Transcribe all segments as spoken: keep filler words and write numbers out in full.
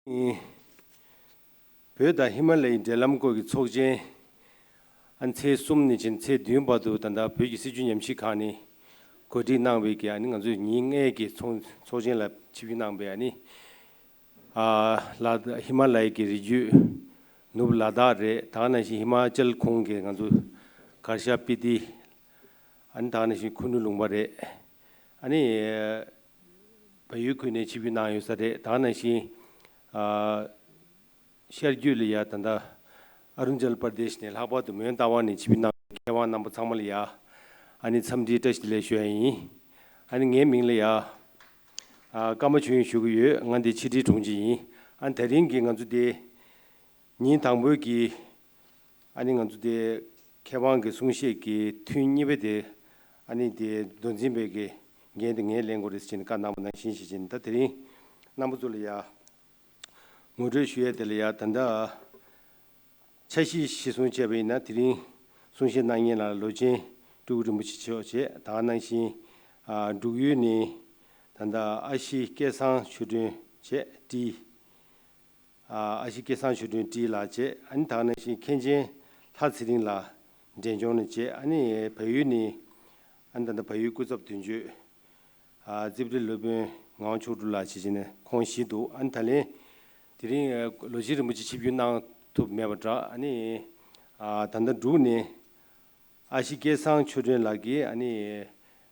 བོད་དང་ཧི་མ་ལ་ཡའི་འབྲེལ་ལམ་སྐོར་གྱི་ཚོགས་ཆེན། ཨ་ནི་ཚེས་གསུམ་ནས་བྱས་ནས་ཚེས་བདུན་བར་དུ་ད་ལྟ་བོད་ཀྱི་སྲིད་བྱུས་ཉམས་ཞིབ་ཁང་ནས་གོ་སྒྲིག་གནང་བའི་གི་ཨ་ནི་ང་ཚོས་ཉིན་ལྔའི་གི་ཚོགས་ཚོགས་ཆེན་ལ་ཆིབས་བསྒྱུར་གནང་བའི་ཨ་ནི། ཨ་ལ་ཧི་མ་ལ་ཡའི་གི་རི་རྒྱུད། ནུབ་ལ་དྭགས་རེད། ད་ག་ནང་བཞིན་ཧི་མ་ཅལ་ཁོངས་ཀྱི་ང་ཚོ་གར་ཤ་སྤི་ཏི། ཨ་ནི་ད་ག་ནང་བཞིན་ཁུ་ནུ་ལུང་པ་རེད། ཨ་ནི་བལ་ཡུལ་ཁུལ་ནས་ཆིབས་བསྒྱུར་གནང་ཡོད་ས་རེད། ད་ག་ནང་བཞིན་ཨ་ཤར་རྒྱུད་ལ་ཡ་ད་ལྟ་ཨ་རུ་ན་ཅལ་པར་དེཤ་ནས་ལྷག་པར་དུ་མོན་རྟ་དབང་ནས་ཆིབས་བསྒྱུར་གནང་བའི་མཁས་དབང་རྣམ་པ་ཚང་མ་ལ་ཡ་ཨ་ནི་འཚམས་འདྲིའི་བཀྲ་ཤིས་བདེ་ལེགས་ཞུ་ཡ་ཡིན། ཨ་ནི་ངའི་མིང་ལ་ཡ་ཨ་ཀརྨ་ཆོས་དབྱིངས་ཞུ་གི་ཡོད། ང་འདི་ཕྱི་དྲིལ་དྲུང་ཆེ་ཡིན། ཨ་ནི་དེ་རིང་གི་ང་ཚོ་འདི་ཉིན་དང་པོའི་གི་ཨ་ནི་ང་ཚོ་དེ་མཁས་དབང་གི་གསུང་བཤད་ཀྱི་ཐུན་གཉིས་པ་དེ་ཨ་ནི་དེ་མདོ་འཛིན་པའི་གི་འགན་དེ་ངས་ལེན་དགོས་རེད་ཟེར་ནས་བཀའ་གནང་བ་ནང་བཞིན་བྱེད་ཀྱིན། ད་དེ་རིང་རྣམ་པ་ཚོ་ལ་ཡ་ངོ་སྤྲོད་ཞུ་ཡས་དེ་ལ་ཡ་ད་ལྟ་འཆར་གཞི་གཞིར་བཟུང་བྱས་པ་ཡིན་ན་དེ་རིང་གསུང་བཤད་གནང་མཁན་ལ་ལོ་ཆེན་སྤྲུལ་སྐུ་རིན་པོ་ཆེ་མཆོག་བྱས། ད་ག་ནང་བཞིན་ཨ་འབྲུག་ཡུལ་ནས་ད་ལྟ་ཨ་ཤི་སྐལ་བཟང་ཆོས་སྒྲོན་བྱས་བཀྲིས། ཨ་ཨ་ཤི་སྐལ་བཟང་ཆོས་སྒྲོན་བཀྲིས་ལགས་བྱས། ཨ་ནི་ད་ག་ནང་བཞིན་མཁན་ཆེན་ལྷ་ཚེ་རིང་ལགས་འབྲས་ལྗོངས་ནས་བྱས། ཨ་ནི་བལ་ཡུལ་ནས་ཨ་ནི་ད་ལྟ་བལ་ཡུལ་སྐུ་ཚབ་དོན་གཅོད་ཨ་རྩིབ་རི་སློབ་དཔོན་ངག་དབང་མཆོག་སྤྲུལ་ལགས་བྱས་བྱས་ནས་ཁོང་བཞི་འདུག་ཨ་ནི་ད་ལན་དེ་རིང་ཨ་ལོ་ཆེན་རིན་པོ་ཆེ་ཆིབས་བསྒྱུར་གནང་ཐུབ་མེད་པ་འདྲ། ཨ་ནི་ཨ་ད་ལྟ་འབྲུག་ནས་ཨ་ཤི་སྐལ་བཟང་ཆོས་སྒྲོན་ལགས་ཀྱིས་ཨ་ནི་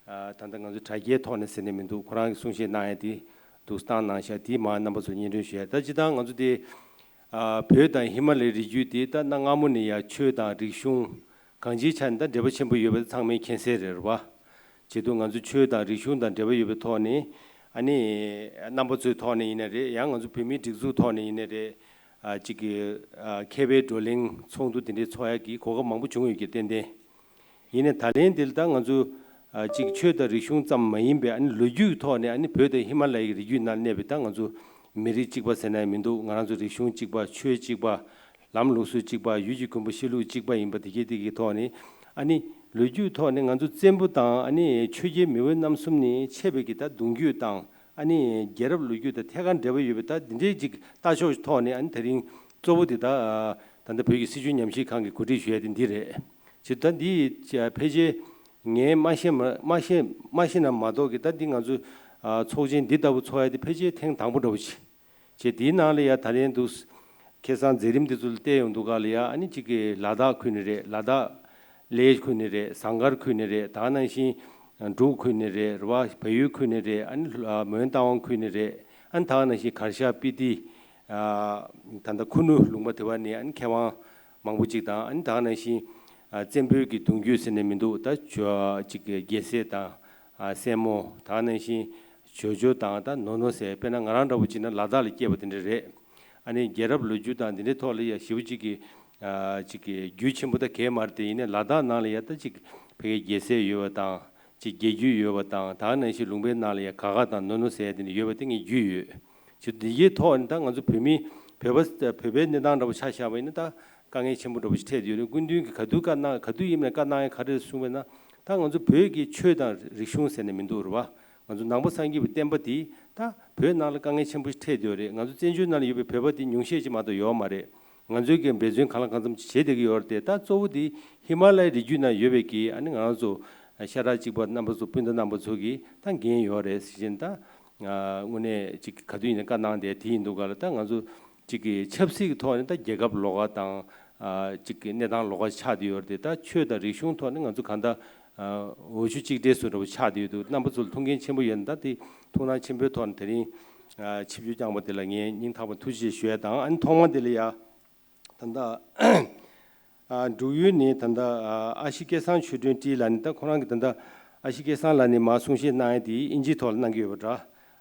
ཨ་ད་ལྟ་ང་ཚོ་དྲ་རྒྱའི་ཐོག་ནས་ཟེར་ནས་མི་འདུག་ཁོ་རང་གི་གསུང་བཤད་གནང་ཡ་དེ་འདུག་བཏང་གནང་ཤག་དེ་མར་རྣམ་པ་ཚོར་སྙན་སྒྲོན་ཞུ་ཡ། ད་སྤྱིར་བཏང་ང་ཚོ་དེ་ཨ་བོད་དང་ཧི་མ་ལའི་རི་རྒྱུད་དེ་ད་གནའ་སྔ་མོ་ནས་ཡ་ཆོས་དང་རིག་གཞུང་གང་ཅིའི་ཆ་ནས་ད་འབྲེལ་བ་ཆེན་པོ་ཡོད་པ་ཚང་མས་མཁྱེན་གསལ་རེད་བ། བྱེད་དུས་ང་ཚོ་ཆོས་དང་རིག་གཞུང་དང་འབྲེལ་བ་ཡོད་པའི་ཐོག་ནས་ཨ་ནི་རྣམ་པ་ཚོའི་ཐོག་ནས་ཡིན་ན་རེད། ཡང་ང་ཚོ་བོད་མིའི་སྒྲིག་འཛུགས་ཐོག་ནས་ཡིན་ན་རེད། ཨ་གཅིག་གི་ཨ་མཁས་པའི་བགྲོ་གླེང་ཚོགས་འདུ་དེ་འདྲའི་ཚོགས་ཡག་གི་གོ་སྐབས་མང་པོ་བྱུང་ཡོད་ཀྱི་ཏན་ཏན། ཡིན་ནའི་ད་ལན་འདིར་ད་ང་ཚོ་ཨ་གཅིག་ཆོས་དང་རིག་གཞུང་ཙམ་མ་ཡིན་པའི་ཨ་ནི་ལོ་རྒྱུས་ཐོག་ནས་ཨ་ནི་བོད་དང་ཧི་མ་ལ་ཡའི་རི་རྒྱུད་ནང་གནས་པའི་ད་ང་ཚོ་མི་རིགས་གཅིག་པ་ཟེར་ན་ཡང་མི་འདུག་ང་རང་ཚོ་རིག་གཞུང་གཅིག་པ། ཆོས་གཅིག་པ། ལམ་ལུགས་སྲོལ་གཅིག་པ། ཡུལ་གྱི་མགོན་པོ་གཤེགས་ལུགས་གཅིག་པ་ཡིན་པ་དེ་གའི་དེ་གའི་ཐོག་ནས་ཨ་ནི་ལོ་རྒྱུས་ཐོག་ནས་ང་ཚོ་བཙན་པོ་དང་ཨ་ནི་ཆོས་རྒྱལ་མེས་དབོན་རྣམ་གསུམ་ནས་མཆེད་པའི་གི་ད་གདུང་རྒྱུད་དང་ཨ་ནི་རྒྱལ་རབས་ལོ་རྒྱུས་དང་ཐད་ཀར་འབྲེལ་བ་ཡོད་པའི་ད་འདི་འདྲའི་ཅིག་ལྟ་ཕྱོགས་ཐོག་ནས་ཨ་ནི་དེ་རིང་གཙོ་བོ་དེ་ད་ད་ལྟ་བོད་ཀྱི་སྲིད་བྱུས་ཉམས་ཞིབ་ཁང་གིས་གོ་སྒྲིག་ཞུ་ཡ་དེ་འདི་རེད། ཅེས་ད་འདི་ཕལ་ཆེར་ངས་མ་ཤེས་མ་མ་ཤེས་མ་ཤེས་ན་མ་གཏོགས་ཀྱི་ད་འདི་ང་ཚོ་ཨ་ཚོགས་ཆེན་འདི་ལྟ་བུ་ཚོགས་ཡ་དེ་ཕལ་ཆེར་ཐེངས་དང་པོ་འདྲ་བོ་ཅིག་ཅེས་དེའི་ནང་ལ་ཡ་ད་ལན་འདུག་ཁ་སང་མཛད་རིམ་དེ་ཚོ་ལ་བལྟས་ཡོང་དུས་ག་ལ་ཡ་ཨ་ནི་གཅིག་གི་ལ་དྭགས་ཁུལ་ནས་རེད། ལ་དྭགས་གླེ་ཁུལ་ནས་རེད། ཟངས་དཀར་ཁུལ་ནས་རེད། ད་ག་ནང་བཞིན་འབྲུག་ཁུལ་ནས་རེད། རེད་བ། བལ་ཡུལ་ཁུལ་ནས་རེད། ཨ་ནི་ལ་མོན་རྟ་དབང་ཁུལ་ནས་རེད། ཨ་ནི་ད་ག་ནང་བཞིན་གར་ཤ་སྤི་ཏི་ཨ་ད་ལྟ་ཁུ་ནུ་ལུང་པ་དེ་བ་ནས་ཨ་ནི་མཁས་དབང་མང་པོ་ཅིག་དང་། ཨ་ནི་ད་ག་ནང་བཞིན་ཨ་བཙན་པོའི་གི་གདུང་རྒྱུད་ཟེར་ནས་མི་འདུག་ད་ཅོ་ཅིག་གི་རྒྱལ་སྲས་དང་ཨ་སྲས་མོ། ད་ག་ནང་བཞིན་ཇོ་ཇོ་དང་ད་ནོ་ནོ་ཟེར། དཔེར་ན་ང་རང་འདྲ་བོ་ཅིག་ན་ལ་དྭགས་ལ་སྐྱེས་པ་དེ་འདྲ་རེད། ཨ་ནི་རྒྱལ་རབས་ལོ་རྒྱུས་དང་འདི་འདྲའི་ཐོག་ལ་ཡ་ཞེ་པོ་ཅིག་གི་ཨ་ཅིག་གི་རྒྱུས་ཆེན་པོ་ད་གས་མ་རེད་དེ། ཡིན་ནའི་ལ་དྭགས་ནང་ལ་ཡ་ད་ཅིག་ཕ་གིའི་རྒྱལ་སྲས་ཡོད་པ་དང་ཅིག་རྒྱལ་རྒྱུད་ཡོད་པ་དང་། ད་ག་ནང་བཞིན་ལུང་པའི་ནང་ལ་ཡ་ག་ག་དང་ནོ་ནོ་ཟེར་ཡ་དེ་འདྲ་ཡོད་པ་དེ་ངས་རྒྱུས་ཡོད། ཅིག་འདི་གའི་ཐོག་ནས་ད་ང་ཚོ་བོད་མི་བོད་པ་བོད་པའི་གནས་སྟངས་འདྲ་བོ་ཆ་བཞག་པ་ཡིན་ན་ད་དཀའ་ངལ་ཆེན་པོ་འདྲ་བོ་ཞིག་འཕྲད་ཡོད་རེད། སྐུ་མདུན་གྱིས་ག་དུས་བཀའ་གནང་ག་དུས་ཡིན་ནའི་བཀའ་གནང་ཡ་ག་རེ་གསུངས་པ་ཡིན་ན། ད་ང་ཚོ་བོད་ཀྱི་ཆོས་དང་རིག་གཞུང་ཟེར་ནས་མི་འདུག་རེད་བ། ང་ཚོ་ནང་པ་སངས་རྒྱས་པའི་བསྟན་པ་འདི་ད་བོད་ནང་ལ་དཀའ་ངལ་ཆེན་པོ་ཞིག་འཕྲད་ཡོད་རེད། ང་ཚོ་བཙན་བྱོལ་ནང་ལ་ཡོད་པའི་བོད་པ་འདི་ཉུང་ཤས་ཅིག་མ་གཏོགས་ཡོད་མ་རེད། ང་ཚོའི་གི་འབད་བརྩོན་གང་ལ་གང་འཚམ་ཅིག་བྱེད་བསྡད་ཀྱི་ཡོད་རེད་དེ། ད་གཙོ་བོ་འདི་ཧི་མ་ལ་ཡའི་རི་རྒྱུད་ནང་ཡོད་པའི་གི་ཨ་ནི་ང་རང་ཚོ་ཤ་ཁྲག་གཅིག་པ་རྣམ་པ་ཚོ་སྤུན་ཟླ་རྣམ་པ་ཚོ་གི་ད་འགན་ཡོད་རེད་ཟེར་བཞིན། ད་དངོས་གནས་ཅིག་ག་དུས་ཡིན་ན་བཀའ་གནང་བསྡད་དེ་ཡིན་འདུག་ག་ལ། ད་ང་ཚོ་གཅིག་གི་ཆབ་སྲིད་ཀྱི་ཐོག་ནས་ད་རྒྱལ་ཁབ་ལོགས་ཀ་དང་ཨ་གཅིག་གི་གནས་སྟངས་ལོགས་ཀ་ཆགས་བསྡད་ཡོད་རེད་དེ། ད་ཆོས་དང་རིག་གཞུང་ཐོག་ནས་ང་ཚོ་གང་ལྟར་ཨ་འོ་ཆུ་གཅིག་འདྲེས་སུ་འདྲ་བོ་ཆགས་བསྡད་ཡོད་འདུག་རྣམ་པ་ཚོ་ལ་ཐུགས་འགན་ཆེན་པོ་ཡོད་ན། ད་དེ་ཐུགས་སྣང་ཆེན་པོའི་ཐོག་ནས་དེ་རིང་ཨ་ཆིབས་བསྒྱུར་བསྐྱངས་པ་དེ་ལ་ངས་སྙིང་ཐག་པ་ཐུགས་རྗེ་ཆེ་ཞུ་ཡ་དང་། ཨ་ནི་ཐོག་མ་དེ་ལ་ཡ་ད་ལྟ་ཨ་འབྲུག་ཡུལ་ནས་ད་ལྟ་ཨ་ཨ་ཤི་སྐལ་བཟང་ཆོས་སྒྲོན་བཀྲིས་ལགས་ནས། ད་ཁོ་རང་གིས་ད་ལྟ་ཨ་ཤི་སྐལ་བཟང་ལགས་ནས་མར་གསུང་བཤད་གནང་ཡ་དེ་ཨིན་ཇིའི་ཐོག་ལ་གནང་གི་ཡོད་པ་འདྲ།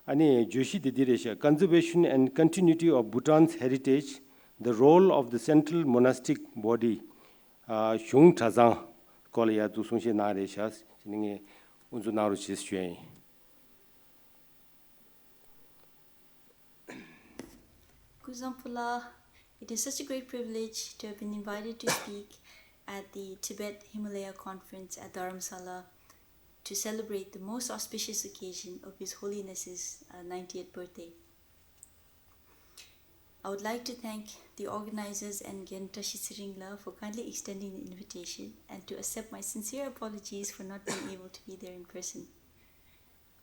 ཨ་ནི་བརྗོད་གཞི་དེ་འདི་རེད་ཤག Conservation and Continuity of Bhutan's Heritage, the Role of the Central Monastic Body. ཨ་གཞུང་གྲྭ་ཚང་སྐོར་ལ་ཡ་འདུག་གསུང་བཤད་གནང་རེད་ཤག་ཅེས་ནི་ངས་དབུ་འཛུགས་གནང་རོགས་བྱེད་ཞུ་ཡ་ཡིན། Kuzam Pula, it is such a great privilege to have been invited to speak at the Tibet Himalaya Conference at Dharamsala to celebrate the most auspicious occasion of His Holiness's uh, ninetieth birthday. I would like to thank the organizers and Ngen Tashi Tsiringla for kindly extending the invitation and to accept my sincere apologies for not being able to be there in person.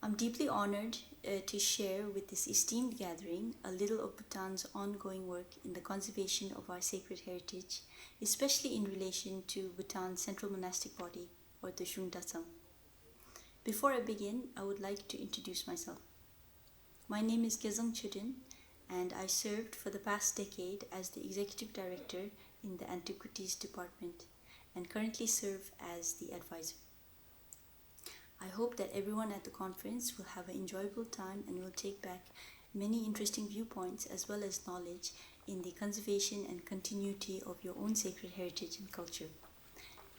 I'm deeply honored uh, to share with this esteemed gathering a little of Bhutan's ongoing work in the conservation of our sacred heritage, especially in relation to Bhutan's central monastic body, or the Zhung Datsang. Before I begin, I would like to introduce myself. My name is Gezang Chudin, and I served for the past decade as the Executive Director in the Antiquities Department and currently serve as the advisor. I hope that everyone at the conference will have an enjoyable time and will take back many interesting viewpoints as well as knowledge in the conservation and continuity of your own sacred heritage and culture.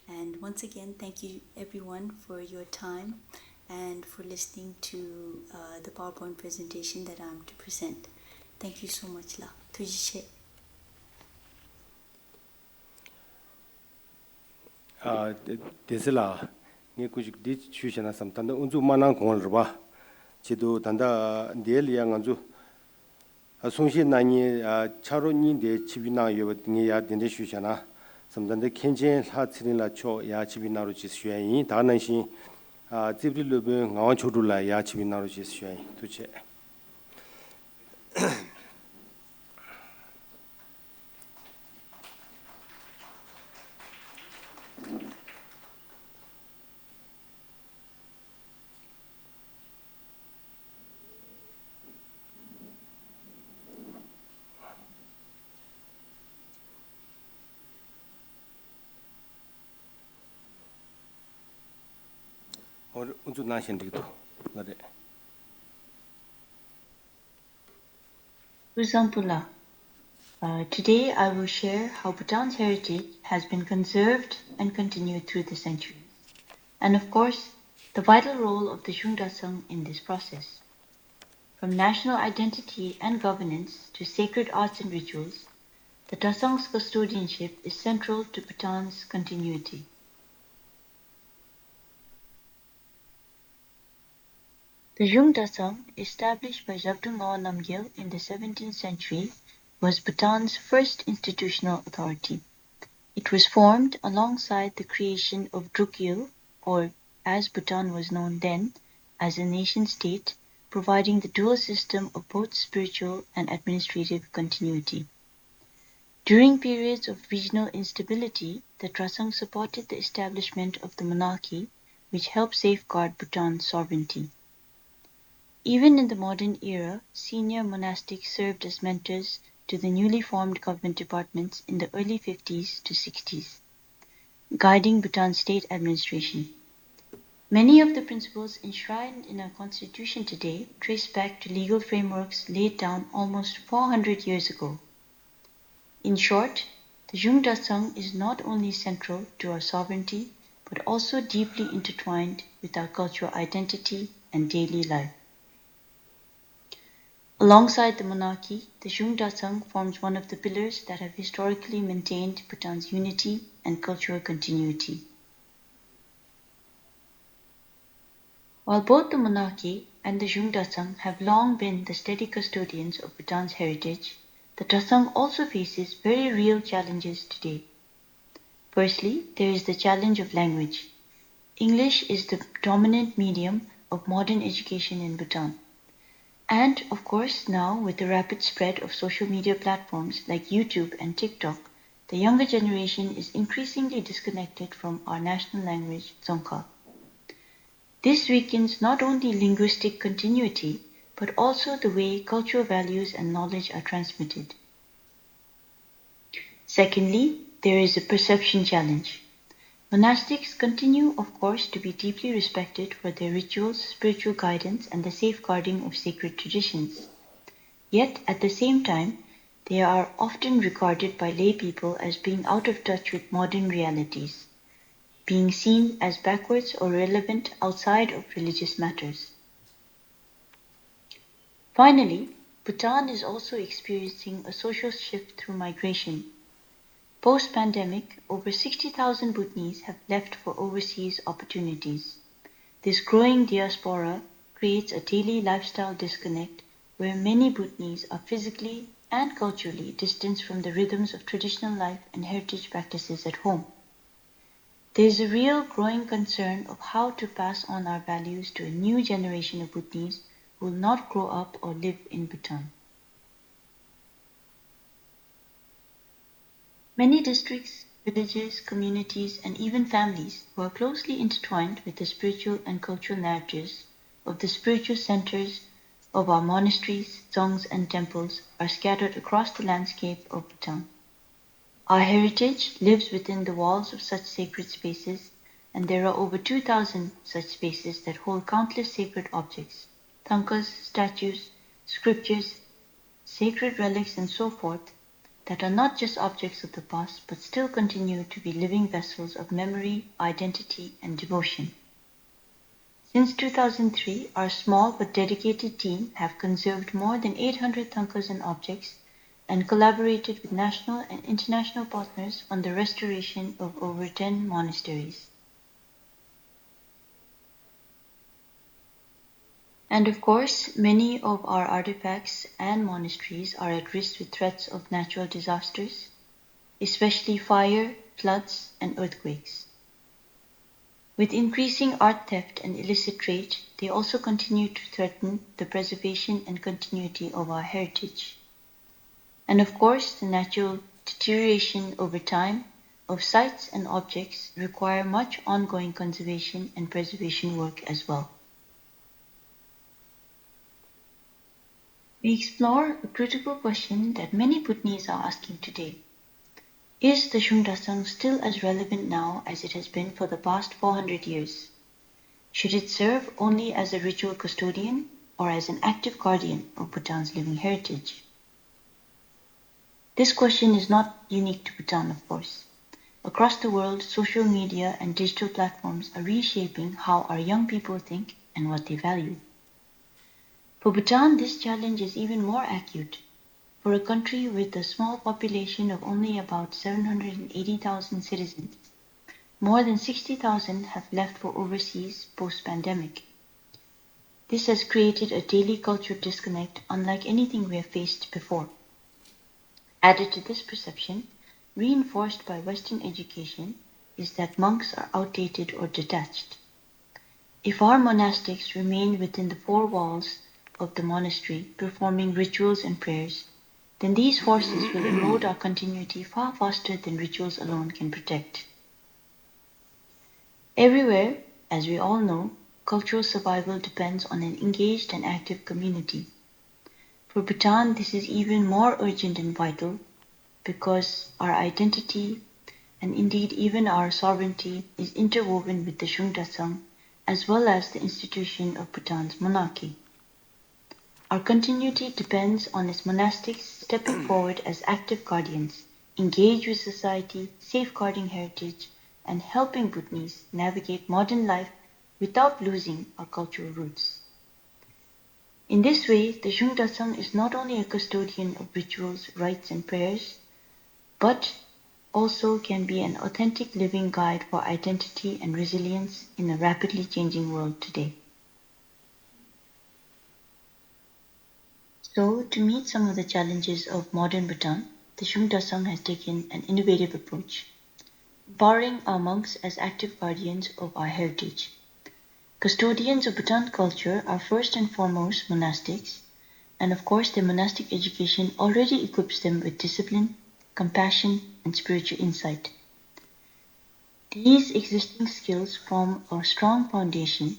And once again, thank you everyone for your time and for listening to uh, the PowerPoint presentation that I'm to present. Thank you so much, La. ཐུགས་རྗེ་ཆེ། ཨ། དེ་དེ་ཚེ་ལ་ངས་སྐུ་ཞིག་འདི་ཞུས་བྱས་ན་བསམ། ད་ལྟ་དབུ་འཛུགས་མ་གནང་གོང་ལ་རེད་པ། བྱེད་དུ་ད་ལྟ་འདིའི་ལ་ཡ་ང་ཚོ་ཨ་གསུང་བཤད་གནང་མཁན་ཨ་ཕྱག་རོགས་གཉིས་དེ་ཕྱི་པི་གནང་ཡོད་པ་ངས་ཡ་གདན་འདྲེན་ཞུས་བྱས་ན་བསམ། ད་ལྟ་མཁན་ཆེན་ལྷ་ཚེ་རིང་ལགས་མཆོག་ཡ་ཕྱི་པི་གནང་རོགས་བྱེད་ཞུ་ཡ་ཡིན། ད་ག་ནང་བཞིན་ཨ་རྩིབ་རི་སློབ་དཔོན་ངག་དབང་ཆོས་དྲུག་ལགས་ཡ་ཕྱི་པི་གནང་རོགས་བྱེད་ཞུ་ཡ་ཡིན། ཐུགས་རྗེ་ཆེ། ཨོ་རེད། དབུ་འཛུགས་གནང་བཞིན་འགྲིག་འདུག་ལ་རེད། སྐུ་གཟུགས་བཟང་པོ་ལགས། Uh, today I will share how Bhutan's heritage has been conserved and continued through the centuries, and of course, the vital role of the Zhung Datsang in this process. From national identity and governance to sacred arts and rituals, the Datsang's custodianship is central to Bhutan's continuity. The Zhung Datsang, established by Zhabdrung Ngawang Namgyel in the seventeenth century, was Bhutan's first institutional authority. It was formed alongside the creation of Drukyul, or as Bhutan was known then, as a nation state, providing the dual system of both spiritual and administrative continuity. During periods of regional instability, the Dratshang supported the establishment of the monarchy, which helped safeguard Bhutan's sovereignty. Even in the modern era, senior monastics served as mentors to the newly formed government departments in the early fifties to sixties, guiding Bhutan's state administration. Many of the principles enshrined in our constitution today trace back to legal frameworks laid down almost four hundred years ago. In short, the Zhung Datsang is not only central to our sovereignty, but also deeply intertwined with our cultural identity and daily life. Alongside the monarchy, the Zhung Datsang forms one of the pillars that have historically maintained Bhutan's unity and cultural continuity. While both the monarchy and the Zhung Datsang have long been the steady custodians of Bhutan's heritage, the Datsang also faces very real challenges today. Firstly, there is the challenge of language. English is the dominant medium of modern education in Bhutan. And, of course, now with the rapid spread of social media platforms like YouTube and TikTok, the younger generation is increasingly disconnected from our national language, Dzongkha. This weakens not only linguistic continuity, but also the way cultural values and knowledge are transmitted. Secondly, there is a perception challenge. Monastics continue, of course, to be deeply respected for their rituals, spiritual guidance, and the safeguarding of sacred traditions. Yet, at the same time, they are often regarded by lay people as being out of touch with modern realities, being seen as backwards or irrelevant outside of religious matters. Finally, Bhutan is also experiencing a social shift through migration. Post-pandemic, over sixty thousand Bhutanese have left for overseas opportunities. This growing diaspora creates a daily lifestyle disconnect where many Bhutanese are physically and culturally distanced from the rhythms of traditional life and heritage practices at home. There is a real growing concern of how to pass on our values to a new generation of Bhutanese who will not grow up or live in Bhutan. Many districts, villages, communities, and even families who are closely intertwined with the spiritual and cultural narratives of the spiritual centers of our monasteries, dzongs, and temples are scattered across the landscape of Bhutan. Our heritage lives within the walls of such sacred spaces, and there are over two thousand such spaces that hold countless sacred objects, thangkas, statues, scriptures, sacred relics, and so forth, that are not just objects of the past but still continue to be living vessels of memory, identity, and devotion. Since two thousand three, our small but dedicated team have conserved more than eight hundred thangkas and objects and collaborated with national and international partners on the restoration of over ten monasteries. And of course, many of our artifacts and monasteries are at risk with threats of natural disasters, especially fire, floods, and earthquakes. With increasing art theft and illicit trade, they also continue to threaten the preservation and continuity of our heritage. And of course, the natural deterioration over time of sites and objects require much ongoing conservation and preservation work as well. We explore a critical question that many Bhutanese are asking today. Is the Shungtradzang still as relevant now as it has been for the past four hundred years? Should it serve only as a ritual custodian or as an active guardian of Bhutan's living heritage? This question is not unique to Bhutan, of course. Across the world, social media and digital platforms are reshaping how our young people think and what they value. For Bhutan, this challenge is even more acute. For a country with a small population of only about seven hundred and eighty thousand citizens, more than sixty thousand have left for overseas post-pandemic. This has created a daily culture disconnect unlike anything we have faced before. Added to this perception, reinforced by Western education, is that monks are outdated or detached. If our monastics remain within the four walls of the monastery performing rituals and prayers, then these forces will erode our continuity far faster than rituals alone can protect. Everywhere, as we all know, cultural survival depends on an engaged and active community. For Bhutan, this is even more urgent and vital because our identity, and indeed even our sovereignty, is interwoven with the Shungtradzang as well as the institution of Bhutan's monarchy. Our continuity depends on its monastics stepping forward as active guardians, engaged with society, safeguarding heritage, and helping Bhutanese navigate modern life without losing our cultural roots. In this way, the Shungtradzang is not only a custodian of rituals, rites, and prayers, but also can be an authentic living guide for identity and resilience in a rapidly changing world today. So, to meet some of the challenges of modern Bhutan, the Shungtradzang has taken an innovative approach, empowering our monks as active guardians of our heritage. Custodians of Bhutan culture are first and foremost monastics, and of course, their monastic education already equips them with discipline, compassion, and spiritual insight. These existing skills form a strong foundation,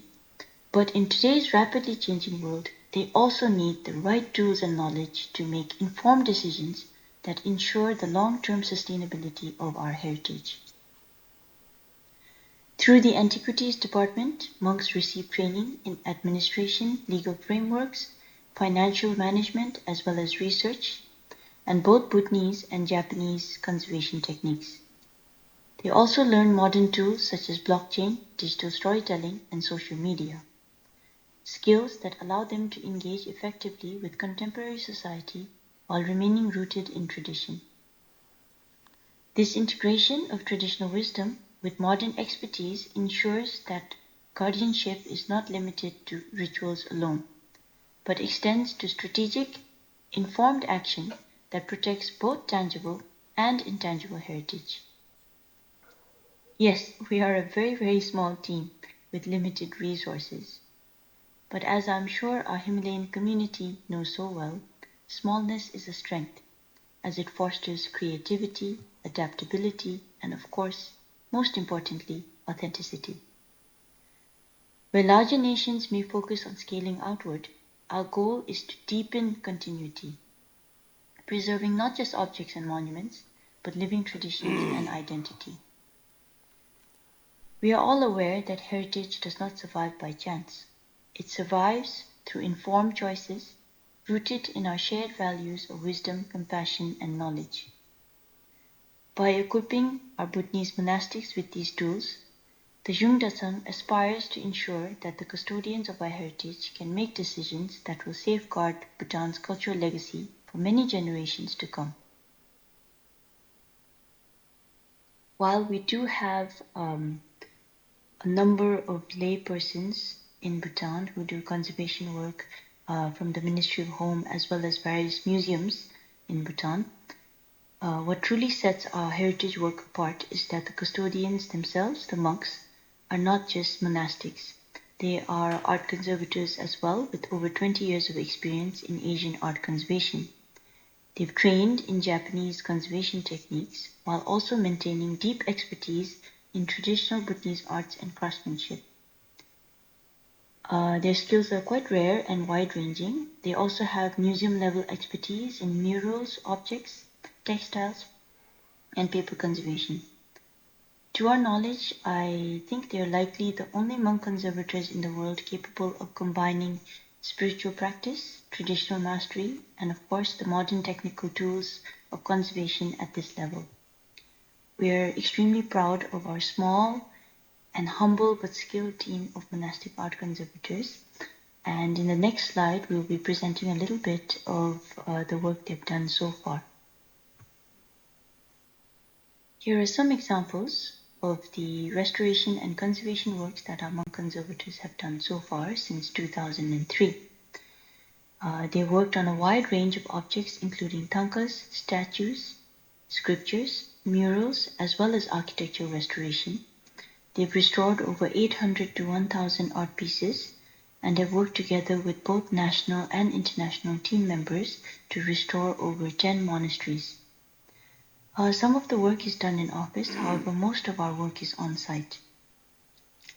but in today's rapidly changing world, they also need the right tools and knowledge to make informed decisions that ensure the long term sustainability of our heritage. Through the Antiquities Department, monks receive training in administration, legal frameworks, financial management, as well as research, and both Bhutanese and Japanese conservation techniques. They also learn modern tools such as blockchain, digital storytelling, and social media, skills that allow them to engage effectively with contemporary society while remaining rooted in tradition. This integration of traditional wisdom with modern expertise ensures that guardianship is not limited to rituals alone, but extends to strategic, informed action that protects both tangible and intangible heritage. Yes, we are a very, very small team with limited resources. But as I'm sure our Himalayan community knows so well, smallness is a strength, as it fosters creativity, adaptability, and of course, most importantly, authenticity. Where larger nations may focus on scaling outward, our goal is to deepen continuity, preserving not just objects and monuments, but living traditions and identity. We are all aware that heritage does not survive by chance. It survives through informed choices rooted in our shared values of wisdom, compassion, and knowledge. By equipping our Bhutanese monastics with these tools, the Zhung Datsang aspires to ensure that the custodians of our heritage can make decisions that will safeguard Bhutan's cultural legacy for many generations to come. While we do have um, a number of lay persons in Bhutan who do conservation work uh, from the Ministry of Home as well as various museums in Bhutan, uh, what truly sets our heritage work apart is that the custodians themselves, the monks, are not just monastics. They are art conservators as well, with over twenty years of experience in Asian art conservation. They've trained in Japanese conservation techniques while also maintaining deep expertise in traditional Bhutanese arts and craftsmanship. Uh, their skills are quite rare and wide ranging. They also have museum level expertise in murals, objects, textiles, and paper conservation. To our knowledge, I think they are likely the only monk conservators in the world capable of combining spiritual practice, traditional mastery, and of course the modern technical tools of conservation at this level. We are extremely proud of our small and humble but skilled team of monastic art conservators. And in the next slide, we'll be presenting a little bit of uh, the work they've done so far. Here are some examples of the restoration and conservation works that our monk conservators have done so far since two thousand three. Uh, they worked on a wide range of objects, including thangkas, statues, scriptures, murals, as well as architecture restoration. They've restored over eight hundred to one thousand art pieces and have worked together with both national and international team members to restore over ten monasteries. Uh, some of the work is done in office, however, most of our work is on site.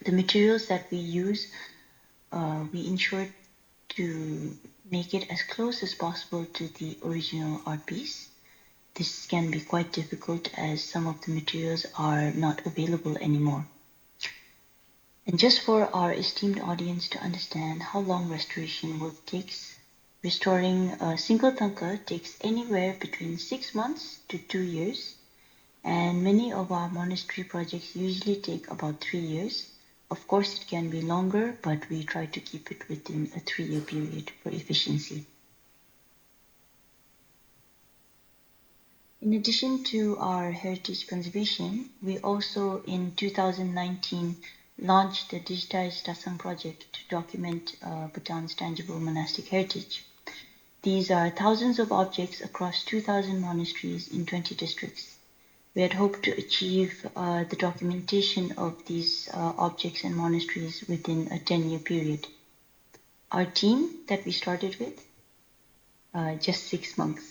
The materials that we use, uh, we ensure to make it as close as possible to the original art piece. This can be quite difficult as some of the materials are not available anymore. And just for our esteemed audience to understand how long restoration work takes, restoring a single thangka takes anywhere between six months to two years, and many of our monastery projects usually take about three years. Of course, it can be longer, but we try to keep it within a three-year period for efficiency. In addition to our heritage conservation, we also in two thousand nineteen launched the Digitized Datsang project to document uh, Bhutan's tangible monastic heritage. These are thousands of objects across two thousand monasteries in twenty districts. We had hoped to achieve uh, the documentation of these uh, objects and monasteries within a ten year period. Our team that we started with, uh, just six months.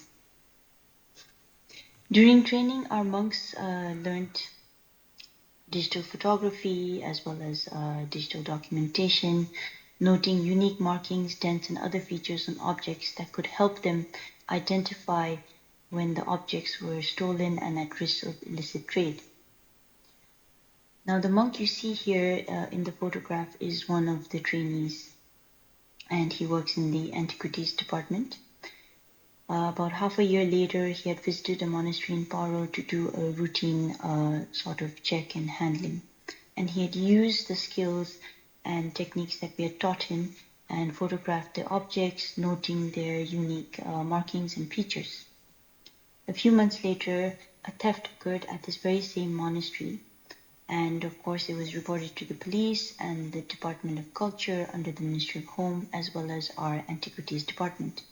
During training, our monks uh, learned digital photography as well as uh, digital documentation, noting unique markings, dents, and other features on objects that could help them identify when the objects were stolen and at risk of illicit trade. Now, the monk you see here uh, in the photograph is one of the trainees, and he works in the antiquities department. Uh, about half a year later, he had visited a monastery in Paro to do a routine uh, sort of check and handling. And he had used the skills and techniques that we had taught him and photographed the objects, noting their unique uh, markings and features. A few months later, a theft occurred at this very same monastery. And of course, it was reported to the police and the Department of Culture under the Ministry of Home, as well as our Antiquities Department.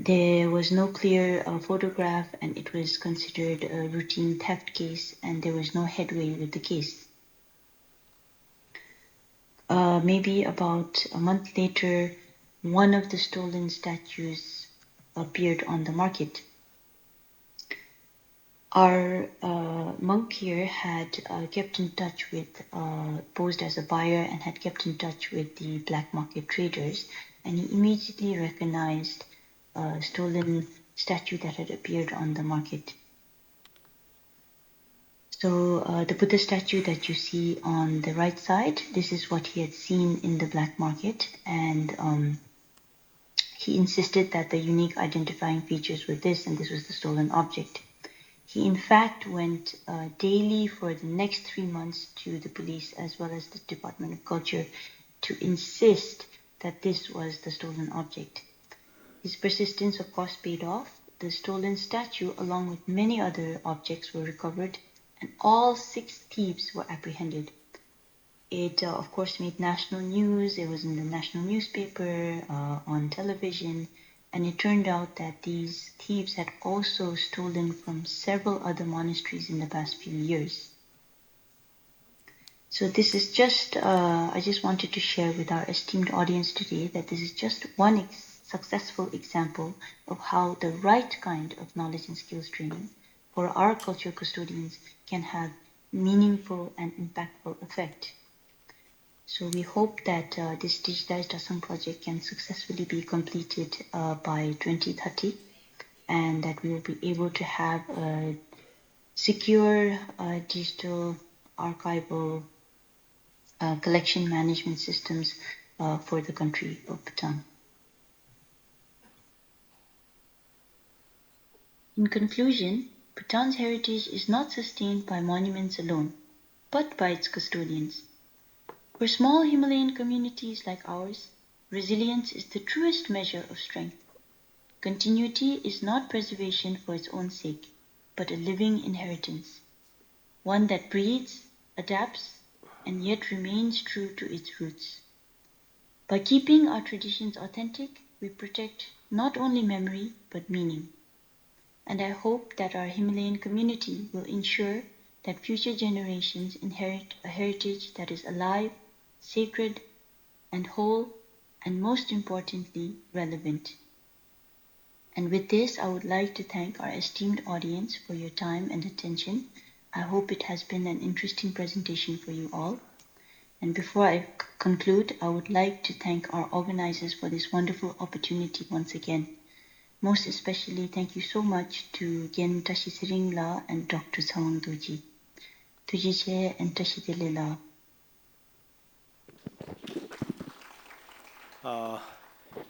There was no clear uh, photograph, and it was considered a routine theft case, and there was no headway with the case. Uh, maybe about a month later, one of the stolen statues appeared on the market. Our uh, monk here had uh, kept in touch with, uh, posed as a buyer and had kept in touch with the black market traders, and he immediately recognized a stolen statue that had appeared on the market. So uh, the Buddha statue that you see on the right side, this is what he had seen in the black market, and um, he insisted that the unique identifying features were this, and this was the stolen object. He, in fact, went uh, daily for the next three months to the police as well as the Department of Culture to insist that this was the stolen object. His persistence, of course, paid off. The stolen statue, along with many other objects, were recovered, and all six thieves were apprehended. It, uh, of course, made national news. It was in the national newspaper, uh, on television, and it turned out that these thieves had also stolen from several other monasteries in the past few years. So this is just, uh, I just wanted to share with our esteemed audience today that this is just one ex- successful example of how the right kind of knowledge and skills training for our culture custodians can have meaningful and impactful effect. So we hope that uh, this digitized Asam project can successfully be completed uh, by twenty thirty, and that we will be able to have a secure uh, digital archival uh, collection management systems uh, for the country of Bhutan. In conclusion, Bhutan's heritage is not sustained by monuments alone, but by its custodians. For small Himalayan communities like ours, resilience is the truest measure of strength. Continuity is not preservation for its own sake, but a living inheritance, one that breathes, adapts, and yet remains true to its roots. By keeping our traditions authentic, we protect not only memory but meaning. And I hope that our Himalayan community will ensure that future generations inherit a heritage that is alive, sacred, and whole, and most importantly, relevant. And with this, I would like to thank our esteemed audience for your time and attention. I hope it has been an interesting presentation for you all. And before I c- conclude, I would like to thank our organizers for this wonderful opportunity once again. Most especially, thank you so much to Gen Tashi Siringla and Doctor Tsawang Doji. Tuji Che and Tashi Delila. Uh,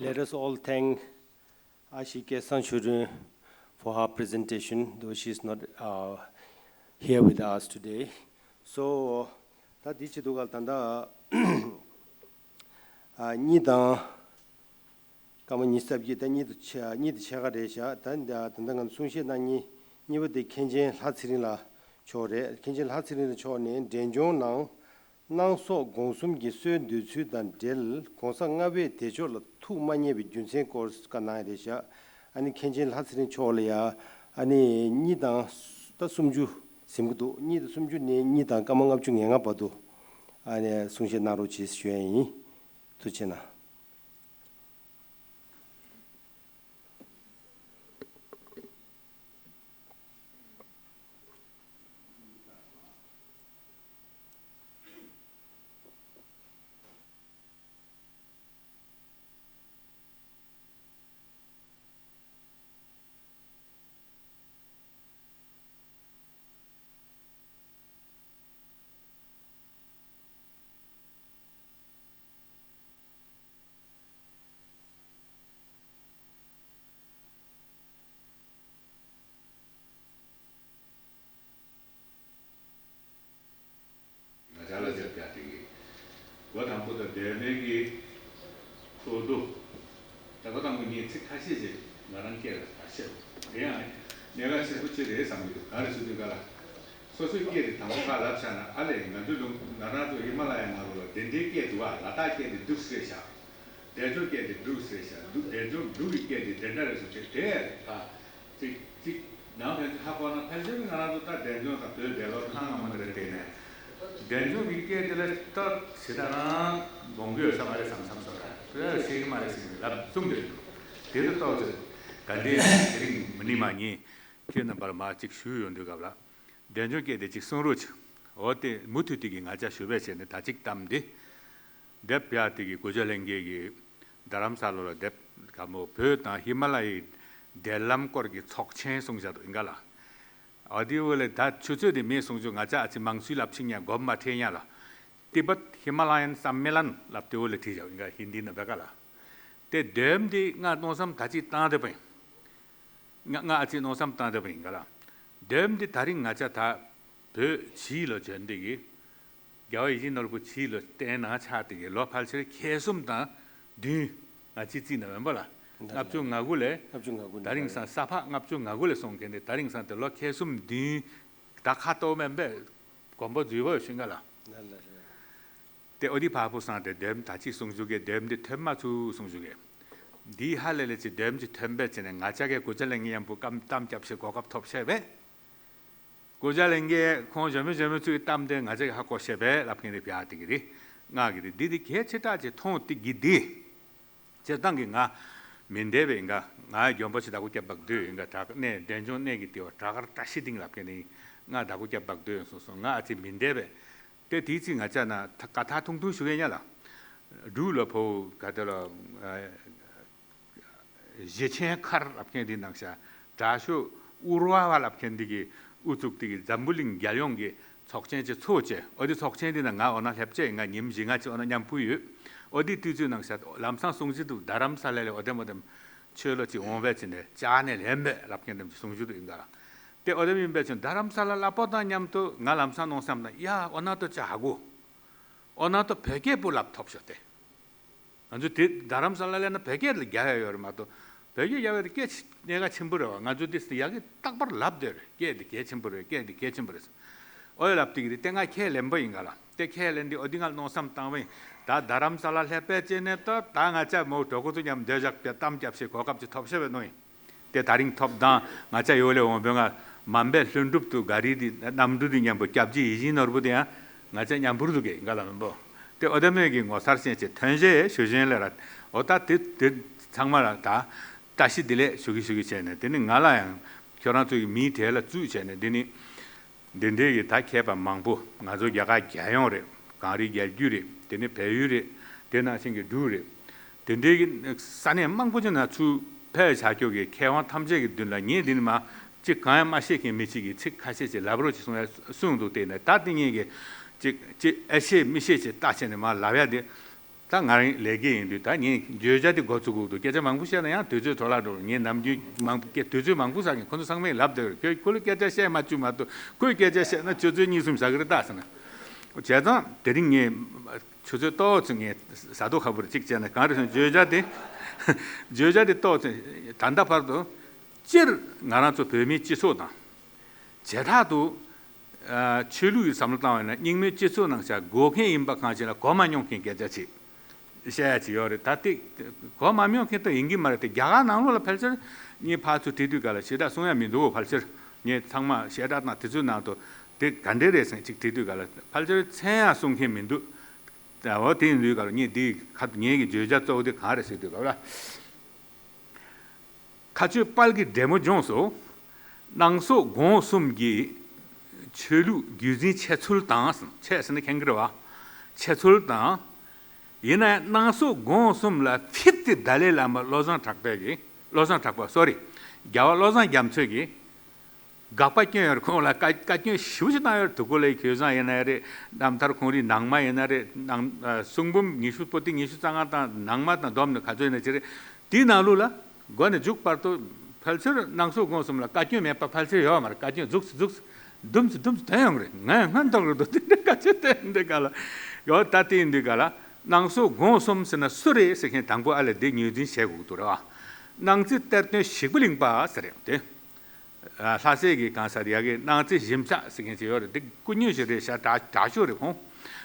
let us all thank Ashi Kesang Churun for her presentation, though she is not uh, here with us today. So, ད་འདི་ཆེད་དུ་ག་ད་ལྟ་གཉིས་དང་། སྐར་མ་ཉི་ཤུ་རྩ་བརྒྱད། ད་གཉིས་དང་ཕྱེད་གཉིས་དང་ཕྱེད་ཀ་རེད་བཞག་ད་ད་ལྟ་ང་ཚོ་གསུང་བཤད་གནང་མཁན་གཉིས་པ་དེ་མཁན་ཆེན་ལྷ་ཚེ་རིང་ལགས་མཆོག་རེད། མཁན་ཆེན་ལྷ་ཚེ་རིང་ལགས་མཆོག་ནས་འབྲས་ལྗོངས་ནང་སྣང་སོགས་སྒོམ་གསུམ་གྱི་སྲོལ་འདོད་ཚུལ་དང་འབྲེལ་༸གོང་ས་ལྔ་པས་བདེ་མཆོག་ལ་ཐུགས་མ་མཉེས་པའི་རྒྱུ་མཚན་སྐོར་བཀའ་གནང་ཡ་རེད་བཞག་ཨ་ནི་མཁན་ཆེན་ལྷ་ཚེ་རིང་མཆོག་ལ་ཡ་ཨ་ནི་གཉིས་དང་ད་སུམ་ཅུ་ཟིན་གྱི་འདུག་གཉིས་དང་སུམ་ཅུ་ནས་གཉིས་དང་སྐར་མ་ལྔ་བཅུ་ང་ལྔ་བར་དུ་ཨ་ནི་གསུང་བཤད་གནང་རོགས་བྱེད་ཞུ་ཡ་ཡིན། ཐུགས་རྗེ་གནང་། ང་ཅག་ལ་ཅབ་རྒྱག་དེ་གི། སྒོ་དང་པོ་དང་འབད་མེད་ཀྱི་ཚོགས་འདུ། ད་སྒོ་དང་པོ་ངས་ཚིག་ཁ་ཤས་ཅིག་ང་རང་སྐད་ལ་ད་བཤད། དེ་ཡང་གནད་འགག་ཆེན་པོ་ཅིག་རེད་བསམ་གྱི་འདུག་ག་རེ་ཟེར་དུས་ག་ལ། སོ་སོའི་སྐད་དེ་དང་པོ་ཁ་ལབ་བཞག་ན་ཨ་ལས་ང་ཚོའི་ལུང་ང་རང་ཚོ་ཧི་མ་ལ་ཡ་ནང་ལོགས་ལ་དེ་འདྲའི་སྐད་འདུག་ཨ། ལ་དྭགས་སྐད་དེ་འདུག་ཟེར་བཞག་འབྲས་ལྗོངས་སྐད་དེ་འབྲུག་ཟེར་ཤག་འབྲུག་འབྲས་ལྗོངས་འབྲུག་གི་སྐད་དེ་དེ་འདྲ་རེད་ཟེར་ཅིག་དེ་ད་ཅིག་ཅིག་ནང་ཕན་ཚུན་ཧ་གོ་ན། ཕལ་ཆེར་ང་རང་ཚོ་ད་འབྲས་ལྗོངས་དང་བོད་འདས་ལོག་ཐང་ལ་མ་འདྲ་དེ་ནས་འབྲས་ལྗོངས་ཀྱི་སྐད་དེ་ལ་ཏོག་ཞེ་དྲག་རང་དགོངས་ཀྱི་ཡོད་ས་མ་རེད་བསམ་བསམ་སོ། ད་ཤེས་ཀྱི་མ་རེད་ཟེར་ནས་ལབ་གསུངས་འདུག་དེ་ལ་ཏོག་ཙེ་ག་འདྲས་དེ་རིང་མི་ནི་མ་ཉིན་ཁྱེད་རྣམ་པར་མ་ཅིག་ཞུས་ཡོང་དུས་སྐབས་ལ། འབྲས་ལྗོངས་སྐད་དེ་ཅིག་གསུང་རོགས་བྱེད། འོ་དེ་མུ་མཐུད་དེ་གི་ང་ཅག་ཞུ་བས་བྱས་ནས་ད་ཅིག་གཏམ་འདི། དེབ་ཡག་དེ་གི་གུ་ཇ་ལེན་གེ་གི་རྡ་རམ་ས་ལ་ལ་དེབ་ག་མོ་བོད་དང་ཧི་མ་ལ་ཡའི་འབྲེལ་ལམ་སྐོར་གྱི་ཚོགས་ཆེན་གསུང་བཞག་འདུག་ཨིན་ག་ལ། འོ་དེ་འོ་ལས་ད་ཆུ་ཚོད་དེ་མེད་གསུང་ཆུ་ང་ཅག་ཨ་ཙི་མང་སུའི་ལབ་ཕྱིན་ཡང་གོམ་མ་ཁྲེལ་ཡང་ལ། ཏི་བད་ཧི་མ་ལ་ཡན་སམ་མེ་ལན་ལབ་དེ་འོ་ལས་བྲིས་བཞག་ཨིན་ག་ཧིན་དི་ན་བེ་ག་ལ། དེ་དེབ་འདི་ང་མནོ་བསམ་ད་ཅིག་བཏང་དེ་པ་ཡིན། ང་ང་ཨ་ཙི་མནོ་བསམ་བཏང་བསྡད་པ་ཡིན་ག་ལ། དེབ་འདི་ད་རིང་ང་ཅག་ད་བོད་ཕྱི་ལ་བྱོན་འདི་གི། རྒྱལ་བ་ཡིད་བཞིན་ནོར་བུ་ཕྱི་ལ་བསྟན་ན་ཆགས་འདི་གི་ལོ་ཕལ་ཆེར་ཁལ་གསུམ་དང་བདུན། ང་ཅི་རྩིས་ན་མེན་པ་ལ། ལྔ་བཅུ་ང་དགུ་ལས། ལྔ་བཅུ་ང་དགུ་ད་རིང་སང་ས་ཕག་ལྔ་བཅུ་ང་དགུ་ལས་སོང་མཁན་འདི་ད་རིང་སང་དེ་ལོ་ཁལ་གསུམ་བདུན། ད་ཁ་ཏོ་མེན་པས། གོམ་པ་འཛུལ་བ་ཡོད་ཤིང་ག་ལ། དེ་ཨོ་དི་ཕ་བུ་སང་དེ་དེབ་ད་ཅིག་གསུང་ཞུ་གེ་དེབ་འདི་ཐོན་མ་ཚུགས་གསུང་ཞུ་གེ། འདི་ཧ་ལས་ལས་ཅིག་དེབ་ཅིག་ཐོན་པས་ཅི་ནས་ང་ཅག་གི་གུ་ཅ་ལེན་གེ་ཡང་བུ་ཀམ་གཏམ་རྒྱབ་ཤེས་གོ་སྐབས་ཐོབ་ཤེས་པས། གུ་ཅ་ལེན་གེ་ཁོང་གཞོན་མི་གཞོན་མི་ཚོའི་གཏམ་དེ་ང་ཅག་གི་ཧ་གོ་ཤེས་པས་ལབ་མཁན་དེ་བྱ་དེ་གི་རེད། ང་གི་རེད་འདི་དེ་གལ་ཆེ་དྲག་ཅིག་མཐོང་དེ་གི་འདི། སྤྱིར་བཏང་གི་ང་མི་འདས་པའི་ང་ང་གྱོན་པོ་ཆེ་བདག་པོ་སྐྱབས་བག་སྡོད་ཡིན་ག་དྲག་གནས་འབྲས་ལྗོངས་གནས་ཀྱི་ལྟེ་བ་དྲག་གར་བཀྲ་ཤིས་སྡིངས་ལབ་མཁན་ནི་ང་བདག་པོ་སྐྱབས་བག་སྡོད་ཡིན་སོང་སོང་ང་ཨ་ཙི་མི་འདས་པས། དེ་དེའི་ཚིག་ང་ཅག་ན་ཀ་ཐག་ཐུང་ཐུང་ཞུ་གི་ཡིན་ལ། འབྲུག་ལ་ཕོ་ག་དེ་ལ་གཞི་ཆེན་མཁར་ལབ་མཁན་དེ་ནང་ཤ་དྲག་ཤོས་ཨུར་བ་བ་ལབ་མཁན་དེ་གི་ཨུ་ཚུགས་དེ་གི་འཛམ་བུ་གླིང་རྒྱལ་ཡོངས་ཀྱི་ཚོགས་ཆེན་ཅིག་ཚོགས་བྱས། ཨོ་དེ་ཚོགས་ཆེན་དེ་ན་ང་འོ་ན་སླེབས་བྱས་ང་ཉིན་བཞི་ལྔ་ཅིག་འོ་ན་མཉམ་ཕུ་ཡོད། ཨོ་དེ་དུས་ཚོད་ནང་ཤ་ལམ་སང་གསུང་གཞི་འདུག་རྡ་རམ་ས་ལ་ལས་ཨོ་དེ་མོ་དེ་ཆོས་ལོ་ཅིག་འོང་བས་ཅི་ནས་ཅག་ནས་ལེན་པས་ལབ་མཁན་དེ་གསུང་གཞི་འདུག་ཡིན་ག་ལ། དེ་ཨོ་དེ་མིན་པས་ཅི་རྡ་རམ་ས་ལ་ལ་པོ་དང་མཉམ་དུ་ང་ལམ་སང་མནོ་བསམ་དང་ཡ་ཨོ་ན་ཏོ་ཅག་ཧ་གོ། ཨོ་ན་ཏོ་བོད་སྐད་པོ་ལབ་ཐོབ་ཤོག་སྟེ། ང་ཚོ་དེ་རྡ་རམ་ས་ལ་ལ་ན་བོད་སྐད་ལ་རྒྱ་ཡ་ཡོད་རེད་མ་གཏོགས། བོད་སྐད་རྒྱ་བའི་སྐད་ཆ་གནད་འགག་ཆེན་པོ་རེད་བ། ང་ཚོ་དེ་ཡ་གི་རྟག་པར་ལབ་བསྡད་རེད། སྐད་དེ་གལ་ཆེན་པོ་རེད། སྐད་དེ་གལ་ཆེན་པོ་རེད། ཨོ་ཡ་ལབ་དེ་གི་རེད་དེ་ང་ཁས་ལེན་པ་ཡིན་ག་ལ། དེ་ཁས་ལེན་དེ་ཨོ་དེ་ང་མནོ་བསམ་བཏང་བ་ཡིན། ད་རྡ་རམ་ས་ལ་སླེབས་པའི་རྗེས་ནས་ད་ད་ང་ཅག་མོ་གྲོགས་པོ་ཚོ་མཉམ་སྡོད་བཞག་པའི་གཏམ་རྒྱབ་ཤེས་གོ་སྐབས་ཅིག་ཐོབ་ཤེས་པའི་མནོ་ཡིན། དེ་ད་རིང་ཐོབ་དང་ང་ཅག་ཡོ་ལེ་འོང་བོ་ང་མམ་པའི་ལྷུན་གྲུབ་ཏུ་ག་རི་དེ་གནམ་གྲུ་དེ་མཉམ་པོ་སྐྱབས་རྗེ་ཡིད་བཞིན་ནོར་བུ་དེ་ཡང་ང་ཅག་མཉམ་པོར་འདུག་གེ་འགའ་ལ་མིན་པོ། དེ་ཨོ་དེ་མོས་ཀྱི་ངོ་མཚར་ཅན་གྱི་ཐོན་རྗེས་ཞུ་བཞིན་ལས་ར་ཨོ་ད་དེ་དེ་ཚང་མ་ལ་ད་བཀྲ་ཤིས་བདེ་ལེགས་ཞུ་གི་ཞུ་གི་བྱས་ནས་དེ་ནི་ང་ལ་ཡང་ཁྱོད་རང་ཚོ་གི་མིའི་གྲས་ལ་བཙུད་བྱས་ནས་དེ་ནི། འདི་འདྲའི་གི་ད་མཁས་པ་མང་པོ་ང་ཚོ་རྒྱ་གར་རྒྱལ་ཡོངས་རེད། གངས་རི་རྒྱལ་རྒྱུད་རེད། དེ་ནི་བལ་ཡུལ་རེད། དེ་ནང་བཞིན་གྱི་འབྲུག་རེད། དེ་འདྲའི་གི་ས་གནས་མང་པོ་ཅིག་ན་ཚུར་ཕེབས་བྱ་རྒྱུ་གི་མཁས་དབང་ཐམས་ཅད་ཀྱི་མདུན་ལ་ངས་འདི་ནི་མ་གཅིག་གང་ཡང་མ་ཤེས་མཁན་མི་གཅིག་གིས་ཚིག་ཁ་ཤས་ཅིག་ལབ་རོགས་ཅིག་གསུང་ཡ་གསུངས་འདུག་དེ་ནས་ད་དེ་ངས་གི་གཅིག་གཅིག་ཨེ་ཤེས་མི་ཤེས་ཅིག་ལྟ་བྱས་ནས་མ་ལབ་ཡ་དེ། ད་ང་རང་ལས་ཀ་ཡིན་དུས་ད་ངས་བརྗོད་བྱ་དེ་འགོ་ཚུགས་དགོས་འདུག་སྐད་ཆ་མང་པོ་བཤད་ན་ཡང་དུས་ཚོད་འཕྲོ་བརླག་འགྲོ། ངས་ནམ་རྒྱུན་མང་པོ་སྐད་དུས་ཚོད་མང་པོ་ཟ་མཁན་ཁོ་ཚོ་ཚང་མས་ལབ་བསྡད་ཡོད། ཁོས་ཁོ་ལ་སྐད་ཆ་བཤད་མ་བཅུག་མ་གཏོགས་ཁོས་སྐད་ཆ་བཤད་ན་ཆུ་ཚོད་གཉིས་གསུམ་ཟ་གི་རེད་ད་ཟེར་ན། བྱས་ཙང་དེ་རིང་ངས་ཆུ་ཚོད་ཏོག་ཙམ་ངས་ཟ་དོ་ཁ་པོ་རེ་གཅིག་བྱས་ན་གང་རེད་ཟེར་ན་བརྗོད་བྱ་དེ་བརྗོད་བྱ་དེ་ཏོག་ཙམ་ད་ལྟ་བར་དུ་སྤྱིར་ང་རང་ཚོ་བོད་མིའི་སྤྱི་ཚོགས་དང་། བྱེ་བྲག་ཏུ། ཨ། ཆོས་ལུགས་ཀྱི་བསམ་བློ་བཏང་བ་ཡིན་ན་རྙིང་མའི་སྤྱི་ཚོགས་ནང་བཞག་གོ་མཁན་ཡིན་པ་གང་ཞིག་ལ་གོ་མ་མྱོང་མཁན་སྐད་ཆ་ཅིག་བཤད་ཡ་ཅིག་ཡོད་རེད། ད་ལྟ་གོ་མ་མྱོང་མཁན་དེ་ཡིན་གྱི་མ་རེད་དེ། རྒྱ་གར་ནང་ལོགས་ལ་ཕལ་ཆེར་ངས་ཕར་ཚུར་བྲིས་དུས་ག་ལ་ཞེ་དྲག་གསུང་ཡ་མི་འདུག་ཕལ་ཆེར་ངས་ཚང་མ་ཞེ་དྲག་དང་དེ་ཚོའི་ནང་དུ་དེ་ག་འདྲས་རེད་ཟེར་ཅིག་བྲིས་དུས་ག་ལ་ཕལ་ཆེར་མཚན་ཡང་གསུང་མཁན་མི་འདུག་ད་འོ་དེ་ཡིན་དུས་ག་ལ་ངས་འདི་ཁ་ངེད་ཀྱི་བརྗོད་བྱ་གཙོ་བོ་དེ་གང་རེད་ཟེར་དུས་ག་ལ། མཁའ་སྤྱོད་དཔལ་གྱི་འབྲས་བུ་ལྗོངས་སུ། སྣང་སོགས་སྒོ་གསུམ་གྱི་ཆོས་ལུགས་རྒྱུད་འཛིན་བྱེད་ཚུལ་དང་། བྱས་ཟེར་ན་མཁྱེན་གྱི་རེད་བ། བྱེད་ཚུལ་དང་། ཡིན་ན་ཡང་སྣང་སོགས་སྒོ་གསུམ་ལ་ཕིབས་ཏེ་ཏཱ་ལའི་བླ་མ་བློ་བཟང་གྲགས་པས་ཀྱི། བློ་བཟང་གྲགས་པ་སོ་རི། རྒྱལ་བ་བློ་བཟང་རྒྱ་མཚོས་ཀྱི། དགག་པ་སྐྱོན་ཡོད་རེད། ཁོང་ལ་བཀའ་བཀའ་བཀྱོན་ཞེ་པོ་ཅིག་བཏང་ཡོད་རེད། དུ་ཀོ་ལའི་གོས་བཟང་ཡིན་ན་རེད། རྣམ་ཐར་ཁོང་རའི་ནང་མ་ཡིན་ན་རེད། ནང་ཨ་གསུང་འབུམ་ཉི་ཤུ་པོ་ཏི་ཉི་ཤུ་རྩ་ལྔ་དང་ནང་མ་དང་བསྡོམས་ནས་ག་ཚོད་ཡིན་ན་ཅི་རེད། དེའི་ནང་ལོགས་ལ་མགོ་ནས་མཇུག་བར་དུ་ཕལ་ཆེར་སྣང་སོགས་སྒོ་གསུམ་ལ་བཀའ་བཀྱོན་མེད་པ་ཕལ་ཆེར་ཡོད་མ་རེད། བཀའ་བཀྱོན་རྫོགས་སུ་རྫོགས་སུ་བསྡོམས་སུ་བསྡོམས་སུ་ཐོན་ཡོང་གི་རེད། ངས་སྔོན་མདོག་རེད་དོ། དེ་འདྲ་བཀའ་བཀྱོན་བསྟན་འདི་ག་ལ་ཡོད། ད་དེ་ཡིན་དུས་ག་ལ་སྣང་སོགས་སྒོ་གསུམ་ཟེར་ན་སུ་རེད་ཟེར་མཁན་དང་པོ་ཨ་ལས་འདི་ངོས་འཛིན་བྱེད་དགོས་ཀྱི་འདུག་རེད་བ། སྣང་རྩེ་གཏེར་སྟོན་ཞིག་པ་གླིང་པ་ཟེར་ཡོང་དེ། ལྷ་སའི་གི་གང་ཟེར་ཡ་གི་སྣང་རྩེ་གཞིས་ཆགས་ཟེར་མཁན་ཅིག་ཡོད་རེད། འདི་སྐུ་དངོས་ཞིག་རེད་ཤག་དྲག་དྲག་ཤོས་རེད་ཁོང་།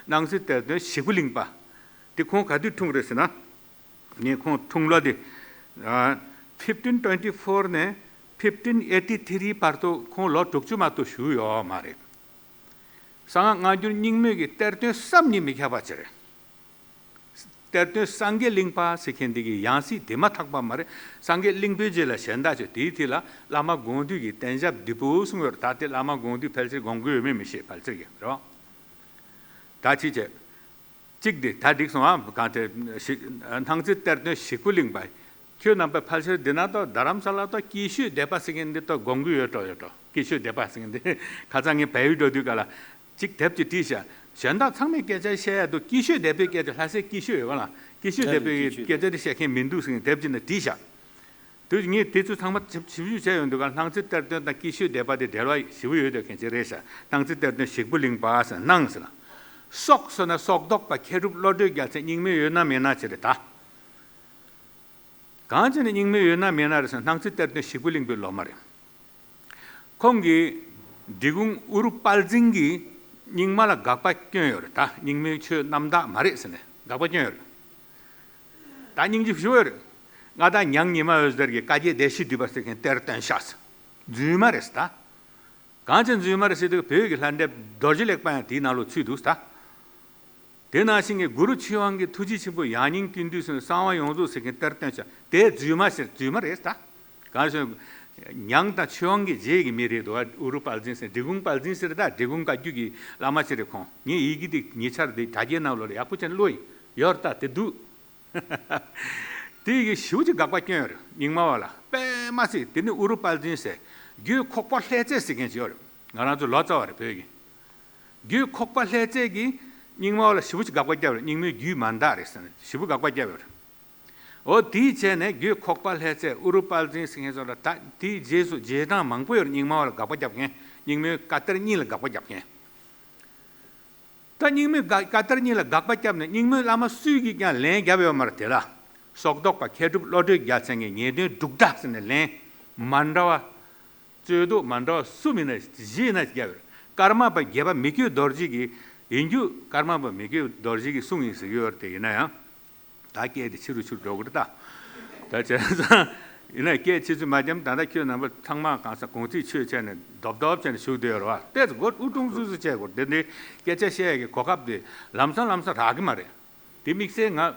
སྣང་རྩེ་གཏེར་སྟོན་ཞིག་པ་གླིང་པ། འདི་ཁོང་ག་དུས་འཁྲུངས་རེད་ཟེར་ན། ངས་ཁོང་འཁྲུངས་ལོ་དེ་fifteen twenty four ནས་fifteen eighty three བར་དུ་ཁོང་ལོ་དྲུག་ཅུ་མ་གཏོགས་བཞུགས་ཡོད་མ་རེད། གསང་སྔགས་སྔ་འགྱུར་རྙིང་མའི་གི་གཏེར་སྟོན་བསམ་གྱིས་མི་ཁྱབ་པ་ཅིག་རེད། གཏེར་སྟོན་སངས་རྒྱས་གླིང་པ་ཟེར་མཁན་འདི་གི་ཡང་སྲིད་དེ་མ་ཐག་པ་མ་རེད། སངས་རྒྱས་གླིང་པའི་རྗེས་ལ་གཞན་དག་ཆོས་དེའི་མཐིལ་ལ་བླ་མ་དགོངས་འདུས་ཀྱི་གཏན་ཞབས་འདི་པོ་གསུངས་ཡོད་རེད། ད་དེ་བླ་མ་དགོངས་འདུས་ཕལ་ཆེར་དགོངས་ཀྱི་ཡོད་མེད་མི་ཤེས། ཕལ་ཆེར་གྱི་རེད་བ། ད་ཅི་བྱེད། གཅིག་དེ་ད་འགྲིག་སོང་ཨ། གང་དེ་ཞིག་སྣང་ཚེ་གཏེར་སྟོན་ཞིག་པོ་གླིང་པ། ཁྱོད་རྣམ་པས་ཕལ་ཆེར་འདི་ན་ཏོ་རྡ་རམ་ས་ལ་ཏོ་སྐྱིད་ཤོད་སྡེ་པ་ཟེར་མཁན་འདི་ཏོ་དགོངས་ཀྱི་ཡོད་འགྲོ་ཡོད་འགྲོ། སྐྱིད་ཤོད་སྡེ་པ་ཟེར་མཁན་འདི་ཁ་སང་ངས་བལ་ཡུལ་འགྲོ་དུས་ག་ལ་གཅིག་དེབ་ཅིག་བྲིས་ཤག་གཞན་དག་ཚང་མས་སྐད་ཆ་བཤད་ཡ་འདུག་སྐྱིད་ཤོད་སྡེ་པའི་སྐད་ཆ། ལྷ་སའི་སྐྱིད་ཤོད་ཡོད་ག་ལ། སྐྱིད་ཤོད་སྡེ་པའི་སྐད་ཆ་དེ་བཤད་མཁན་མི་འདུག་ཟེར་ནས་དེབ་ཅིག་ནང་བྲིས་ཤག་དུས་ངས་དེ་ཚོ་ཚང་མ་ཞིབ་ཞིབ་བྱས་ཡོང་དུས་ཀ་སྣང་ཚེ་གཏེར་སྟོན་དང་སྐྱིད་ཤོད་སྡེ་པ་དེ་འབྲེལ་བ་ཞེ་པོ་ཡོད་དོ་མཁན་ཅིག་རེད་ཤག་སྣང་ཚེ་གཏེར་སྟོན་ཞིག་པོ་གླིང་པ་ཟེར་སྣང་ཟེར་ན། སོག་ཟེར་ན་སོག་ལྡོག་པ་མཁས་གྲུབ་བློ་གྲོས་རྒྱལ་མཚན་རྙིང་མའི་ཡོད་ན་མེད་ན་ཅི་རེད་ད། གང་བྱས་ནས་རྙིང་མའི་ཡོད་ན་མེད་ན་རེད་ཟེར་ན་སྣང་ཚེ་གཏེར་སྟོན་ཞིག་པོ་གླིང་པའི་སློབ་མ་རེད། ཁོང་གིས་འབྲི་གུང་ཨུ་རུ་དཔལ་འཛིན་གྱིས་རྙིང་མ་ལ་དགག་པ་བསྐྱོན་ཡོད་རེད། ད་རྙིང་མའི་ཆོས་རྣམ་དག་མ་རེད་ཟེར་ནས་དགག་པ་བསྐྱོན་ཡོད་རེད། ད་སྙིང་རྗེ་ཞུ་ཡོད་རེད། མངའ་བདག་ཉང་ཉི་མ་འོད་ཟེར་གྱིས་བཀའ་བརྒྱད་བདེ་གཤེགས་འདུས་པ་ཟེར་མཁན་གཏེར་སྟོན་ཤག་ཟེར། རྫུན་མ་རེད་ཟེར་ད། གང་བྱས་རྫུན་མ་རེད་ཟེར་དུས་བོད་ཀྱི་ལྷ་འདྲེ་རྡོ་རྗེ་ལེགས་པ་ཡང་དེའི་ནང་ལོགས་ཚུད་འདུག་ཟེར་ད། དེ་ནང་བཞིན་གྱི་གུ་རུ་ཆོས་དབང་གི་ཐུགས་རྗེ་ཆེན་པོ་ཡང་སྙིང་ཀུན་འདུས་ཟེར་གསང་བ་ཡོངས་རྫོགས་ཟེར་མཁན་གཏེར་སྟོན་ཤག་དེ་རྫུན་མ་ཟེར་རྫུན་མ་རེད་ཟེར་ད། གང་ཟེར། ཉང་དང་ཆོས་དབང་གི་རྗེས་ཀྱི་མི་རེད་འདུག་བ། ཨུ་རུ་དཔལ་འཛིན་ཟེར་འབྲི་གུང་དཔལ་འཛིན་ཟེར་ད་འབྲི་གུང་བཀའ་བརྒྱུད་ཀྱི་བླ་མ་ཅིག་རེད་ཁོང་། ངས་ཡི་གེ་འདི་ཉེ་ཆར་འདི་དྲ་རྒྱའི་ནང་ལོགས་ལ་ཡག་པོ་བྱས་ནས་ཀློག་ཡིན། ཡོད་ད་དེ་འདུག་དེ་ཡི་གེ་ཞེ་པོ་ཅིག་དགག་པ་བསྐྱོན་ཡོད་རེད་རྙིང་མ་བ་ལ། དཔེ་མ་སྲིད་དེ་ནི་ཨུ་རུ་དཔལ་འཛིན་ཟེར་རྒྱུད་ཁོག་པ་ལྷས་བཙས་ཟེར་མཁན་ཅིག་ཡོད་རེད། ང་རང་ཚོ་ལོ་ཙཱ་བ་རེད་བོད་ཀྱི། རྒྱུད་ཁོག་པ་ལྷས་བཙས་ཀྱིས་རྙིང་མ་བ་ལ་ཞེ་པོ་ཅིག་དགག་པ་བརྒྱབ་རེད། རྙིང་མའི་རྒྱུད་མ་འདག་རེད་ཟེར་ནས་ཞེ་པོ་དགག་པ་བརྒྱབ་ཡོད་རེད། འོ་དེའི་བྱས་ནས་རྒྱུད་ཁོག་པ་ལྷས་བཙས་ཨུ་རུ་དཔལ་འཛིན་ཟེར་མཁན་ཚོ་ལ་ད་དེའི་རྗེས་སུ་རྗེས་འབྲང་མང་པོ་ཡོད་རེད། རྙིང་མ་བ་ལ་དགག་པ་བརྒྱབ་མཁན། རྙིང་མའི་བཀའ་གཏེར་རྙིང་ལ་དགག་པ་བརྒྱབ་མཁན། ད་རྙིང་མའི་བཀའ་བཀའ་གཏེར་རྙིང་ལ་དགག་པ་བརྒྱབ་ནས་རྙིང་མའི་བླ་མ་སུས་ཀྱིས་ཀྱང་ལན་བརྒྱབ་ཡོད་མ་རེད་དེ་ལ། སོག་ལྡོག་པ་མཁས་གྲུབ་བློ་གྲོས་རྒྱལ་མཚན་གྱིས་ངེས་དོན་འབྲུག་སྒྲ་ཟེར་ནས་ལན་མ་འདྲ་བ། རྩོད་ཟློག་མ་འདྲ་བ་གསུམ་ཡིན་ན་བཞི་ཡིན་ན་བརྒྱབ་ཡོད་རེད། ཀརྨ་པ་དགྱེས་པ་མི་བསྐྱོད་རྡོ་རྗེ་གིས་ཡིན་རྒྱུ་ཀརྨ་པ་མི་བསྐྱོད་རྡོ་རྗེ་གི་གསུང་ཡིན་ཟེར་གྱི་ཡོད་རེད་དེ་ཡིན་ན་ཡང་། ད་སྐད་དེ་ཕྱི་རུ་ཕྱི་རུ་འགྲོ་གི་རེད་ད། ད་བྱས་ཙང་ཡིན་ན་སྐད་ཕྱི་ཚུལ་མ་འཇམ་ད་ལྟ་ཁྱོད་རྣམ་པ་ཚང་མ་གང་ས་གུང་ཚིགས་ཆོས་བྱས་ནས་རྡོབ་རྡོབ་བྱས་ནས་བཞུགས་བསྡད་ཡོད་རེད་བ། ཏོག་ཙམ་མགོ་ཨུ་ཀྲུང་སུ་སུ་བྱས་དགོས་འདི་འདི་སྐད་ཆ་བཤད་ཡ་གི་གོ་སྐབས་དེ་ལམ་སང་ལམ་སང་རག་གི་མ་རེད། དེ་དམིགས་བསལ་ང་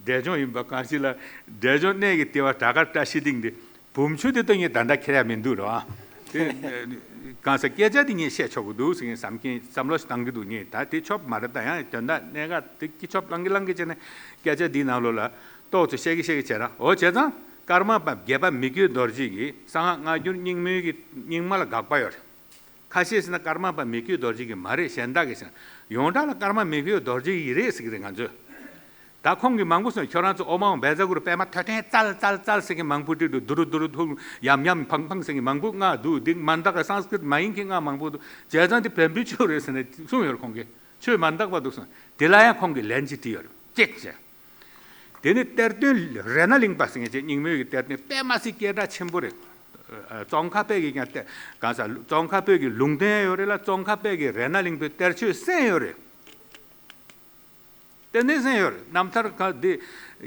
འབྲས་ལྗོངས་ཡིན་པ་གང་ཞིག་ལ་འབྲས་ལྗོངས་གནས་ཀྱི་ལྟེ་བ་བྲག་དཀར་བཀྲ་ཤིས་སྡིངས་འདི་བུམ་ཆུ་དེ་ལྟ་ངས་ད་ལྟ་ཁྱེར་ཡ་མི་འདུག་རེད་བ། དེ་གང་ཟག་སྐད་ཆ་དེ་ངས་བཤད་ཆོག་གི་འདུག་ཟེར་མཁན་བསམ་མཁན་བསམ་བློ་ཞིག་བཏང་གི་འདུག་ངས་ད་དེ་ཆོབ་མ་རེད། ད་ཡང་དོན་དག་གནད་འགག་དེ་སྐྱིད་ཆོབ་བླང་གི་བླང་གི་བྱས་ནས་སྐད་ཆ་འདིའི་ནང་ལོགས་ལ་ཏོག་ཙམ་བཤད་གི་བཤད་གི་བྱས་ན། འོ་བྱས་ཙང་ཀརྨ་པ་དགྱེས་པ་མི་བསྐྱོད་རྡོ་རྗེ་གིས་གསང་སྔགས་སྔ་འགྱུར་རྙིང་མའི་གི་རྙིང་མ་ལ་དགག་པ་ཡོད་རེད། ཁ་ཤས་ཟེར་ན་ཀརྨ་པ་མི་བསྐྱོད་རྡོ་རྗེ་གི་མ་རེད་གཞན་དག་གི་ཟེར་ན་ཡོངས་གྲགས་ལ་ཀརྨ་མི་བསྐྱོད་རྡོ་རྗེ་གི་རེད་ཟེར་གི་རེད་ང་ཚོས། ད་ཁོང་གིས་མང་པོ་གསུངས། ཁྱོད་རང་ཚོ་ཨོ་མ་འོང་བེ་ཛ་གུ་རུ་པད་མ་ཐོད་ཕྲེང་ཙལ་ཙལ་ཙལ་ཟེར་མཁན་མང་པོ་བྲིས་འདུག་དུ་རུ་དུ་རུ་ཐུག་ཡམ་ཡམ་ཕང་ཕང་ཟེར་མཁན་མང་པོ་ལྔ་འདུག་འདི་མ་འདག་གི་སཾ་སྐྲྀཏ་མ་ཡིན་མཁན་ལྔ་མང་པོ་འདུག་བྱས་ཙང་འདི་བོན་པོའི་ཆོས་རེད་ཟེར་ནས་གསུངས་ཡོད་རེད་ཁོང་གིས། ཆོས་མ་འདག་པ་འདུག་གསུངས། དེ་ལ་ཡང་ཁོང་གིས་ལན་གཅིག་བྲིས་ཡོད་རེད། གཅིག་བྱས། དེ་ནི་གཏེར་སྟོན་རཏྣ་གླིང་པ་ཟེར་མཁན་ཅིག་རྙིང་མའི་གི་གཏེར་སྟོན་དཔེ་མ་སྲིད་སྐད་གྲགས་ཆེན་པོ་རེད། ཙོང་ཁ་པའི་གི་ཀྱང་གཏེར་གང་ཟག་ཙོང་ཁ་པའི་གི་ལུང་བསྟན་ཡོད་རེད་ལ་ཙོང་ཁ་པའི་གི་རཏྣ་གླིང་པའི་གཏེར་ཆོས་གསན་ཡོད་རེད། གཏེར་སྟོན་གསན་ཡོད་རེད། རྣམ་ཐར་ག་འདི་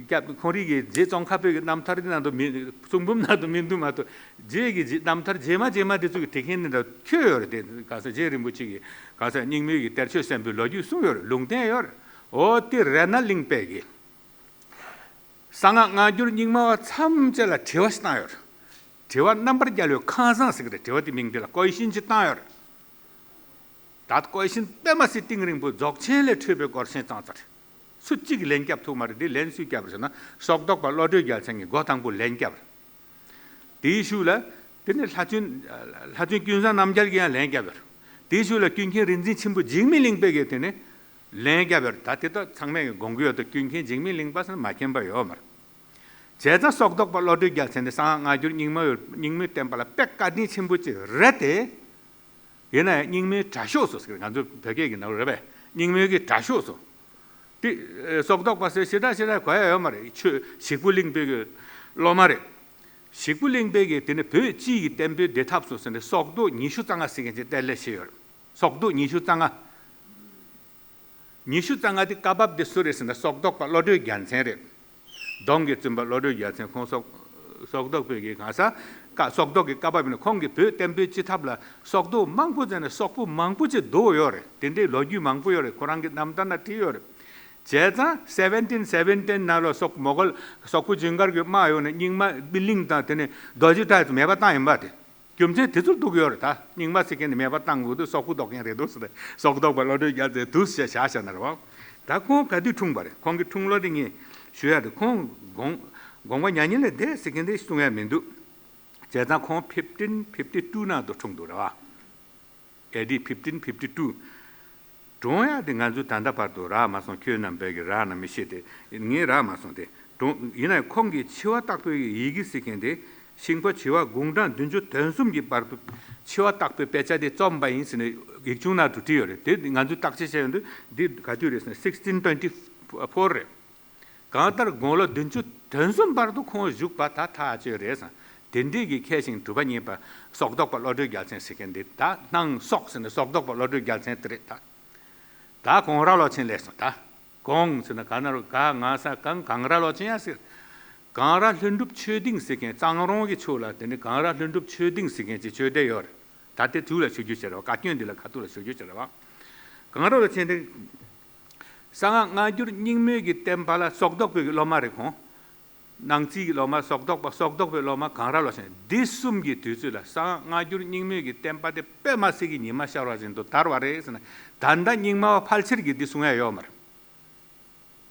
སྐྱབས་ཁོང་རིག་གི་རྗེ་ཙོང་ཁ་པའི་གི་རྣམ་ཐར་འདི་ནང་དུ་མི་གསུང་འབུམ་ནང་དུ་མི་འདུག་མ་གཏོགས་རྗེ་གི་རྗེ་རྣམ་ཐར་རྗེས་མ་རྗེས་མ་འདི་ཚོ་གི་དེ་མཁན་འདི་འདྲ་ཁྱོད་ཡོད་རེད། དེ་གང་ཟག་རྗེ་རིན་པོ་ཆེ་གི་གང་ཟག་རྙིང་མའི་གི་གཏེར་ཆོས་གསན་པའི་ལོ་རྒྱུས་གསུངས་ཡོད་རེད། ལུང་བསྟན་ཡོད་རེད། འོ་དེ་རཏྣ་གླིང་པའི་གི་གསང་སྔགས་སྔ་འགྱུར་རྙིང་མ་བ་མཚམས་བཅད་ལ་དྲི་བ་ཞིག་བཏང་ཡོད་རེད། དྲི་བ་རྣམ་པར་རྒྱལ་བའི་ཁང་བཟང་ཟེར་གི་རེད། དྲི་བ་དེ་མིང་དེ་ལ་ཀོ་ཤིན་ཅིག་བཏང་ཡོད་རེད། ད་ཀོ་ཤིན་དཔེ་མ་སྲིད་གཏིང་རིང་པོ་རྫོགས་ཆེན་ལས་འཕྲོས་པའི་སྐོར་ཆེན་ཙང་ཙ་རེད། སུ་གཅིག་གིས་ལན་བརྒྱབ་ཐུབ་མ་རེད། འདི་ལན་སུས་བརྒྱབ་རེད་ཟེར་ན་སོག་ལྡོག་པ་བློ་གྲོས་རྒྱལ་མཚན་གྱིས་འགོ་དང་པོ་ལན་བརྒྱབ་རེད། དེའི་གཞུག་ལ་དེ་ནས་ལྷ་བཙུན་ལྷ་བཙུན་ཀུན་བཟང་རྣམ་རྒྱལ་གྱིས་ཡང་ལན་བརྒྱབ་ཡོད་རེད། དེའི་གཞུག་ལ་ཀུན་མཁྱེན་རིག་འཛིན་ཆེན་པོ་འཇིགས་མེད་གླིང་པས་ཀྱིས་དེ་ནས་ལན་བརྒྱབ་ཡོད་རེད། ད་དེ་དག་ཚང་མས་ཀྱི་དགོངས་ཀྱི་ཡོད་དོ། ཀུན་མཁྱེན་འཇིགས་མེད་གླིང་པ་ཟེར་ན་མ་མཁྱེན་པ་ཡོད་མ་རེད། བྱས་ཙང་སོག་ལྡོག་པ་བློ་གྲོས་རྒྱལ་མཚན་དེ་གསང་སྔགས་སྔ་འགྱུར་རྙིང་མ་ཡོད་རྙིང་མའི་བསྟན་པ་ལ་དཔེ་བཀའ་དྲིན་ཆེན་པོ་ཅིག་རེད་དེ། ཡིན་ན་ཡང་རྙིང་མའི་དྲག་ཤོས་སུ་ཟེར་ང་ཚོ་བོད་སྐད་ཀྱི་ནང་རེད་པས། རྙིང་མའི་གི་དྲག་ཤོས་སུ། དེ་སོག་ལྡོག་པ་ཟེར་ཞེ་དྲག་ཞེ་དྲག་གོ་ཡ་ཡོད་མ་རེད། ཆོས་ཞིག་པོ་གླིང་པའི་གི་སློབ་མ་རེད། ཞིག་པོ་གླིང་པའི་གི་དེ་ནི་བོད་སྤྱི་ཡི་བསྟན་པའི་བདེ་ཐབས་སུ་ཟེར་ནས་སོག་ལྡོག་ཉི་ཤུ་རྩ་ལྔ་ཟེར་མཁན་ཅིག་གཏེར་ལས་བཞེས་ཡོད་རེད། སོག་ལྡོག་ཉི་ཤུ་རྩ་ལྔ། ཉི་ཤུ་རྩ་ལྔ་དེ་བཀའ་བབས་དེ་སུ་རེད་ཟེར་ན་སོག་ལྡོག་པ་བློ་གྲོས་རྒྱལ་མཚན་རེད། གདོང་གིས་བཙུན་པ་བློ་གྲོས་རྒྱལ་མཚན། ཁོང་སོག་སོག་བདག་པོའི་གི་གང་ས་ཀ་སོག་བདག་གི་བཀའ་བབས་ནས་ཁོང་གིས་བོད་བསྟན་པའི་སྤྱི་ཐབ་ལ་སོག་བདག་མང་པོ་བཙལ་ནས་སོག་པོ་མང་པོ་ཅིག་བསྡུ་ཡོད་རེད། དེ་འདྲའི་ལོ་རྒྱུས་མང་པོ་ཡོད་རེད། ཁོ་རང་གི་རྣམ་ཐར་ན་བྲིས་ཡོད་རེད། བྱས་ཙང་seventeen seventeen ནང་ལ་སོག་མོ་གལ་སོག་པོ་ཇུན་གར་གྱི་དམག་ཡོང་ནས་རྙིང་མ་སྨིན་གླིང་དང་དེ་ནས་རྡོ་རྗེ་བྲག་ཚོ་མེད་པ་བཏང་ཡིན་པ་དེ། རྒྱུ་མཚན་དེ་ཚོར་གཏུག་ཡོད་རེད། ད་རྙིང་མ་ཟེར་མཁན་ནི་མེད་པ་བཏང་དགོས་དུས་སོག་པོ་ལྡོག་མཁན་རེད་འདུག་ཟེར་ཏེ་སོག་བདག་པ་བློ་གྲོས་རྒྱལ་མཚན་དུས་བཞག་བཞག་བཞག་ན་རེད་བ། ད་ཁོང་ག་དུས་འཁྲུངས་པ་རེད། ཁོང་གི་འཁྲུངས་ལོ་དེ་ངས་ཞུ་ཡ་རེད། ཁོང་དགོངས་དགོངས་པ་མྱ་ངན་ལས་འདས་ཟེར་མཁན་དེ་གསུང་ཡ་མི་འདུག་བྱས་ཙང་ཁོང་fifteen fifty two ནང་དུ་འཁྲུངས་འདུག་རེད་བ། ཨེ་ཌི་fifteen fifty two། གྲོངས་ཡ་དེ་ང་ཚོས་ད་ལྟ་བར་དུ་རག་མ་སོང་། ཁྱོད་རྣམ་པས་ཀྱི་རག་ན་མི་ཤེས་ཏེ་ངས་རག་མ་སོང་སྟེ། གྲོངས་ཡིན་ནའི་ཁོང་གི་འཆི་བ་བརྟག་པའི་ཡི་གེ་ཟེར་མཁན་དེ་ཤིང་ཕོ་བྱེ་བ་དགུང་གྲངས་བདུན་ཅུ་དོན་གསུམ་གྱི་བར་དུ་འཆི་བ་བརྟག་པའི་དཔེ་ཆ་དེ་རྩོམ་པ་ཡིན་ཟེར་ནས་ཡིག་ཆུང་ནང་དུ་བྲིས་ཡོད་རེད། དེ་ང་ཚོས་བརྟག་དཔྱད་བྱས་ཡོང་དུས་འདི་ག་དུས་རེད་ཟེར་ན་sixteen twenty four རེད། གང་ལྟར་དགུང་ལོ་བདུན་ཅུ་དོན་གསུམ་བར་དུ་ཁོང་བཞུགས་པ་ད་ཐག་ཆོད་རེད་ཟེར། དེ་འདྲས་ཀྱི་མཁས་ཤིང་གྲུབ་པ་བརྙེས་པ་སོག་བདག་པ་བློ་གྲོས་རྒྱལ་མཚན་ཟེར་མཁན་འདི་ད་སྣང་སོག་ཟེར་ནས་སོག་བདག་པ་བློ་གྲོས་རྒྱལ་མཚན་དེ་རེད་ད། ད་གོང་ར་ལོ་ཆེན་ལས་སོང་ད། གོང་ཟེར་ན་ག་ན་རུ་ག་ང་ས་གང་གང་ར་ལོ་ཆེན་ཡ་ཟེར། གངས་ར་ལྷུན་གྲུབ་ཆོས་སྡིངས་ཟེར་མཁན་གཙང་རོང་གི་ཕྱོགས་ལ་དེ་ནི་གངས་ར་ལྷུན་གྲུབ་ཆོས་སྡིངས་ཟེར་མཁན་གྱི་ཆོས་སྡེ་ཡོད་རེད། ད་དེ་དུས་ལ་ཞུ་རྒྱུ་བྱེད་རེད་བ། བཀའ་བཀྱོན་འདི་ལ་ཁ་ཐུག་ལ་ཞུ་རྒྱུ་བྱེད་རེད་བ། གངས་ར་ལོ་ཆེན་དེ། གསང་སྔགས་སྔ་འགྱུར་རྙིང་མའི་གི་བསྟན་པ་ལ་སོག་བདག་པོའི་གི་སློབ་མ་རེད་ཁོང་། སྣང་རྩིས་ཀྱི་སློབ་མ་སོག་བདག་པ་སོག་བདག་པོའི་སློབ་མ་གངས་ར་ལོ་ཆེན་འདི་གསུམ་གྱི་དུས་ཚོད་ལ་གསང་སྔགས་སྔ་འགྱུར་རྙིང་མའི་གི་བསྟན་པ་དེ་དཔེ་མ་སྲིད་ཀྱི་ཉི་མ་ཤར་བ་བཞིན་དུ་དར་བ་རེད་ཟེར་ན། ད་ལྟ་རྙིང་མ་བ་ཕལ་ཆེར་གྱིས་འདི་གསུང་ཡ་ཡོད་མ་རེད།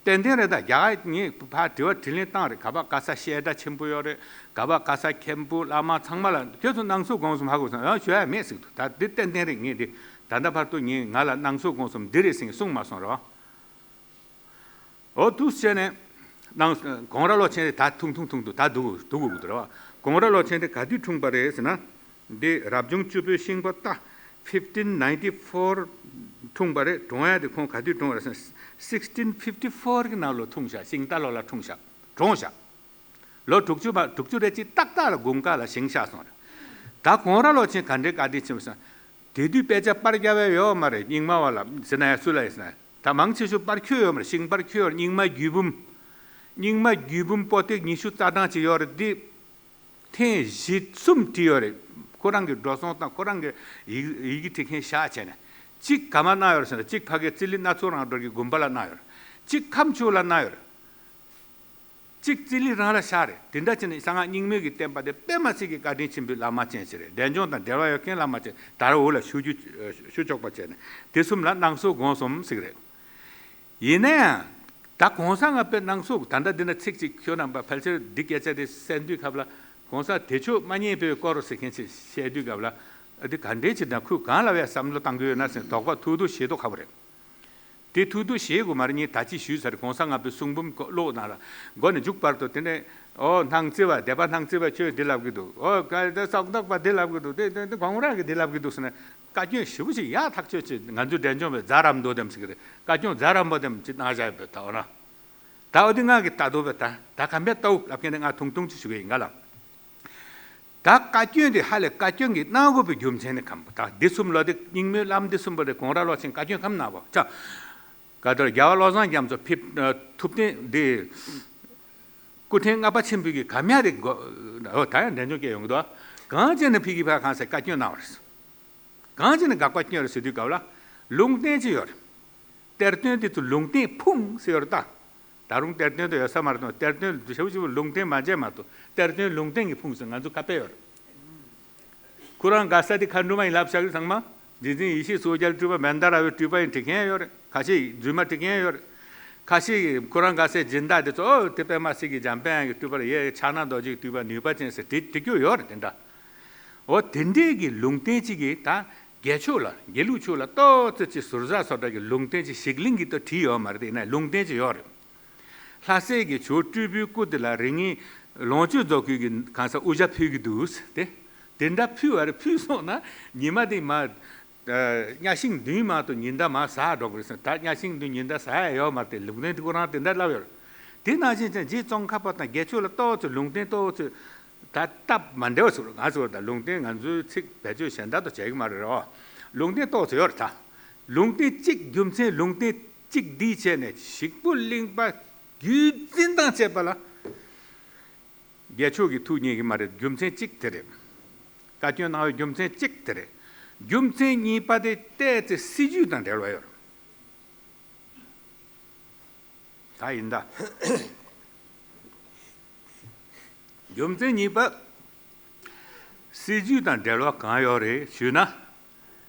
ཏན་ཏན་རེད། ད་རྒྱ་གར་ངས་ཕར་དྲི་བ་དྲིས་ལན་བཏང་རེད། ག་པ་ག་ས་བཤད་གྲྭ་ཆེན་པོ་ཡོད་རེད། ག་པ་ག་ས་མཁན་པོ་བླ་མ་ཚང་མ་ལ་ཁྱོད་ཚོ་སྣང་ཚུལ་དགོངས་གསུམ་ཧ་གོ་སོང་ཨ་ཞུ་ཡ་མེད་ཟེར་གི་འདུག་ད་འདི་ཏན་ཏན་རེད། ངས་འདི་ད་ལྟ་བར་དུ་ངས་ང་ལ་སྣང་ཚུལ་དགོངས་གསུམ་འདི་རེད་ཟེར་གསུངས་མ་སོང་རེད་བ། འོ་འདུག་བྱས་ནས་ནང་གོང་ར་ལོ་ཆེན་རེད། ད་ཐུང་ཐུང་ཐུང་ཐུང་ད་འདུག་འདུག་དགོས་ཀྱི་འདུག་རེད་བ། གོང་ར་ལོ་ཆེན་དེ་ག་དུས་འཁྲུངས་པ་རེད་ཟེར་ན། འདི་རབ་བྱུང་བཅུ་པའི་ཤིང་ཕོ་རྟ་fifteen ninety four འཁྲུངས་པ་རེད། གྲོངས་ཡ་དེ་ཁོང་ག་དུས་གྲོངས་པ་རེད་ཟེར་ན། sixteen fifty four གི་ནང་ལོ་འཁྲུངས་ཤག་ཤིང་རྟ་ལོ་ལ་འཁྲུངས་ཤག་གྲོངས་ཤག་ལོ་དྲུག་ཅུ་མ་དྲུག་ཅུ་རེ་གཅིག་ཏག་ཏག་ལ་དགུང་ཁ་ལ་ཞིང་གཤེགས་སོང་རེད། ད་གོང་ར་ལོ་ཆེན་ག་འདྲའི་བཀའ་དྲིན་ཆེན་པོ་ཟེར་ན། དེ་དུས་དཔེ་ཆ་པར་རྒྱབ་ཡ་ཡོད་མ་རེད། རྙིང་མ་བ་ལ་ཟེར་ན་ཡང་སུ་ལ་ཡིན་ཟེར་ན་ད་མང་ཆེ་ཤོས་པར་ཁྱོད་ཡོད་མ་རེད། ཤིང་པར་ཁྱོད་ཡོད་རྙིང་མ་བརྒྱུད་འབུམ། རྙིང་མ་བརྒྱུད་འབུམ་པོ་ཏི་ཉི་ཤུ་རྩ་གྲངས་ཅིག་ཡོད་རེད། འདི་ཐེངས་བཞི་གསུམ་བྲིས་ཡོད་རེད། ཁོ་རང་གི་འགྲོ་སོང་དང་ཁོ་རང་གི་ཡི་ཡི་གེ་བྲིས་མཁན་བཞག་བྱས་ནས་གཅིག་ག་མ་གནང་ཡོད་རེད་ཟེར་ན། གཅིག་ཕ་གི་རྩི་ལི་སྣ་ཚོགས་རང་གྲོལ་གྱི་དགོན་པ་ལ་གནང་ཡོད་རེད། གཅིག་ཁམས་ཕྱོགས་ལ་གནང་ཡོད་རེད། གཅིག་རྩི་ལི་རང་ལ་བཞག་རེད། དེ་འདྲ་བྱས་ནས་གསང་སྔགས་རྙིང་མའི་གི་བསྟན་པ་དེ་དཔེ་མ་སྲིད་ཀྱི་བཀའ་དྲིན་ཆེན་པོའི་བླ་མ་ཅན་ཞིག་རེད། འབྲས་ལྗོངས་དང་འབྲེལ་བ་ཡོད་མཁན་བླ་མ་ཅན་ད་ར་འུ་ལ་ཞུ་རྒྱུ་ཞུ་ཆོག་པ་བྱས་ནས་དེ་གསུམ་ལ་སྣང་སོགས་དགོངས་གསུམ་ཟེར་གི་རེད། ཡིན་ན་ཡང་ད་གོང་ས་ལྔ་པའི་སྣང་སོགས་ད་ལྟ་འདི་ན་ཚིག་གཅིག་ཁྱོད་རྣམ་པ་ཕལ་ཆེར་འདི་སྐད་ཆ་དེ་གསན་དུས་སྐབས་ལ་གོང་ས་དེ་ཆོས་མ་རྙེད་པའི་སྐོར་ཟེར་མཁན་ཅིག་བཤད་དུས་སྐབས་ལ་ཨ་འདི་ག་འདྲས་ཅིག་དང་ཁོས་གང་ལ་བས་བསམ་བློ་བཏང་གི་ཡོད་ན་ཟེར་དོགས་པ་ཐུག་ཐུག་ཞེ་དོགས་ཁ་པོ་རེད། དེ་ཐུག་ཐུག་ཞེ་དགོས་མ་རེད། ངས་ད་ཅི་ཞུས་ཚར། གོང་ས་ལྔ་པའི་གསུང་འབུམ་ཀློག་ནང་ལ་མགོ་ནས་མཇུག་བར་དུ་དེ་ནས་ཨོ་སྣང་རྩེ་བ་སྡེ་པ་སྣང་རྩེ་བ་ཁྱོད་འདི་ལབ་གི་འདུག་ཨོ་ག་ད་སོག་བདག་པ་འདི་ལབ་གི་འདུག་དེ་དེ་དེ་གོང་ར་གི་འདི་ལབ་གི་འདུག་ཟེར་ནས་བཀའ་བཀྱོན་ཞེ་པོ་ཞིག་ཡག་ཐག་ཆོད་ཅིག་ང་ཚོའི་འབྲས་ལྗོངས་པའི་རྫ་རམ་མདོ་དེམ་ཟེར་གི་རེད། བཀའ་བཀྱོན་རྫ་རམ་པོ་དེམ་ཅིག་གནང་བཞག་ཡོད་པའི་ཐོག་ན། ད་འོ་དེ་ང་གི་ད་དོ་བའི་ད་ད་གམ་པའི་ལྟ་བུ་ལབ་མཁན་དེ་ང་ཐུང་ཐུང་ཅིག་ཞུ་གི་ཡིན་ག་ལ། ད་བཀའ་བཀྱོན་དེ་ཧ་ལས་བཀའ་བཀྱོན་གྱི་གནང་དགོས་པའི་རྒྱུ་མཚན་ནི་གམ་པོ་ད་འདི་གསུམ་ལོ་དེ་རྙིང་མའི་བླམ་འདི་གསུམ་པོ་དེ་གོང་ར་ལོ་ཆེན་བཀའ་བཀྱོན་གམ་གནང་བ་ཅག་ག་དོར་རྒྱལ་བ་བློ་བཟང་རྒྱ་མཚོ་ཕེབས་ཐུབ་བསྟན་འདི་སྐུ་ཕྲེང་ལྔ་པ་ཆེན་པོའི་གི་གམ་ཡ་རེ་གོ་ད་ཡང་འདྲེན་འཇོག་སྐྱེ་ཡོང་གི་འདུག་གང་བྱས་ན་ཕི་གི་ཕ་གང་ཟེར་བཀའ་བཀྱོན་གནང་བ་རེད། གང་བྱས་ན་དགག་པ་བཀྱོན་རེད་ཟེར་དུས་སྐབས་ལ་ལུང་བསྟན་ཅི་ཡོད་རེད། གཏེར་སྟོན་དེ་ཚོ་ལུང་བསྟན་ཕུང་ཟེར་ཡོད་རེད་ད། ད་རུང་གཏེར་སྟོན་དུ་ཡོད་ས་མ་རེད་དང་གཏེར་སྟོན་དུ་ཞབས་ཞུ་ལུང་བསྟན་མ་བྱས་མ་གཏོགས་གཏེར་སྟོན་ལུང་བསྟན་གྱི་ཕུང་ཟེར་ང་ཚོ་ཁ་དཔེ་ཡོད་རེད། ཁོ་རང་དགའ་ས་དེ་མཁའ་འགྲོ་མ་ཡིན་ལབ་བཞག་གི་ཚང་མ་རྗེ་བཙུན་ཡེ་ཤེས་མཚོ་རྒྱལ་སྤྲུལ་པ་མན་དཱ་ར་བའི་སྤྲུལ་པ་ཡིན་འབྲི་མཁན་ཡོད་རེད། ཁ་ཤས་རྫུན་མ་འབྲི་མཁན་ཡོད་རེད། ཁ་ཤས་ཁོ་རང་དགའ་སའི་སྦྱིན་བདག་དེ་ཚོ་ཨོ་དེ་པད་མ་སྲས་ཀྱི་འཇམ་དཔལ་དབྱངས་ཀྱི་སྤྲུལ་པ་རེད། ཡེ་ཕྱག་ན་རྡོ་རྗེ་གི་སྤྲུལ་པ་ནུས་པ་ཅན་ཟེར་འབྲི་འབྲི་རྒྱུ་ཡོད་རེད་དེ་འདྲ། འོ་དེ་འདྲས་ཀྱི་ལུང་བསྟན་གཅིག་གིས་ད་དགེ་ཕྱོགས་ལ་དགེ་ལུགས་ཕྱོགས་ལ་ཏོག་ཙེ་ཅིག་ཟུར་ཟ་སོ་འདྲ་གི་ལུང་བསྟན་ཅིག་ཞིག་གླིང་གི་ཏོ་བྲིས་ཡོད་མ་རེད། དེ་ན་ལུང་བསྟན་ཅིག་ཡོད་རེད། ལྷ་སྲས་ཀྱི་ཇོ་བོ་སྤྲུལ་པའི་སྐུ་དེ་ལ་རིང་ངེ་ལོངས་སྤྱོད་རྫོགས་སྐུ་གི་གང་ཟག་དབུ་ཞྭ་ཕུལ་གི་འདུག་ཟེར་ཏེ། དེ་འདྲ་ཕུལ་བ་རེད། ཕུལ་སོང་ན་ཉི་མ་དེ་མ་གཉའ་ཤིང་བདུན་མ་གཏོགས་ཉི་ཟླ་མ་ཟག་འགྲོ་གི་རེད་ཟེར། ད་གཉའ་ཤིང་བདུན་ཉི་ཟླ་ཟག་ཡ་ཡོད་མ་རེད། དེ་ལུང་བསྟན་དེ་ཁོ་རང་དེ་འདྲ་ལབ་ཡོད་རེད། དེ་ནང་བཞིན་ཅན་རྗེ་ཙོང་ཁ་པ་དང་དགེ་ཕྱོགས་ལ་ཏོག་ཙེ་ལུང་བསྟན་ཏོག་ཙེ་ད་སྟབས་མ་འདྲ་བ་ཟེར། ང་ཚོ་ད་ལུང་བསྟན་ང་ཚོའི་ཚིག་བེད་སྤྱོད་གཞན་དག་ཏུ་བྱེད་ཀྱི་མ་རེད་རོ། ལུང་བསྟན་ཏོག་ཙེ་ཡོད་རེད་ད། ལུང་བསྟན་གཅིག་རྒྱུ་མཚན་ལུང་བསྟན་གཅིག་འདིའི་ཆེད་ནས་ཞིག་པོ་གླིང་པ་རྒྱུད་འཛིན་དང་བཅས་པ་ལ་ རྒྱལ་མཆོག་གི་ཐུགས་མཉེས་ཀྱི་མ་རེད། རྒྱུ་མཚན་གཅིག་དེ་རེད། བཀའ་བཀྱོན་གནང་བའི་རྒྱུ་མཚན་གཅིག་དེ་རེད། རྒྱུ་མཚན་གཉིས་པ་དེ་ཏོག་ཙམ་སྲིད་ཇུས་དང་འབྲེལ་བ་ཡོད་རེད། ད་ཡིན་ད། རྒྱུ་མཚན་གཉིས་པ། སྲིད་ཇུས་དང་འབྲེལ་བ་གང་ཡོད་རེད་ཞུས་ན།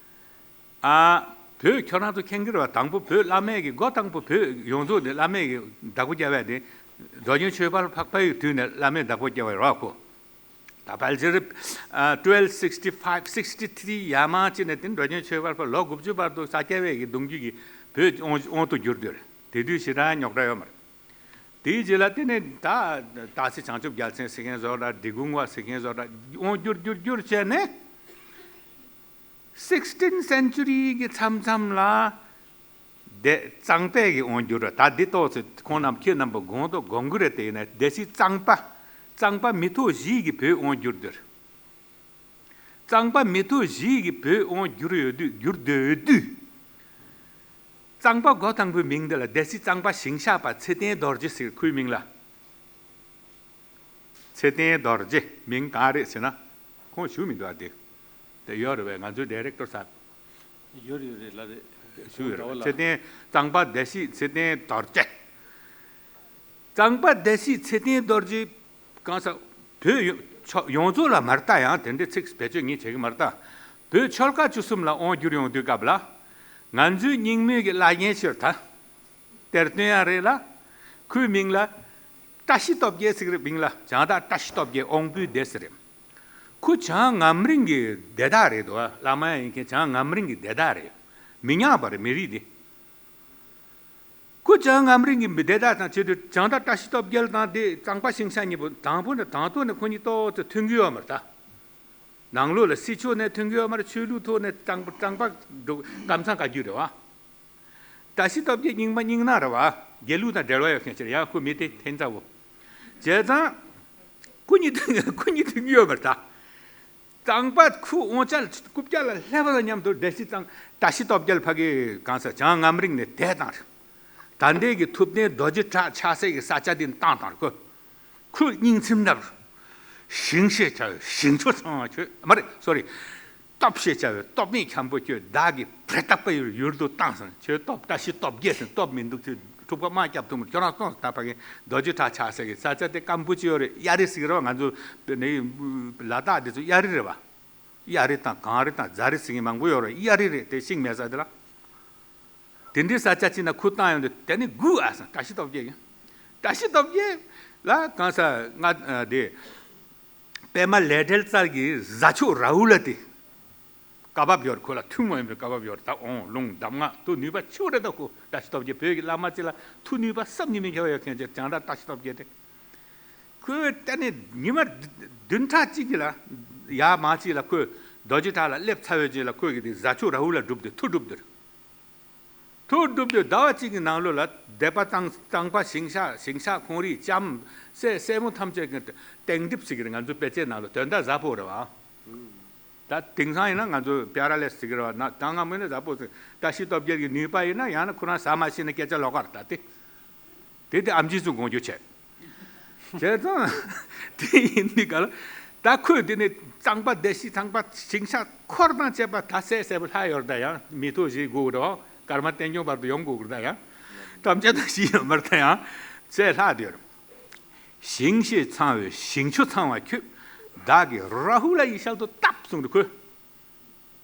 ཨ། བོད་ཁྱོད་རང་ཚོ་མཁྱེན་གྱི་རེད་བ། དང་པོ་བོད་བླ་མེད་ཀྱི་འགོ་དང་པོ་བོད་ཡོངས་རྫོགས་ནས་བླ་མེད་ཀྱི་བདག་པོ་རྒྱབ་ཡ་དེ། འགྲོ་མགོན་ཆོས་འཕེལ་འཕགས་པའི་དུས་ནས་བླ་མེད་བདག་པོ་རྒྱབ་པ་རེད་བ་ཁོ། ད་ཕལ་ཆེར་ཨ། ཊུ་ཝེལ་སིགས་ཊི་ཕའིབ་སིགས་ཊི་ཐི་རི་ཡར་མར་བྱས་ནས་དེ་འགྲོ་མགོན་ཆོས་འཕེལ་ལོ་དགུ་བཅུ་བར་དུ་ས་སྐྱ་པའི་གི་གདུང་རྒྱུད་ཀྱི་བོད་དབང་དབང་དུ་གྱུར་དུས་རེད། དེ་དུས་ཞེ་དྲག་རྙོག་དྲ་ཡོད་མ་རེད། དེའི་རྗེས་ལ་དེ་ནས་ད་སྟག་སེང་བྱང་ཆུབ་རྒྱལ་མཚན་ཟེར་མཁན་བཟོ་འདྲ། འབྲི་གུང་པ་ཟེར་མཁན་བཟོ་འདྲ་དབང་བསྒྱུར་བསྒྱུར་བསྒྱུར་བྱས་ནས། སིགས་ཊིན་སེན་ཅུ་རི་གི་མཚམས་མཚམས་ལ། དེ་གཙང་པས་ཀྱི་དབང་བསྒྱུར་ར། ད་འདི་ཏོག་ཙམ་ཁོང་རྣམས་ཁྱེད་རྣམ་པ་དགོངས་དང་དགོངས་ཀྱི་རེད། དེ་ཡིན་ན་སྡེ་སྲིད་གཙང་པ། གཙང་པ་མི་ཐོག་བཞི་གི་བོད་དབང་བསྒྱུར་དུས། གཙང་པ་མི་ཐོག་བཞི་གི་བོད་དབང་བསྒྱུར་ཡོད་དུས། བསྒྱུར་སྡོད་ཡོད་དུས། གཙང་པ་འགོ་དང་པོའི་མིང་འདི་ལ་སྡེ་སྲིད་གཙང་པ་ཞིང་གཤེགས་པ་ཚེ་བརྟན་རྡོ་རྗེ་ཟེར། ཁོའི་མིང་ལ། ཚེ་བརྟན་རྡོ་རྗེ། མིང་གང་རེད་ཟེར་ན། ཁོང་བཞུགས་མི་འདུག་ཨ། དེ་དེ་ཡོད་རེད་པས། ང་ཚོའི་ཌའི་རེག་ཊར་ཟེར། ཡོད་རེད། ཡོད་རེད་ལགས། རེད། བཞུགས་ཡོད་རེད། ཚེ་བརྟན། གཙང་པ་སྡེ་སྲིད་ཚེ་བརྟན་རྡོ་རྗེ། གཙང་པ་སྡེ་སྲིད་ཚེ་བརྟན་རྡོ་རྗེ། གང་ཟག་བོད་ཡོངས་ཡོངས་རྫོགས་ལ་མ་རེད་ད། ཡང་དེ་འདྲའི་ཚིག་བེད་སྤྱོད་ངས་བྱེད་ཀྱི་མ་རེད་ད། བོད་ཆོལ་ཁ་བཅུ་གསུམ་ལ་དབང་བསྒྱུར་ཡོང་དུས་སྐབས་ལ། ང་ཚོའི་རྙིང་མའི་གི་བླ་རྒན་ཤོར་ད། གཏེར་སྟོན་ཡང་རེད་ལ། ཁོའི་མིང་ལ་བཀྲ་ཤིས་སྟོབས་རྒྱལ་ཟེར་གི་རེད། མིང་ལ་བྱང་བདག་བཀྲ་ཤིས་སྟོབས་རྒྱལ་དབང་པོའི་སྡེ་ཟེར་རེད། ཁོ་བྱང་ངམ་རིང་གི་སྡེ་བདག་རེད་འདུག་ཨ། བླ་མ་ཡིན་མཁན་བྱང་ངམ་རིང་གི་སྡེ་བདག་རེད། མི་ཉག་པ་རེད། མི་རིགས་འདི། ཁོ་བྱང་ངམ་རིང་གི་མི་སྡེ་བདག་དང་བྱེད་དུས། བྱང་བདག་བཀྲ་ཤིས་སྟོབས་རྒྱལ་དང་དེ་གཙང་པ་ཞིང་གཤེགས་གཉིས་པོ་དང་པོ་ནས་དང་ཐོག་ནས་ཁོ་གཉིས་ཏོག་ཙམ་མཐུན་གྱི་ཡོད་མ་རེད་ད། ནང་ལོགས་ལ་སྲིད་ཕྱོགས་ནས་མཐུན་གྱི་ཡོད་མ་རེད། ཆོས་ལུགས་ཐོག་ནས། གཙང་པ། གཙང་པ་འགྲོ། ཀམ་ཚང་བཀའ་བརྒྱུད་རེད་བ། བཀྲ་ཤིས་སྟོབས་རྒྱལ་རྙིང་མ་རྙིང་ནག་རེད་བ། དགེ་ལུགས་དང་འབྲེལ་བ་ཡོད་མཁན་ཅིག་རེད། ཡང་ཁོ་མི་དེ་ཐན་ཚ་བོ། བྱས་ཙང་། ཁོ་གཉིས་མཐུན། ཁོ་གཉིས་མཐུན་གྱི་ཡོད་མ་རེད་ད། གཙང་པ་ཁོའི་དབང་ཆ་རྐུབ་བཀྱག་ལ་སླེབས་པ་དང་མཉམ་དུ་སྡེ་སྲིད་གཙང་། བཀྲ་ཤིས་སྟོབས་རྒྱལ་ཕ་གི་གང་ཟག་བྱང་ངམ་རིང་ནས་དེད་བཏང་རེད། ད་ལྟའི་གི་ཐུབ་བསྟན་རྡོ་རྗེ་བྲག་ཆགས་སའི་གི་ས་ཆ་དེ་བཏང་བཏང་རེད་ཁོ། ཁོས་སྙིང་ཚིམ་རབས། ཞིང་ཞེས་བྱ་བའི་ཞིང་ཆུ་ཚང་བ་ཁྱོད། མ་རེད། སོ་རི། སྟོབས་ཞེས་བྱ་བའི་སྟོབས་མེད་འཁྱམ་པོ་ཁྱོད། བདག་གིས་བྲེ་ལྟག་པའི་ཡུལ་དུ་བཏང་སོང་། ཁྱོད་སྟོབས་བཀྲ་ཤིས་སྟོབས་རྒྱལ་ཟེར། སྟོབས་མི་འདུག་ཁྱོད། འཁྲུག་པ་དམག་རྒྱབ་ཐུབ་མ། ཁྱོད་རང་སོང་ད་ཕ་གི་རྡོ་རྗེ་བྲག་ཆགས་སའི་གི་ས་ཆ་དེ་སྐམ་པོ་ཅིག་ཡོད་རེད། གཡའ་རི་ཟེར་གི་རེད་བ། ང་ཚོ་ནི་ལ་དྭགས་འདི་ཚོ་གཡའ་རི་རེད་བ། གཡའ་རི་དང་གངས་རི་དང་རྫ་རི་ཟེར་མཁན་མང་པོ་ཡོད་རེད། གཡའ་རི་རེད། དེ་ཤིང་མེད་ས་དེ་ལ། དེ་འདྲའི་ས་ཆ་ཅིག་ན་ཁོ་བཏང་ཡོང་དུས་དེ་ནི་སྒུག་ཨ་སོང་། བཀྲ་ཤིས་སྟོབས་རྒྱལ་ཡིན། བཀྲ་ཤིས་སྟོབས་རྒྱལ་ལ་གང་ཟག་ང་ཨ་དེ། པདྨ་ལས་འབྲེལ་རྩལ་གྱི་གཟའ་མཆོག་ར་ཧུ་ལ་དེ། བཀའ་བབས་ཡོད་རེད། ཁོ་ལ་ཐུན་མོང་མ་ཡིན་པའི་བཀའ་བབས་ཡོད་རེད། ད་འོང་ལུང་གདམས་ངག་ཏུ་ནུས་པ་ཆེ་བོ་རེད། ད་ཁོ་བཀྲ་ཤིས་སྟོབས་རྒྱལ་བོད་ཀྱི་བླ་མ་ཅིག་ལ་ཐུགས་ནུས་པ་ཟབ་ཉི་མའི་རྒྱ་བ་ཡོད་མཁན་ཅིག་བྱང་བདག་བཀྲ་ཤིས་སྟོབས་རྒྱལ་དེ། ཁོས་ད་ནི་ཉི་མ་བདུན་ཕྲག་གཅིག་གི་ལ་ཡར་མར་ཅིག་ལ་ཁོས་རྡོ་རྗེ་བྲག་ལ་སླེབས་ཚར་བའི་རྗེས་ལ་ཁོས་གི་དེ་གཟའ་མཆོག་ར་ཧུ་ལ་སྒྲུབ་དེ་ཐུགས་སྒྲུབ་དེ་རེད། ཐུགས་སྒྲུབ་དེ་ཟླ་བ་གཅིག་གི་ནང་ལོགས་ལ་སྡེ་པ་གཙང་གཙང་པ་ཞིང་གཤེགས་ཞིང་གཤེགས་ཁོང་རིགས་ལྕམ་སྲས་སྲས་མོ་ཐམས་ཅད་ཀྱི་གཏན་འགྲིབ་ཟེར་གི་རེད། ང་ཚོ་དཔེ་ཆའི་ནང་ལ་དོན་དག་ཟབ་པོ་རེད་བ། ད་དེང་སང་ཡིན་ན་ང་ཚོ་པེ་ར་ལེ་སི་ཟེར་གི་རེད་བ། ན་ད་སྔ་མོ་ཡིན་ན་ཟབ་པོ་ཟེར། བཀྲ་ཤིས་སྟོབས་རྒྱལ་གྱི་ནུས་པ་ཡིན་ན་ཡང་ན་ཁོ་རང་ཟ་མ་ཤེས་ན་སྐད་ཆ་ལོགས་ཀ་རེད། ད་དེ་དེ་དེ་ཨམ་ཆི་ཚོ་དགོངས་རྒྱུ་བྱས། བྱས་ཙང་དེ་ཡིན་དུས་ག་ལ་ད་ཁོས་དེ་ནས་གཙང་པ་སྡེ་སྲིད་གཙང་པ་ཞིང་གཤེགས་འཁོར་དང་བཅས་པ་ད་སྲས་སྲས་པོ་ལྷག་ཡོད་རེད། ད་ཡང་མི་ཐོག་བཞི་དགོས་རེད་བ། ཀརྨ་བསྟན་སྐྱོང་བར་དུ་ཡོང་དགོས་རེད། ད་ཡང་ཐམས་ཅད་ད་བཞི་ཡོད་མ་རེད། ད་ཡང་སྲས་ལྷག་དེ་ཡོད་རེད། ཞིང་ཞེས་ཚང་བའི་ཞིང་ཆུ་ཚང་བ་ཁྱོད། བདག་གིས་ར་ཧུ་ལ་ཡི་ཞལ་དུ་བཏབ་གསུངས་རེད་ཁོས།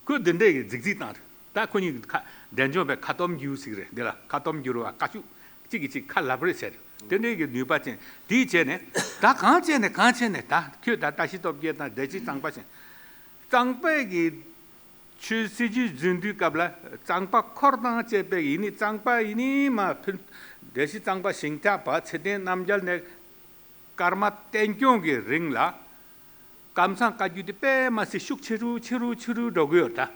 ཁོས་འདི་འདྲས་ཀྱི་རྫིག་རྫིག་བཏང་རེད། ད་ཁོ་གཉིས་ཀྱི་ཁ་འབྲས་ལྗོངས་པའི་ཁ་སྟོབས་འགྱུར་ཟིག་རེད། འདི་ལ་ཁ་སྟོབས་འགྱུར་བ་བཀའ་ཤུགས་གཅིག་གིས་གཅིག་ཁ་ལབ་རེད་ཟེར། དེ་འདྲས་ཀྱི་ནུས་པ་ཅན་དེའི་བྱས་ནས་ད་གང་བྱས་ནས་གང་བྱས་ནས་ད་ཁྱོད་ད་བཀྲ་ཤིས་སྟོབས་རྒྱལ་དང་བདེ་སྐྱིད་གཙང་པ་ཞིང་གཙང་པའི་གི་ཆོས་སྲིད་ཇུས་འཛིན་དུས་སྐབས་ལ་གཙང་པ་འཁོར་དང་བཅས་པའི་ཡིན་ནི་གཙང་པ་ཡིན་ནི་མ་ཕུན་བདེ་སྐྱིད་གཙང་པ་ཞིང་གཤེགས་པ་ཚེ་བརྟན་རྣམ་རྒྱལ་ནས། ཀརྨ་བསྟན་སྐྱོང་གི་རིང་ལ་ཀམ་ཚང་བཀའ་བརྒྱུད་དེ་དཔེ་མ་སྲིད་ཤུགས་ཆེ་རུ་ཆེ་རུ་ཆེ་རུ་འགྲོ་གི་ཡོད་ད།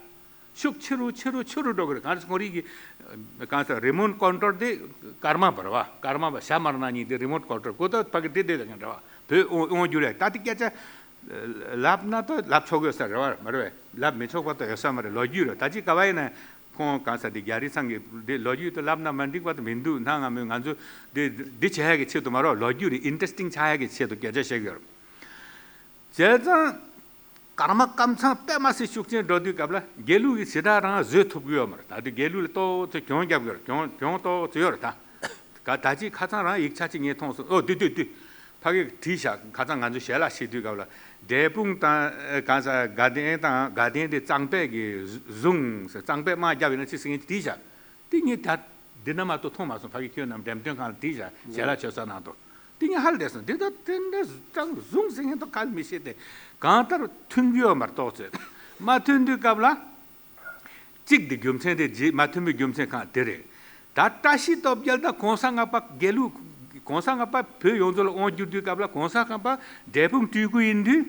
ཤུགས་ཆེ་རུ་ཆེ་རུ་ཆེ་རུ་འགྲོ་གི་རེད། གང་རེད་ཁོང་རིགས་ཀྱི་གང་ཟེར་རི་མོན་ཀོན་ཀྲོལ་དེ་ཀརྨ་པ་རེད་བ། ཀརྨ་པ་ཞྭ་དམར་ནག་གཉིས་དེ་རི་མོན་ཀོན་ཀྲོལ་གོ་ད་ཕ་གི་དེ་དེ་དང་འདྲ་བ་བོད་དབང་དབང་བསྒྱུར་ཡ་ད་དེ་སྐད་ཆ་ལབ་ན་ད་ལབ་ཆོག་གི་ཡོད་ས་རེད་བ་མ་རེད་བས། ལབ་མི་ཆོག་པ་ད་ཡོད་ས་མ་རེད། ལོ་རྒྱུས་རེད། ད་ཅི་ག་བ་ཡིན་ན། ཁོང་གང་ཟག་འདི་རྒྱ་རི་ཚང་གི་འདི་ལོ་རྒྱུས་དུ་ལབ་ན་མ་འགྲིག་པ་དུ་མི་འདུག་ན། སྔ་མོས་ང་ཚོ་འདི་འདི་བྱེད་ཡག་གི་ཆེད་དུ་མ་རོགས་ལོ་རྒྱུས་རེད། ཨིན་ཊི་རེ་སི་ཊིང་ཆགས་ཡག་གི་ཆེད་དུ་སྐད་ཆ་བཤད་གི་ཡོད་རེད། བྱས་ཙང་། ཀརྨ་ཀམ་ཚང་དཔེ་མ་སྲིད་ཤུགས་ཆེན་འགྲོ་དུས་སྐབས་ལ་དགེ་ལུགས་ཀྱི་བྱེ་བྲག་རང་བཟོས་ཐུབ་ཀྱི་ཡོད་མ་རེད། ད་དུང་དགེ་ལུགས་ལ་ཏོག་ཙམ་གྱོང་རྒྱབ་ཀྱི་ཡོད་རེད། གྱོང་གྱོང་ཏོག་ཙམ་ཡོད་རེད་ད། ག་ད་ཅི་ཁ་སང་རང་ཡིག་ཆ་ཅིག་ངས་མཐོང་སོང་། ཨོ་དུས་དུས་དུས། ཕ་གིར་བྲིས་བཞག་ཁ་སང་ང་ཚོ་ཞལ་ལག་བཞེས་དུས་སྐབས་ལ། འབྲས་སྤུངས་དང་གང་ཟག་དགའ་ལྡན་དང་དགའ་ལྡན་དེ་གཙང་པད་ཀྱི་གཟུངས་ཟེར། གཙང་པད་དམག་རྒྱབ་ཡིན་ན་ཅི་ཟེར་མཁན་བྲིས་བཞག་དེ་ངས་ད་འདི་ན་མ་གཏོགས་མཐོང་མ་སོང་། ཕ་གི་ཁྱོད་རྣམས་འགྲེམས་སྟོན་ཁང་ལ་བྲིས་བཞག་ཞལ་ལག་མཆོད་ས་ནང་དུ། དེ་ངས་ཧ་ལས་སོང་། འདི་ད་དེ་འདྲ་གཙང་གཟུངས་ཟེར་མཁན་དང་ག་ལ་མི་ཤེས་ཏེ། གང་ལྟར་མཐུན་གྱི་ཡོད་མ་རེད་ཏོག་ཙམ། མ་མཐུན་དུས་སྐབས་ལ། གཅིག་དེ་རྒྱུ་མཚན་དེ་རྗེས་མ་མཐུན་པའི་རྒྱུ་མཚན་གང་དེ་རེད། ད་བཀྲ་ཤིས་སྟོབས་རྒྱལ་དང་གོང་ས་ལྔ་པ་དགེ་ལུགས། གོང་ས་ལྔ་པ་བོད་ཡོངས་རྫོགས་ལ་དབང་བསྒྱུར་དུས་སྐབས་ལ་གོང་ས་ལྔ་པ་འབྲས་སྤུངས་སྤྲུལ་སྐུ་ཡིན་དུས།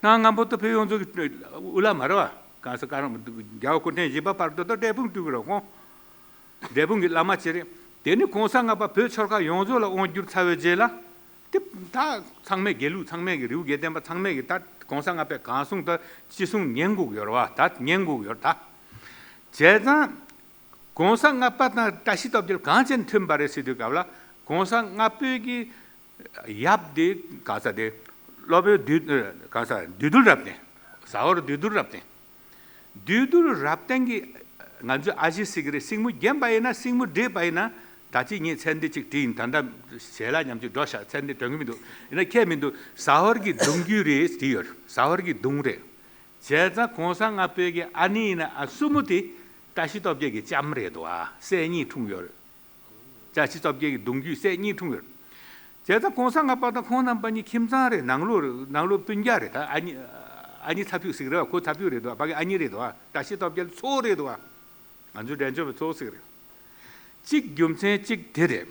གནམ་སྔ་མོ་ད་བོད་ཡོངས་རྫོགས་ཀྱི་དབུ་བླ་མ་རེད་བ། གང་ཟག་ག་རང་རྒྱལ་བ་སྐུ་ཕྲེང་བཞི་པ་བར་དུ་ད་འབྲས་སྤུངས་སྤྲུལ་སྐུ་རེད་ཁོང་། འབྲས་སྤུངས་ཀྱི་བླ་མ་ཅིག་རེད། དེ་ནི་གོང་ས་ལྔ་པ་བོད་ཆོལ་ཁ་ཡོངས་རྫོགས་ལ་དབང་བསྒྱུར་ཚར་བའི་རྗེས་ལ། དེ་ད་ཚང་མས་དགེ་ལུགས་ཚང་མས་ཀྱི་རི་བོ་དགེ་ལྡན་པ་ཚང་མས་ཀྱི་ད་གོང་ས་ལྔ་པས་གང་གསུངས་ད་ཅི་གསུངས་ཉན་དགོས་ཀྱི་ཡོད་རེད་བ། ད་ཉན་དགོས་ཀྱི་ཡོད་རེད་ད། བྱས་ཙང་། གོང་ས་ལྔ་པ་དང་བཀྲ་ཤིས་སྟོབས་རྒྱལ་གང་བྱས་ནས་མཐུན་པ་རེད་ཟེར་དུས་སྐབས་ལ། གོང་ས་ལྔ་པའི་གི་ཡབ་དེ་གང་ཟག་དེ་སློབ་དཔོན་བདུད། གང་ཟག་བདུད་འདུལ་རབ་བརྟན། ཟ་ཧོར་བདུད་འདུལ་རབ་བརྟན། བདུད་འདུལ་རབ་བརྟན་གྱི་ང་ཚོའི་ཨ་ཞེ་ཟེར་གྱི་རེད། སྲིང་མོ་རྒན་པ་ཡིན་ན་སྲིང་མོ་བགྲེས་པ་ཡིན་ན། ད་ཅི་ངས་མཚན་འདི་གཅིག་བྲིས་ཡིན། ད་ལྟ་ཞལ་ལག་མཉམ་གཅིག་འགྲོ་ཤག་མཚན་འདི་དྲན་གྱི་མི་འདུག་ཡིན་ན་ཁྱད་མི་འདུག་ཟ་ཧོར་གྱི་གདུང་རྒྱུད་རེད་བྲིས་ཡོད། ཟ་ཧོར་གྱི་གདུང་རེད། བྱས་ཙང་གོང་ས་ལྔ་པའི་གི་ཨ་ནེ་ཡིན་ན་ཨ་སྲུ་མོ་དེ་བཀྲ་ཤིས་སྟོབས་རྒྱལ་གྱི་ལྕམ་རེད་འདུག་ཨ། སྲས་གཉིས་འཁྲུངས་ཡོད་རེད། བཀྲ་ཤིས་སྟོབས་རྒྱལ་གྱི་གདུང་རྒྱུད་སྲས་གཉིས་འཁྲུངས་ཡོད། བྱས་ཙང་གོང་ས་ལྔ་པ་དང་ཁོང་རྣམ་པ་གཉིས་ཁྱིམ་ཚང་རེད། ནང་ལོགས་རེད། ནང་ལོགས་སྤུན་ཀྱག་རེད། ད་ཨ་ནེ་ཨ་ནེ་ཚ་ཕུག་ཟིག་རེད་བ། ཁོ་ཚ་ཕུག་རེད་འདུག་ཕ་གི་ཨ་ནེ་རེད་འདུག་བཀྲ་ཤིས་སྟོབས་རྒྱལ་ཚོ་རེད་འདུག་ང་ཚོའི་འབྲས་ལྗོངས་པའི་ཚོ་ཟིག་རེད། གཅིག་རྒྱུ་མཚན་གཅིག་དེ་རེད།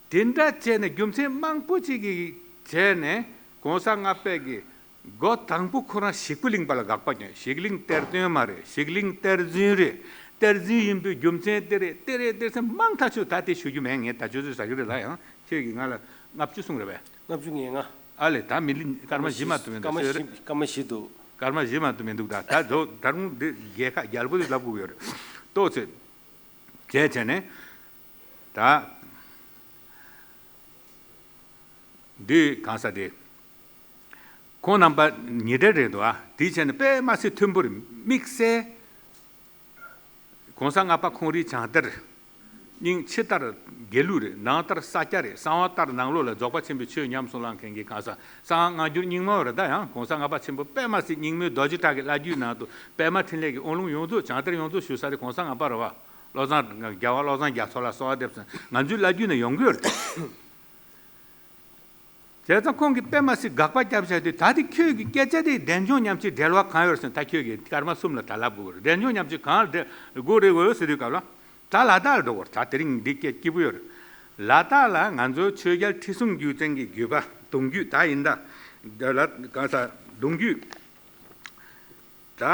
དེ་འདྲ་བྱས་ནས་རྒྱུ་མཚན་མང་པོ་ཅིག་གིས་བྱས་ནས་གོང་ས་ལྔ་པས་ཀྱི་འགོ་དང་པོ་ཁོ་རང་ཞིག་པོ་གླིང་པ་ལ་དགག་པ་བསྐྱོན། ཞིག་གླིང་གཏེར་སྟོན་མ་རེད། ཞིག་གླིང་གཏེར་རྫུན་རེད། གཏེར་རྫུན་ཡིན་པའི་རྒྱུ་མཚན་དེ་རེད། དེ་རེད། དེ་ཚོ་མང་ཐག་ཆོད། ད་དེ་ཞུ་རྒྱུ་མེད། ངས་ད་ཆུ་ཚོད་ཟ་གི་རེད་ལ། ཡང་ཁྱེད་ཀྱིས་ང་ལ་ལྔ་བཅུ་གསུངས་རེད་པས། ལྔ་བཅུ་ང་ལྔ། ཨ་ལས། ད་མི་ལི་སྐར་མ་བཞི་མ་གཏོགས་མི་འདུག་སྐར་མ་བཞི། སྐར་མ་བཞི་མ་གཏོགས་མི་འདུག་ད་ད་དོ་ད་རུང་འདི་རྒྱལ་ཁ་རྒྱལ་པོ་དེ་ལབ་དགོས་ཀྱི་ཡོད་རེད། ཏོག་ཙེ། བྱས་བྱས་ནས། ད། འདི་གང་ཟག་དེ། ཁོང་རྣམ་པ་ཉེ་འབྲེལ་རེད་འདུག་ཨ། དེ་བྱས་ནས་དཔེ་མ་སྲིད་མཐུན་པོ་རེད། དམིགས་བསལ། གོང་ས་ལྔ་པ་ཁོང་རའི་བྱང་གཏེར། སྙིང་ཕྱི་ལྟར་དགེ་ལུགས་རེད། ནང་ལྟར་ས་སྐྱ་རེད། གསང་བ་ལྟར་ནང་ལོགས་ལ་རྫོགས་པ་ཆེན་པོའི་ཆོས་ཉམས་སུ་བླང་མཁན་གྱི་གང་ཟག་གསང་སྔ་འགྱུར་རྙིང་མ་རེད། ད་ཡང་གོང་ས་ལྔ་པ་ཆེན་པོ་དཔེ་མ་སྲིད་རྙིང་མའི་རྡོ་རྗེ་བྲག་གི་བླ་བརྒྱུད་ནང་དུ་པད་མ་འཕྲིན་ལས་ཀྱི་དབང་ལུང་ཡོངས་རྫོགས་བྱང་གཏེར་ཡོངས་རྫོགས་ཞུ་ས་དེ་གོང་ས་ལྔ་པ་རེད་བ། བློ་བཟང་རྒྱལ་བ་བློ་བཟང་རྒྱ་མཚོ་ལ་གསོལ་བ་འདེབས་སོང་། ང་ཚོའི་བླ་བརྒྱུད་ནས་ཡོང་གི་ཡོད་རེད། བྱས་ཙང་ཁོང་གིས་དཔེ་མ་སྲིད་དགག་པ་བརྒྱབ་བཞག་དུས། ད་དེ་ཁྱོད་ཀྱི་སྐད་ཆ་དེ་འབྲས་ལྗོངས་མཉམ་གཅིག་འབྲེལ་བ་གང་ཡོད་ཟེར། ད་ཁྱོད་ཀྱིས་སྐར་མ་གསུམ་ལ་ད་ལབ་དགོས་རེད། འབྲས་ལྗོངས་མཉམ་གཅིག་གང་འབྲེལ་དགོས་རེད་འོས་ཟེར་དུས་སྐབས་ལ། ད་ལ་དྭགས་ལ་འགྲོ་དགོས་རེད། ད་དེ་རིང་འདི་སྐད་སྐྱིད་པོ་ཡོད་རེད། ལ་དྭགས་ལ་ང་ཚོའི་ཆོས་རྒྱལ་ཁྲི་སྲོང་ལྡེའུ་བཙན་གྱི་བརྒྱུད་པ་གདུང་རྒྱུད་ད་ཡིན་ད། ལ་གང་ཟག་གདུང་རྒྱུད། ད།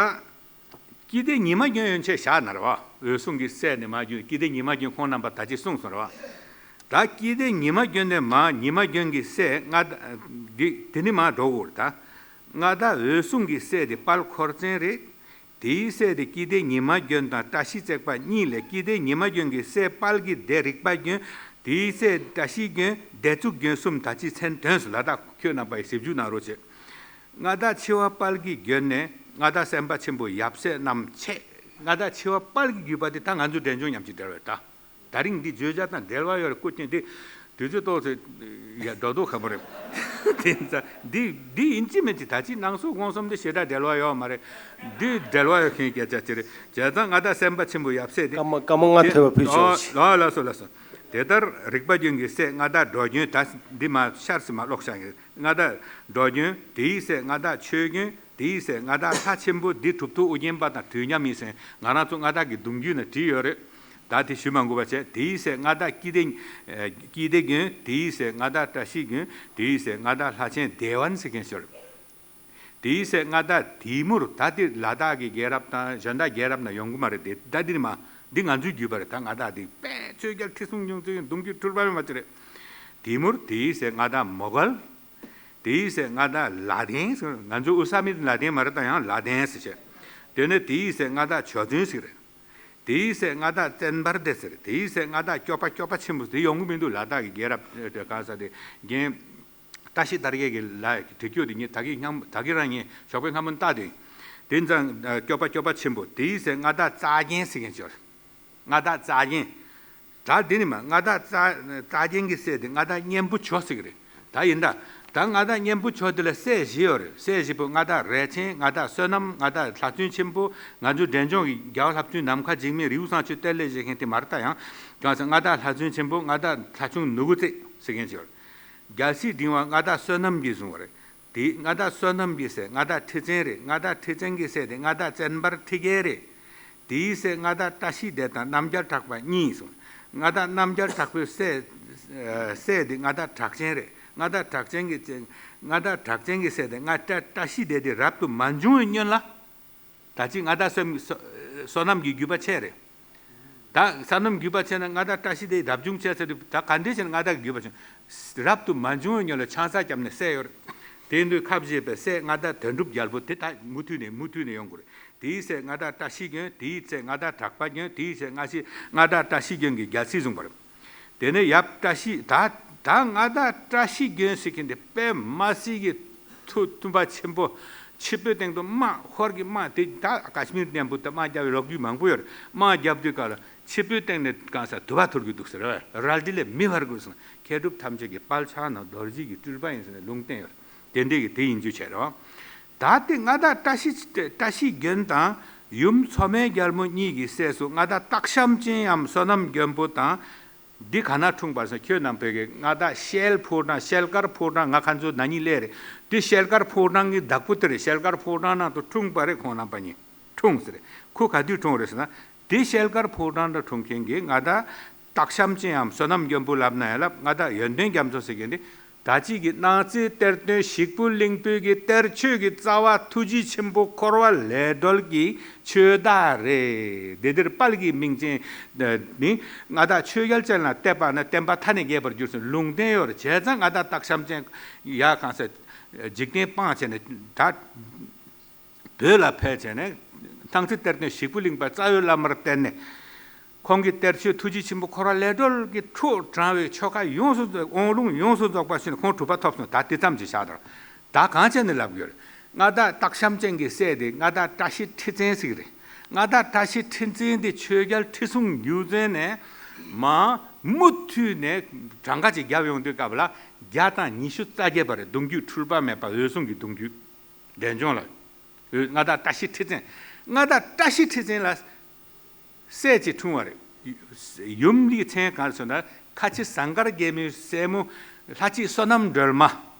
སྐྱིད་ལྡེ་ཉི་མ་སྐྱོན་ཡོན་ཆད་བཞག་ན་རེད་བ། འོད་སྲུང་གི་སྲས་ནི་མ་སྐྱིད་ལྡེ་ཉི་མ་སྐྱོན་ཁོང་རྣམ་པ་ད་ཅི་གསུངས་སོང་རེད་བ། ད་སྐྱིད་ལྡེ་ཉི་མ་སྐྱོན་ནས་མ་ཉི་མ་སྐྱོན་གྱི་སྲས་མངའ་བདག་འདི་དེ་ནི་མ་འགྲོ་དགོས་རེད་ད། མངའ་བདག་འོད་སྲུང་གི་སྲས་དེ་དཔལ་འཁོར་བཙན་རེད། དེའི་སྲས་དེ་སྐྱིད་ལྡེ་ཉི་མ་སྐྱོན་དང་བཀྲ་ཤིས་བརྩེགས་པ་གཉིས་ལས། སྐྱིད་ལྡེ་ཉི་མ་སྐྱོན་གྱི་སྲས་དཔལ་གྱི་སྡེ་རིག་པ་སྐྱོན། དེའི་སྲས་བཀྲ་ཤིས་སྐྱོན་སྡེ་གཙུག་སྐྱོན་གསུམ་ད་ཅི་མཚན་ཐོན་སོང་ལ། ད་ཁྱོད་རྣམ་པ་ཡིས་ཞིབ་འཇུག་གནང་རོགས་བྱེད། མངའ་བདག་འཆི་བ་དཔལ་གྱི་མགོན་ནས་མངའ་བདག་སེམས་དཔའ་ཆེན་པོ་ཡབ་སྲས་རྣམས་ཆད། མངའ་བདག་འཆི་བ་དཔལ་གྱི་བརྒྱུད་པ་དེ་ད་ང་ཚོ་འབྲས་ལྗོངས་མཉམ་གཅིག་འབྲེལ་བ་ཡོད་ད། ད་རིང་འདི་བརྗོད་བྱ་དང་འབྲེལ་བ་ཡོད་རེད། སྐུ་མཁྱེན་འདི་དུས་ཚོད་ཏོག་ཙེ་ཡ་འགྲོ་ལྡོག་ཁ་པོ་རེད། དེ་ཚ་འདི་འདི་ཡིན་གཅིག་མིན་གཅིག་ད་ཅི་ནང་གསུག་དགོངས་གསུམ་འདི་ཞེ་དྲག་འབྲེལ་བ་ཡོད་མ་རེད། འདི་འབྲེལ་བ་ཡོད་མཁན་སྐད་ཆ་ཅི་རེད། བྱས་ཙང་མངའ་བདག་སེམས་དཔའ་ཆེན་པོ་ཡབ་སྲས་དེ་སྐར་མ་སྐར་མ་ལྔ་དེ་ཐོས་པ་ཕུལ་ཆོག་ལ་ལ་སོ་ལ་སོ། དེ་ལྟར་རིག་པ་སྐྱོན་གྱི་སྲས་མངའ་བདག་འགྲོ་སྐྱོན། ད་འདི་མ་ཤར་སི་མ་ཀློག་བྱ་ཡིན། མངའ་བདག་འགྲོ་སྐྱོན། དེའི་སྲས་མངའ་བདག་ཆོས་སྐྱོན། དེའི་སྲས་མངའ་བདག་ལྷ་ཆེན་པོ། འདི་གྲུབ་ཐོབ་ཨོ་རྒྱན་པ་དང་དུས་མཉམ་ཡིན་ཟེར། ང་རང་ཚོ་མངའ་བདག་གི་གདུང་རྒྱུད་ནས་བྲིས་ཡོད་རེད། ད་དེ་ཞུ་མ་དགོས་པ་བྱས། དེའི་སྲས་མངའ་བདག་སྐྱིད་ལྡེ་སྐྱིད་ལྡེ་མགོན། དེའི་སྲས་མངའ་བདག་བཀྲ་ཤིས་མགོན། དེའི་སྲས་མངའ་བདག་ལྷ་ཆེན་བདེ་བན་ཟེར་མཁན་ཞིག་ཡོད་རེད། དེའི་སྲས་མངའ་བདག་དེ་མུར། ད་དེ་ལ་དྭགས་ཀྱི་རྒྱལ་རབས་དང་གཞན་དག་རྒྱལ་རབས་ནང་ཡོང་གི་མ་རེད་དེ། ད་འདི་ནི་མ་འདི་ང་ཚོའི་བརྒྱུད་པ་རེད། ད་མངའ་བདག་འདི་དཔེ་ཆོས་རྒྱལ་ཁྲི་སྲོང་ལྡེའུ་བཙན་གདུང་རྒྱུད་འཁྲུལ་པ་མེད་པ་ཅིག་རེད། དེ་མུར། དེའི་སྲས་མངའ་བདག་མོའུ་འགལ། དེའི་སྲས་མངའ་བདག་ལ་དན་ཟེར། ང་ཚོའི་ཨུ་ས་མི་ལ་དན་མ་རེད། ད་ཡང་ལ་དན་ཟེར་བྱས། དེ་ནས་དེའི་སྲས་མངའ་བདག་ཇོ་བཙུན་ཟེར། དེའི་སྲས་མངའ་བདག་བཙན་པར་སྡེ་ཟེར། དེའི་སྲས་མངའ་བདག་སྐྱོབ་པ་སྐྱོབ་པ་ཆེན་པོ་དེ་ཡོང་གི་མི་འདུག་ལ་དྭགས་ཀྱི་རྒྱལ་རབས་ག་ས་དེ་རྒན་ བཀྲ་ཤིས་དར་རྒྱས་ཀྱི་ལ་དེ་སྐྱོ་དེ་ངས་ད་གིན་སྙམ་ད་གིན་རང་ངས་ཞོགས་པའི་སྔ་མོ་བལྟ་དེ། དེ་ཙང་སྐྱོབ་པ་སྐྱོབ་པ་ཆེན་པོ་དེའི་སྲས་མངའ་བདག་རྩ་རྒྱན་ཟེར་མཁན་ཅིག་ཡོད་རེད། མངའ་བདག་རྩ་རྒྱན། ད་འདི་ནི་མ་མངའ་བདག་རྩ་རྩ་རྒྱན་གྱི་སྲས་དེ་མངའ་བདག་གཉན་པོ་ཇོ་ཟེར་གི་རེད། ད་ཡིན་ད། ད་མངའ་བདག་གཉན་པོ་ཇོ་དེ་ལ་སྲས་བཞི་ཡོད་རེད། སྲས་བཞི་པོ་མངའ་བདག་རས་ཆེན། མངའ་བདག་བསོད་ནམས། མངའ་བདག་ལྷ་བཙུན་ཆེན་པོ། ང་ཚོའི་འབྲས་ལྗོངས་ཀྱི་རྒྱལ་བ་ལྷ་བཙུན་ནམ་མཁའ་འཇིགས་མེད་རི་བོ་བཟང་སྤྱོད་གཏེར་ལས་བཞེས་མཁན་དེ་མ་རེད་ད། ཡང་གང་ཟེར་མངའ་བདག་ལྷ་བཙུན་ཆེན་པོ། མངའ་བདག་ལྷ་ཆུང་ནོར་བུ་རྩེ་ཟེར་མཁན་ཅིག་ཡོད་རེད། རྒྱལ་སྲིད་འབྲིང་བ་མངའ་བདག་བསོད་ནམས་ཀྱིས་བཟུང་བ་རེད། དེ་མངའ་བདག་བསོད་ནམས་ཀྱི་སྲས་མངའ་བདག་ཁྲི་བཙན་རེད། མངའ་བདག་ཁྲི་བཙན་གྱི་སྲས་དེ་མངའ་བདག་བཙན་པ་ཁྲི་རྒྱལ་རེད། དེའི་སྲས་མངའ་བདག་བཀྲ་ཤིས་སྡེ་དང་རྣམ་རྒྱལ་གྲགས་པ་གཉིས་སོང་། མངའ་བདག་རྣམ་རྒྱལ་གྲགས་པའི་སྲས་སྲས་དེ་མངའ་བདག་གྲགས་ཅན་རེད། མངའ་བདག་གྲགས་ཅན་གྱི་མངའ་བདག་གྲགས་ཅན་གྱི་སྲས་དེ་མངའ་བདག་བཀྲ་ཤིས་སྡེ་དེ་རབ་ཏུ་མ་བྱུང་བའི་སྔོན་ལ། ད་ཅི་མངའ་བདག་བསོད་བསོད་ནམས་ཀྱི་བརྒྱུད་པ་ཆད་རེད། ད་བསོད་ནམས་བརྒྱུད་པ་ཆད་ན་མངའ་བདག་བཀྲ་ཤིས་དེ་རབ་བྱུང་ཆད་ཚར་དུས་ད་ག་འདྲས་བྱས་ན་མངའ་བདག་གི་བརྒྱུད་པ་བྱུང་། རབ་ཏུ་མ་བྱུང་བའི་སྔོན་ལ་ཆང་ས་བརྒྱབ་ནས་བསད་ཡོད་རེད། དེ་ཡིན་དུས་ཁ་བཞེས་པའི་སྲས་མངའ་བདག་དོན་གྲུབ་རྒྱལ་པོ་དེ་ད་མུ་མཐུད་ནས་མུ་མཐུད་ནས་ཡོང་དགོས་རེད། དེའི་སྲས་མངའ་བདག་བཀྲ་ཤིས་མགོན། དེའི་སྲས་མངའ་བདག་གྲགས་པ་མགོན། དེའི་སྲས་མངའ་ཤི་མངའ་བདག་བཀྲ་ཤིས་མགོན་གྱིས་རྒྱལ་སྲིད་བཟུང་བ་རེད། དེ་ནས་ཡབ་བཀྲ་ཤིས་ད་ད་མངའ་བདག་བཀྲ་ཤིས་མགོན་ཟེར་མཁན་དེ་དཔེ་མ་སྲིད་ཀྱི་མཐུ་མཐུ་བ་ཆེན་པོ། ཆུ་བོའི་སྟེང་དུ་དམག་ཧོར་གྱི་དམག་དེ་ད་ཀ་ཤི་མིར་མཉམ་པོ་ད་དམག་རྒྱབ་པའི་ལོ་རྒྱུས་མང་པོ་ཡོད་རེད། དམག་རྒྱབ་དུས་སྐབས་ལ་ཆུ་བོའི་སྟེང་ནས་གང་ས་དུ་བ་འཐོར་གྱི་འདུག་ཟེར་བ་རལ་གྲི་ལས་མི་ཕར་དགོས་སོང་། མཁས་གྲུབ་ཐམས་ཅད་ཀྱི་དཔལ་ཕྱག་ན་རྡོ་རྗེ་གི་སྤྲུལ་པ་ཡིན་ཟེར་ནས་ལུང་བསྟན་ཡོད་རེད། དེ་འདྲས་ཀྱི་དེ་ཡིན་རྒྱུ་བྱས་རེད། ད་དེ་མངའ་བདག་བཀྲ་ཤིས་བཀྲ་ཤིས་མགོན་དང་ཡུམ་མཚོ་སྨན་རྒྱལ་མོ་གཉིས་ཀྱི་སྲས་སུ་མངའ་བདག་སྟག་ཤམ་ཅན་འམ་བསོད་ནམས་མགོན་པོ་དང་། འདི་ག་ན་འཁྲུངས་པ་ཟེར་ཁྱོད་རྣམ་པས་ཀྱི་མངའ་བདག་ཤེལ་ཕོ་བྲང་། ཤེལ་དཀར་ཕོ་བྲང་། ང་ཁ་མཚོ་ན་ནིང་སླེབས་རེད། དེ་ཤེལ་དཀར་ཕོ་བྲང་གི་བདག་པོ་དེ་རེད། ཤེལ་དཀར་ཕོ་བྲང་ནང་དུ་འཁྲུངས་པ་རེད་ཁོང་རྣམ་པ་གཉིས། འཁྲུངས་ཟེར་རེད། ཁོ་ག་དུས་འཁྲུངས་རེད་ཟེར་ན། དེ་ཤེལ་དཀར་ཕོ་བྲང་དུ་འཁྲུངས་མཁན་གྱི་མངའ་བདག་སྟག་ཤམ་ཅན་འམ་བསོད་ནམས་མགོན་པོ་ལབ་ན་ཡང་ལབ། མངའ་བདག་ཡོན་ཏན་རྒྱ་མཚོ་ཟེར་མཁན་དེ། ད་ཅིག་གི་སྣང་སྲིད་གཏེར་སྟོན་ཞིག་པོ་གླིང་པོའི་གི་གཏེར་ཆོས་ཀྱི་རྩ་བ་ཐུགས་རྗེ་ཆེན་པོ་འཁོར་བ་ལས་སྒྲོལ་གྱི་ཆོས་བདག་རེད། དེ་འདིར་དཔལ་གྱི་མིང་ཅན་ནི་མངའ་བདག་ཆོས་རྒྱལ་ཅན་ལ་གཏད་པ་ན་བསྟན་པ་མཐའ་ནས་རྒྱས་པར་འགྱུར་ཟེར་ལུང་བསྟན་ཡོད་རེད། བྱས་ཙང་མངའ་བདག་སྟག་ཤམ་ཅན་ཡ་གང་ཟེར་འཇིག་རྟེན་སྤངས་བྱས་ནས་ད། བོད་ལ་ཕེབས་བྱས་ནས་སྣང་སྲིད་གཏེར་སྟོན་ཞིག་པོ་གླིང་པ་རྩ་བའི་བླ་མར་བསྟེན་ནས། ཁོང་གི་གཏེར་ཆོས་ཐུགས་རྗེ་ཆེན་པོ་འཁོར་བ་ལས་སྒྲོལ་གྱི་ཁྲོ་དྲངས་པའི་ཆོ་ག་ཡོངས་སུ་རྫོགས། དབང་ལུང་ཡོངས་སུ་རྫོགས་པ་ཞུས་ནས་ཁོང་གྲུབ་པ་ཐོབ་སོང་། ད་དེ་ཙམ་གྱིས་བཞག་དང་། ད་གང་བྱས་ནས་ལབ་དགོས་རེད། མངའ་བདག་སྟག་ཤམ་ཅན་གྱི་སྲས་དེ་མངའ་བདག་བཀྲ་ཤིས་ཁྲི་བཙན་ཟེར་གྱི་རེད། མངའ་བདག་བཀྲ་ཤིས་ཁྲི་བཙན་དེ་ཆོས་རྒྱལ་ཁྲི་སྲོང་ལྡེའུ་བཙན་ནས་མ་མུ་མཐུད་ནས་གྲངས་ཀ་ཅིག་བརྒྱབ་ཡོང་དུས་སྐབས་ལ་བརྒྱ་དང་ཉི་ཤུ་རྩ་བརྒྱད་པ་རེད། གདུང་རྒྱུད་འཁྲུལ་པ་མེད་པ་འོད་སྲུང་གི་གདུང་རྒྱུད། འབྲས་ལྗོངས་ལ། འོད་མངའ་བདག་བཀྲ་ཤིས་ཁྲི་བཙན། མངའ་བདག་བཀྲ་ཤིས་ཁྲི་བཙན་ལ་སྲས་ཅིག་འཁྲུངས་པ་རེད། ཡུམ་གྱི་མཚན་གང་ཟེར་ན་ཁ་ཆེ་ཟངས་དཀར་རྒྱལ་མོའི་སྲས་མོ་ལྷ་གཅིག་བསོད་ནམས་སྒྲོལ་མ་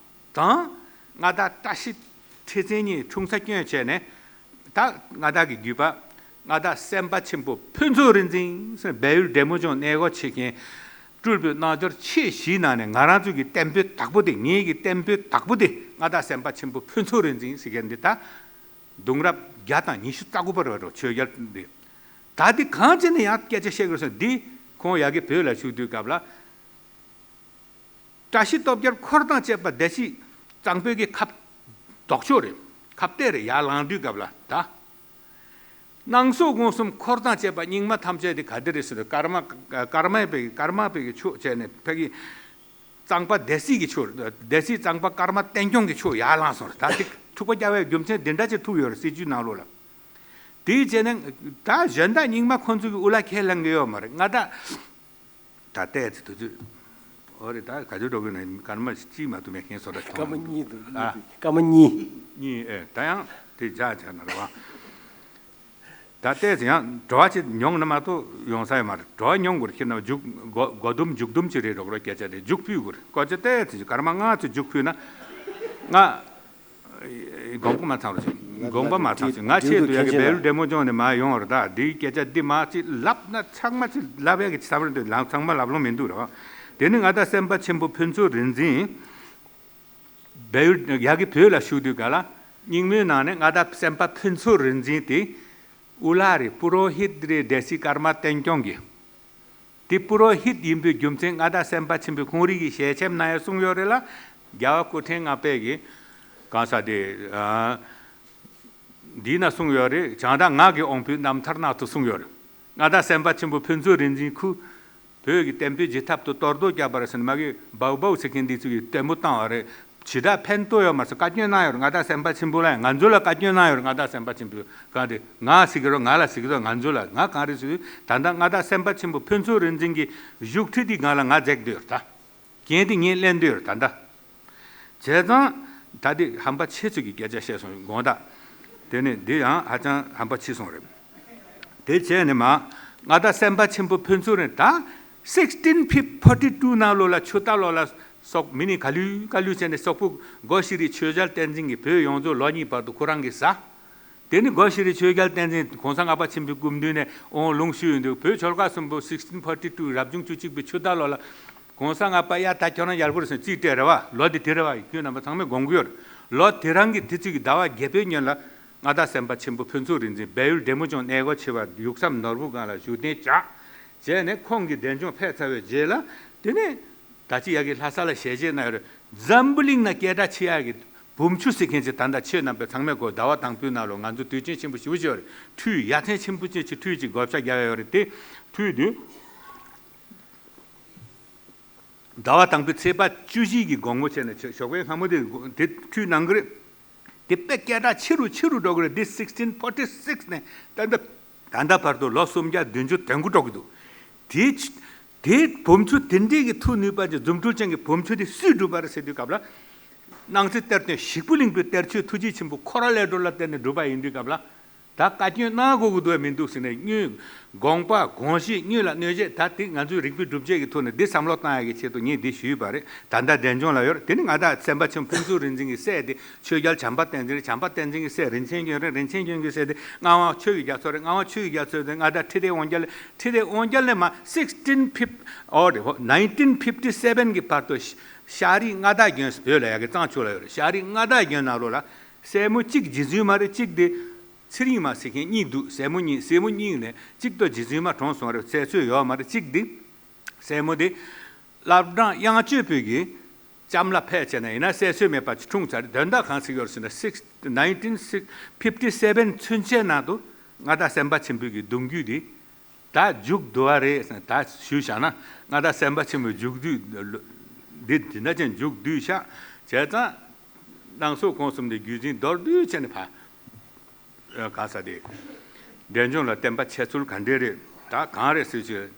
དང་མངའ་བདག་བཀྲ་ཤིས་ཁྲི་བཙན་གཉིས་འཁྲུངས་ས་སྐྱོན་བྱས་ནས། ད་མངའ་བདག་གི་བརྒྱུད་པ་མངའ་བདག་སེམས་དཔའ་ཆེན་པོ་ཕུན་ཚོགས་རིག་འཛིན་ཟེར་སྦས་ཡུལ་འབྲས་མོ་ལྗོངས་གནས་སྒོ་ཕྱེ་མཁན། སྤྲུལ་པའི་རྣལ་འབྱོར་ཆེས་ཞིའི་ནང་ནས་ང་རང་ཚོ་གི་བསྟན་པའི་བདག་པོ་དེ། ངེད་ཀྱི་བསྟན་པའི་བདག་པོ་དེ་མངའ་བདག་སེམས་དཔའ་ཆེན་པོ་ཕུན་ཚོགས་རིག་འཛིན་ཟེར་མཁན་འདི་ད་གདུང་རབས་བརྒྱ་དང་ཉི་ཤུ་རྩ་དགུ་པ་རེད་པ། ཆོས་རྒྱལ་འདི། ད་འདི་གང་བྱས་ནས་ཡང་སྐད་ཆ་བཤད་དགོས་སོང་། འདི་ཁོང་ཡ་གི་བོད་ལ་བཞུགས་དུས་སྐབས་ལ། བཀྲ་ཤིས་སྟོབས་རྒྱལ་འཁོར་དང་བཅས་པ་སྡེ་སྲིད་གཙང་པོའི་གི་ཁ་ལྡོག་ཕྱོགས་རེད། ཁ་གཏད་རེད། ཡར་ལངས་དུས་སྐབས་ལ་ད། སྣང་སོགས་དགོངས་གསུམ་འཁོར་དང་བཅས་པ་རྙིང་མ་ཐམས་ཅད་དེ་ག་དེ་རེད་ཟེར་དུས་ཀརྨ་ཀརྨ་པའི་ཀརྨ་པའི་གི་ཕྱོགས་བྱས་ནས་ཕ་གི་གཙང་པ་སྡེ་སྲིད་ཀྱི་ཕྱོགས། སྡེ་སྲིད་གཙང་པ་ཀརྨ་བསྟན་སྐྱོང་གི་ཕྱོགས་ཡར་ལངས་སོང་རེད། ད་དེ་ཐུག་པ་རྒྱག་པའི་རྒྱུ་མཚན་འདི་འདྲ་ཅིག་ཐུག་ཡོད་རེད། སྲིད་བྱུས་ནང་ལོགས་ལ། དེའི་རྗེས་ནས་ད་གཞན་དག་རྙིང་མ་ཁོང་ཚོ་གི་དབུ་བླ་ཁས་ལེན་གི་ཡོད་མ་རེད། མངའ་བདག་ད་ལྟའི་ཚེ་དུས་ཚོད། འོ་རེད། ད་ག་ཚོད་འགྲོ་གི་ན་ཀརྨ་གཅིག་མ་གཏོགས་མེད་མཁན་བཟོ་འདྲ་བྱུང་། སྐར་མ་གཉིས་འདུག་ཨ། སྐར་མ་གཉིས། གཉིས། ཨེ། ད་ཡང་དེ་བརྒྱ་བྱས་ན་རེད་བ། ད་ལྟའི་ཚེ་ཡང་བྲོ་བ་ཅིག་མྱོང་ན་མ་གཏོགས་ཡོང་ས་ཡོད་མ་རེད། བྲོ་བ་མྱོང་དགོས་རེད། ཁྱེད་རྣམས་མཇུག་སྒོ་སྒོ་དུམ་མཇུག་དུམ་ཅིག་རེད་འགྲོ་གི་རེད། སྐད་ཆ་དེ་མཇུག་ཕུལ་དགོས་རེད། སྐད་ཆ་ལྟའི་ཚེ་སྐར་མ་ལྔ་ཚོ་མཇུག་ཕུལ་ན་ང་། དགོངས་པ་མ་ཚང་རུ་ཞིག་དགོངས་པ་མ་ཚང་ཞིག་ང་ཆེད་དུ་ཡ་གི་སྦས་ཡུལ་འབྲས་མོ་ལྗོངས་ནས་མར་ཡོང་བ་རེད། ད་འདིའི་སྐད་ཆ་འདི་མ་ཅིག་ལབ་ན་ཚང་མ་ཅིག་ལབ་ཡ་གི་ཅིག་བསམ་རེད་འདུག་ལམ་ཚང་མ་ལབ་ལོང་མི་འདུག་རེད་བ། དེ་ནི་མངའ་བདག་སེམས་དཔའ་ཆེན་པོ་ཕུན་ཚོགས་རིག་འཛིན་སྦས་ཡུལ་ཡ་གི་བོད་ལ་བཞུགས་དུས་ག་ལ་རྙིང་མའི་ནང་ནས་མངའ་བདག་སེམས་དཔའ་ཕུན་ཚོགས་རིག་འཛིན་དེ་དབུ་བླ་རེད། པུ་རོ་ཧིད་རེད། སྡེ་སྲིད་ཀརྨ་བསྟན་སྐྱོང་གི། དེ་པུ་རོ་ཧིད་ཡིན་པའི་རྒྱུ་མཚན་མངའ་བདག་སེམས་དཔའ་ཆེན་པོས་ཁོང་རང་གི་ཞལ་ཆེམས་ན་ཡང་གསུངས་ཡོད་རེད་ལ། རྒྱལ་བ་སྐུ་ཕྲེང་ལྔ་པའི་གི་གང་ཟག་དེ་ཨ་འདི་ན་གསུངས་ཡོད་རེད། བྱང་བདག་ངག་གི་དབང་པོའི་རྣམ་ཐར་ནང་དུ་གསུངས་ཡོད་རེད། མངའ་བདག་སེམས་དཔའ་ཆེན་པོ་ཕུན་ཚོགས་རིག་འཛིན་ཁུ་བོད་ཀྱི་བསྟན་པའི་བྱེད་ཐབས་དུ་གཏོར་ཟློག་བརྒྱབ་པ་རེད་ཟེར་ནས་མ་གི་བའུ་བའུ་ཟེར་མཁན་འདི་ཚོ་གིས་ལྟད་མོ་བཏང་བ་རེད། ཇི་ལྟར་ཕན་ཐོགས་ཡོད་མ་ཟེར་བཀའ་བཀྱོན་གནང་ཡོད་རེད། མངའ་བདག་སེམས་དཔའ་ཆེན་པོ་ལ་ཡང་ང་ཚོ་ལ་བཀའ་བཀྱོན་གནང་ཡོད་རེད། མངའ་བདག་སེམས་དཔའ་ཆེན་པོས་གང་རེད། ང་ཟེར་གི་རོ། ང་ལ་ཟེར་གི་རོ། ང་ཚོ་ལ། ང་གང་རེད་ཟེར་དུས། ད་ལྟ་མངའ་བདག་སེམས་དཔའ་ཆེན་པོ་ཕུན་ཚོགས་རིག་འཛིན་གྱི་བཞུགས་ཁྲི་དེ་ང་ལ་ང་འཛེགས་འདོད་ད། འགན་དེ་ངས་ལེན་འདོད་ད་ལྟ། བྱས་ཙང་ད་དེ་ཧམ་པ་ཆེ་ཚུལ་གྱི་སྐད་ཆ་བཤད་སོང་དགོངས་དག་དེ་ནི་འདི་ཡང་ཧ་ཅང་ཧམ་པ་ཆེ་སོང་རེད། དེ་བྱས་ནས་མ་མངའ་བདག་སེམས་དཔའ་ཆེན་པོ་ཕུན་ཚོགས་རིག་ད་sixteen forty two ནང་ལོགས་ལ་ཆུ་རྟ་ལོགས་ལ་སོག་མི་ནི་ག་ལུས་ག་ལུས་བྱས་ནས་སོག་པོ་སྒོ་ཤེས་རིག་ཆོས་རྒྱལ་བསྟན་འཛིན་གྱིས་བོད་ཡོངས་རྫོགས་ལོ་གཉིས་བར་དུ་ཁོ་རང་གིས་ཟ། དེ་ནི་སྒོ་ཤེས་རིག་ཆོས་རྒྱལ་བསྟན་འཛིན་གོང་ས་ལྔ་པ་ཆེན་པོའི་སྐུ་མདུན་ནས་དབང་ལུང་ཞུས་ཡོང་དུས། བོད་ཆོལ་ཁ་གསུམ་པོ་sixteen forty two རབ་བྱུང་བཅུ་གཅིག་པའི་ཆུ་རྟ་ལོགས་ལ། གོང་ས་ལྔ་པ་ཡ་ད་ཁྱོད་རང་ཡག་པོ་རེད་ཟེར་རྩིས་སྤྲད་རེད་བ། ལོ་དེ་དེ་རེད་བ། ཁྱོད་རྣམ་པ་ཚང་མས་དགོངས་ཀྱི་ཡོད་རེད། ལོ་དེ་རང་གི་དུས་ཚོད་ཀྱི་ཟླ་བ་བརྒྱད་པའི་སྔོན་ལ་མངའ་བདག་སེམས་དཔའ་ཆེན་པོ་ཕུན་ཚོགས་རིག་འཛིན་བལ་ཡུལ་འབྲས་མོ་ལྗོངས་གནས་སྒོ་ཕྱེ་བར་ཡུགས་ས་ནོར་བུ་སྒང་ལ་བཞུགས་གདན་བཅག་བྱས་ནས་ཁོང་གི་གདན་ལྗོངས་ཕེབས་ཚར་བའི་རྗེས་ལ། དེ་ནས་ད་ཅི་ཡ་གི་ལྷ་ས་ལ་ཞལ་མཇལ་གནང་ཡོད་རེད། འཛམ་བུ་གླིང་ན་སྐད་གྲགས་ཆེ་ཡ་གི་བུམ་ཆུ་ཟེར་མཁན་ཅིག་ད་ལྟ་ཁྱེད་རྣམ་པས་ཚང་མས་གོ། ཟླ་བ་དང་པོའི་ནང་ལོགས་ང་ཚོ་དུས་ཆེན་ཆེན་པོ་ཞེ་པོ་ཅིག་ཡོད་རེད། ཁྲུས་ཡ་མཚན་ཆེན་པོ་ཅན་ཅིག་ཁྲུས་ཅིག་བགོ་བཤའ་རྒྱག་ཡ་ཡོད་རེད། དེ་ཁྲུས་དུས། ཟླ་བ་དང་པོའི་ཚེས་པ་བཅུ་བཞི་གི་དགོང་མོ་བྱས་ནས་ཞོགས་པའི་སྔ་མོ་དེ་དེ་ཁྲུས་གནང་གི་རེད། དེ་དཔེ་སྐད་གྲགས་ཆེ་རུ་ཆེ་རུ་འགྲོ་གི་རེད། འདི་sixteen forty six ནས་ད་ལྟ་ད་ལྟ་བར་དུ་ལོ་སུམ་བརྒྱ་བདུན་ཅུ་དོན་དགུ་འགྲོ་གི་འདུག་དེ་དེ་བུམ་ཆུ་དེ་འདྲའི་གི་མཐུ་ནུས་པ་ཅན། རྫུ་འཕྲུལ་ཅན་གྱི་བུམ་ཆུ་དེ་སུས་བསྒྲུབས་པ་རེད་ཟེར་དུས་སྐབས་ལ། སྣང་སྲིད་གཏེར་སྟོན་ཞིག་པོ་གླིང་པའི་གཏེར་ཆོས་ཐུགས་རྗེ་ཆེན་པོ་ཁོ་ར་ལས་སྒྲོལ་ལ་བརྟེན་ནས་བསྒྲུབས་པ་ཡིན་དུས་སྐབས་ལ། ད་བཀའ་བཀྱོན་གནང་དགོས་ཀྱི་འདུག་མི་འདུག་ཟེར་ནས། དངོས་དགོངས་པ་དགོངས་གཞི་དངོས་ལ་གནོད་བྱེད། ད་དེ་ང་ཚོའི་རིག་པའི་སྒྲུབ་བྱེད་ཀྱི་ཐོག་ནས་འདི་བསམ་བློ་བཏང་ཡག་གི་ཆེད་དུ་ངས་འདི་ཞུས་པ་རེད། ད་ལྟ་གདན་ལྗོངས་ལ་ཡོད་རེད། དེ་ནི་མངའ་བདག་སེམས་དཔའ་ཆེན་པོ་ཕུན་ཚོགས་རིག་འཛིན་གྱི་སྲས་དེ་ཆོས་རྒྱལ་བྱམས་པ་བསྟན་འཛིན་རེད། བྱམས་པ་བསྟན་འཛིན་གྱི་སྲས་རིན་ཆེན་སྐྱོན་རེད། རིན་ཆེན་སྐྱོན་གྱི་སྲས་དེ་ངག་དབང་ཆོས་ཀྱི་རྒྱ་མཚོ་རེད། ངག་དབང་ཆོས་ཀྱི་རྒྱ་མཚོ་དེ་མངའ་བདག་ཁྲི་ལྡེ་དབང་རྒྱལ། ཁྲི་ལྡེ་དབང་རྒྱལ་ནས་མ་sixteen fifty ཨོ་རེད་ཧོ། nineteen fifty seven གི་བར་དུ་ཤ་ཤ་རིག་མངའ་བདག་གྱོན་བོད་ལ་ཡ་གི་གཙང་ཆུ་ལ་ཡོད་རེད། ཤ་རིག་མངའ་བདག་གྱོན་ནང་ལོགས་ལ་སྲས་མོ་གཅིག་རྗེ་བཙུན་མ་རེད། གཅིག་དེ་ཚེ་རིང་མ་ཟེར་མཁན་གཉིས་འདུག་སྲས་མོ་གཉིས། སྲས་མོ་གཉིས་ནས་གཅིག་ཏུ་རྗེ་བཙུན་མ་གྲོངས་སོང་རེད། སྲས་ཚོད་ཡོད་མ་རེད། གཅིག་དེ་སྲས་མོ་དེ་བླ་བྲང་དབྱངས་སྤྱོད་པའི་གི་ལྕམ་ལ་ཕལ་ཆེར་ན་ཡིན་ན་སྲས་ཚོད་མེད་པ་ཅིག་འཁྲུངས་ཚར་རེད། དོན་དག་གང་ཟེར་ཡོད་ཟེར་ན་six nineteen fifty seven ཚུན་ཆད་ནང་དུ་མངའ་བདག་སེམས་དཔའ་ཆེན་པོའི་གི་གདུང་རྒྱུད་དེ་ད་མཇུག་བསྡུ་བ་རེད་ཟེར་ན། ད་ཞུས་བཞག་ན་མངའ་བདག་སེམས་དཔའ་ཆེན་པོའི་མཇུག་བསྡུ་འདི་འདི་འདྲ་ཅན་མཇུག་བསྡུས་ཤག་བྱས་ཙང་། སྣང་སོགས་སྒོམ་གསུམ་དེ་བརྒྱུད་འཛིན་མདོར་བསྡུས་བྱས་ནས་ཕ། ག་ས་དེ། འབྲས་ལྗོངས་ལ་བསྟན་པ་འཆད་ཚུལ་ག་འདྲས་རེད། ད་གང་རེད་ཟེར་ཅིག་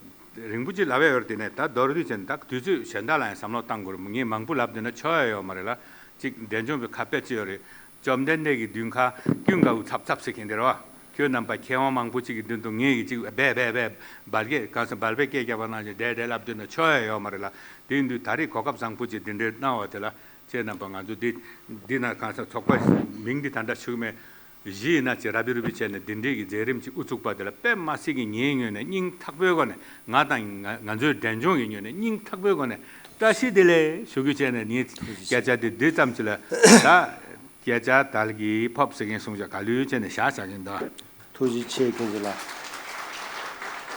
རིང་པོ་ཅིག་ལབ་ཡ་ཡོད་རེད། དེ་ནས་ད་མདོར་བསྡུས་བྱས་ནས་ད་དུས་ཚོད་གཞན་དག་ལ་ཡང་བསམ་བློ་བཏང་དགོས་རེད། ངས་མང་པོ་ལབ་བསྡད་ན་ཆོ་ཡ་ཡོད་མ་རེད་ལ། ཅིག་འབྲས་ལྗོངས་པའི་ཁ་དཔེ་ཅིག་ཡོད་རེད། བཅོམ་ལྡན་འདས་ཀྱི་མདུན་ཁ་ཀུན་དགའ་བོ་འཚབ་འཚབ་ཟེར་མཁན་དེ་རེད་བ། ཁྱོད་རྣམ་པ་མཁས་དབང་མང་པོ་ཅིག་གི་མདུན་དུ་ངས་ཀྱི་ཅིག་སྦས་སྦས་སྦས་སྦལ་སྐད་གང་ཟེར་སྦལ་པའི་སྐད་རྒྱབ་པ་ནང་བཞིན་བསྡད་བསྡད་ལབ་སྡོད་ན་ཆོ་ཡ་ཡོད་མ་རེད་ལ། དེ་ཡིན་དུས་ད་རེས་གོ་སྐབས་བཟང་པོ་ཅིག་འདི་འདྲའི་གནང་བ་དེ་ལ་ཁྱེད་རྣམ་པ་ང་ཚོ་འདི་འདི་ན་གང་ཟེར་ཚོགས་པ་འདི་ད་ལྟ་ཆུག་མེད་གཞི་ཡིན་ན་ཅིག་ར་བི་རུ་བི་བྱས་ནས་འདི་འདྲའི་གི་མཛད་རིམ་ཅིག་དབུ་བཙུགས་པ་དེ་ལ་དཔེ་མ་སྲིད་ཀྱི་ངའི་ངོས་ནས་སྙིང་ཐག་པོའི་སྒོ་ནས་ང་དང་ང་ང་ཚོའི་འབྲས་ལྗོངས་ཀྱི་ངོས་ནས་སྙིང་ཐག་པོའི་སྒོ་ནས་བཀྲ་ཤིས་བདེ་ལེགས་ཞུ་རྒྱུ་བྱས་ནས་ངའི་སྐད་ཆ་དེ་འདི་ཙམ་ཅིག་ལ་ད། སྐད་ཆ་དལ་གྱིས་ཕོབ་ཟེར་མཁན་གསུང་བྱ་ག་ལུས་བྱས་ནས་བཞག་བྱ་གིན་གདའ། ཐུགས་རྗེ་ཆེ་མཁན་ཆེན་ལགས།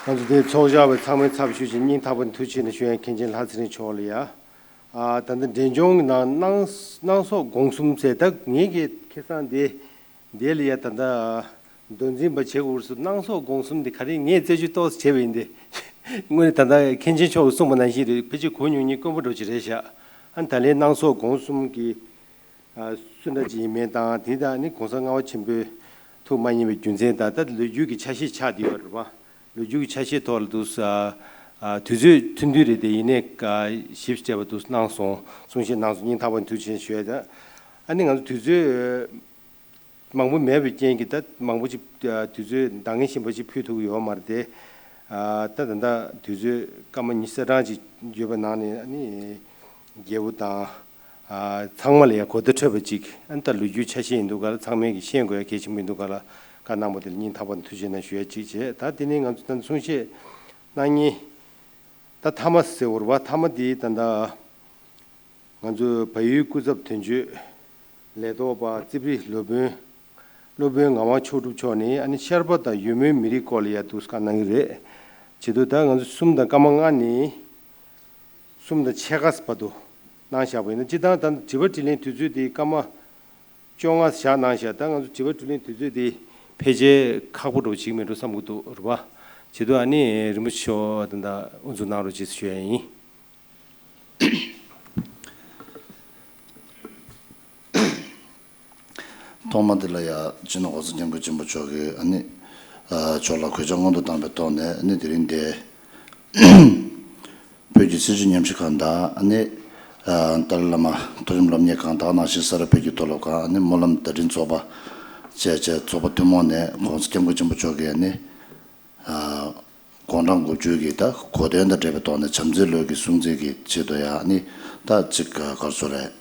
ང་ཚོ་དེ་ཚོགས་བཞག་པའི་ཚང་མའི་ཚབ་ཞུས་ཤིང་སྙིང་ཐག་པ་ནས་ཐུགས་ཆེ་ནས་ཞུ་ཡ་མཁན་ཆེན་ལྷ་ཚེ་རིང་མཆོག་ལ་ཡ། ཨ་ད་ལྟ་འབྲས་ལྗོངས་ཀྱི་ནང་སྣང་སྣང་སོགས་སྒོམ་གསུམ་ཟེར་ད་ངེད་ཀྱི་ཁེ་བཟང་དེ་དེ་ལ་ཡ་ད་ལྟ་མདོ་འཛིན་པ་བྱེད་དགོས་སུ་སྣང་སོགས་སྒོམ་གསུམ་དེ་ག་རེ་ངས་རྩད་གཅོད་ཏོག་ཙམ་བྱས་པ་ཡིན་ཏེ། དངོས་གནས་ད་ལྟ་མཁན་ཆེན་མཆོག་གིས་གསུངས་པ་ནང་བཞིན་རེད། ཕལ་ཆེར་གོ་མྱོང་མཁན་དཀོན་པོ་འདྲ་ཅིག་རེད་ཤག་ཨ་ད་ལན་སྣང་སོགས་སྒོམ་གསུམ་གྱི། སུ་འདྲ་ཅིག་ཡིན་མིན་དང་དེ་དང་ནི་གོང་ས་ལྔ་པ་ཆེན་པོའི་ཐུགས་མ་མཉེས་པའི་རྒྱུ་མཚན་དང་ད་ལོ་རྒྱུས་ཀྱི་ཆ་ཤས་ཆགས་བསྡད་ཡོད་རེད་པ། ལོ་རྒྱུས་ཀྱི་ཆ་ཤས་ཐོག་ལ་འདུག་ས། དུས་ཚོད་ཐུང་ཐུང་རེད་དེ་ཡིན་ནའི་ཞིབ་ཕྲ་བ་འདུག་གནང་སོང་གསུང་བཤད་གནང་སོང་། སྙིང་ཐག་པ་ནས་ཐུགས་རྗེ་ཆེ་ཞུ་ཡ་དང་། ཨ་ནི་ང་ཚོ་དུས་ཚོད་མང་པོ་མེད་པའི་རྐྱེན་གྱིས་ད་མང་པོ་ཅིག་དུས་ཚོད་འདང་ངེས་གཞན་པ་ཅིག་ཕུལ་ཐུབ་ཀྱི་ཡོད་མ་རེད་དེ། ད་ད་ལྟ་དུས་ཚོད་སྐར་མ་ཉི་ཤུ་རྩ་གྲངས་ཅིག་ཡོད་པའི་ནང་ནས་ཨ་ནི་རྒྱལ་པོ་དང་། ཚང་མ་ལ་ཡང་གོ་བརྡ་འཕྲོད་པ་ཅིག་ཨ་ནི་ད་ལོ་རྒྱུས་ཆ་ཤས་ཡིན་འདུག་ག་ལ། ཚང་མས་ཀྱི་ཤེས་དགོས་ཡ་གལ་ཆེན་པོ་ཡིན་འདུག་ག་ལ། བཀའ་གནང་བ་དེ་ལ་སྙིང་ཐག་པ་ནས་ཐུགས་རྗེ་ཆེ་གནང་ཞུ་ཡ་ཅིག་བྱས། ད་དེ་ནས་ང་ཚོ་ད་གསུང་བཤད་གནང་མཁན་ད་མཐའ་མ་ཟེར་བ་རེད་པ། མཐའ་མ་དེ་ད་ལྟ་ང་ཚོའི་བལ་ཡུལ་སྐུ་ཚབ་དོན་གཅོད་ལས་ཐོག་པ་རྩིབ་རི་སློབ་དཔོན་སློབ་དཔོན་ངག་དབང་མཆོག་གྲུབ་མཆོག་ནས་ཨ་ནི་ཤར་པ་དང་ཡུལ་མིའི་མི་རིགས་སྐོར་ལ་ཡ་འདུག་སེ་བཀའ་གནང་གི་རེད། བྱེད་དུས་ད་ང་ཚོ་གསུམ་དང་སྐར་མ་ལྔ་ནས། གསུམ་དང་ཕྱེད་ཀ་བར་དུ་གནང་བཞག་པ་ཡིན་ན། སྤྱིར་བཏང་ད་དྲི་བ་དྲིས་ལན་དུས་ཚོད་དེ་སྐར་མ་བཅོ་ལྔ་བཞག་གནང་བཞག་ད་ང་ཚོ་དྲི་བ་དྲིས་ལན་དུས་ཚོད་དེ་ཕལ་ཆེར་ཁག་པོ་འདྲ་བོ་ཅིག་མེད་འགྲོ་བསམ་གྱི་འདུག་རེད་པ། བྱེད་དུས་ཨ་ནི་རིན་པོ་ཆེ་མཆོག་ད་ལྟ་དབུ་འཛུགས་གནང་རོགས་ཅེས་ཞུ་ཡ་ཡིན། ཐོག་མ་དེ་ལ་ཡ་སྤྱི་ནོར་༸གོང་ས་༸སྐྱབས་མགོན་ཆེན་པོ་མཆོག་གིས་ཨ་ནི་ཨ་མཆོག་ལ་གུས་ཕྱག་སྔོན་དུ་བཏང་བའི་ཐོག་ནས་ཨ་ནི་དེ་རིང་འདིར་བོད་ཀྱི་སྲིད་བྱུས་ཉམས་ཞིབ་ཁང་དང་ཨ་ནི་ཨ་ཏཱ་ལའི་བླ་མ་མཐོ་རིམ་སློབ་གཉེར་ཁང་དང་ནང་བཞིན་ས་རཱ་བོད་ཀྱི་མཐོ་སློབ་ཁང་ཨ་ནི་སྨོན་ལམ་བརྡ་འཕྲིན་ཚོགས་པ་བཅས་བཅས་ཚོགས་པ་ཐུན་མོང་ནས་༸གོང་ས་༸སྐྱབས་མགོན་ཆེན་པོ་མཆོག་གིས་ཨ་ནི་ཨ་དགུང་གྲངས་དགུ་བཅུ་གི་ད་གོ་སྟོན་དང་འབྲེལ་བའི་ཐོག་ནས་བྱམས་བརྩེའི་ལུས་ཀྱི་སྲུང་བརྩི་གི་ཆེད་དུ་ཡང་ནི་ད་ཅིག་ག་རེ་ཟེར་རེད།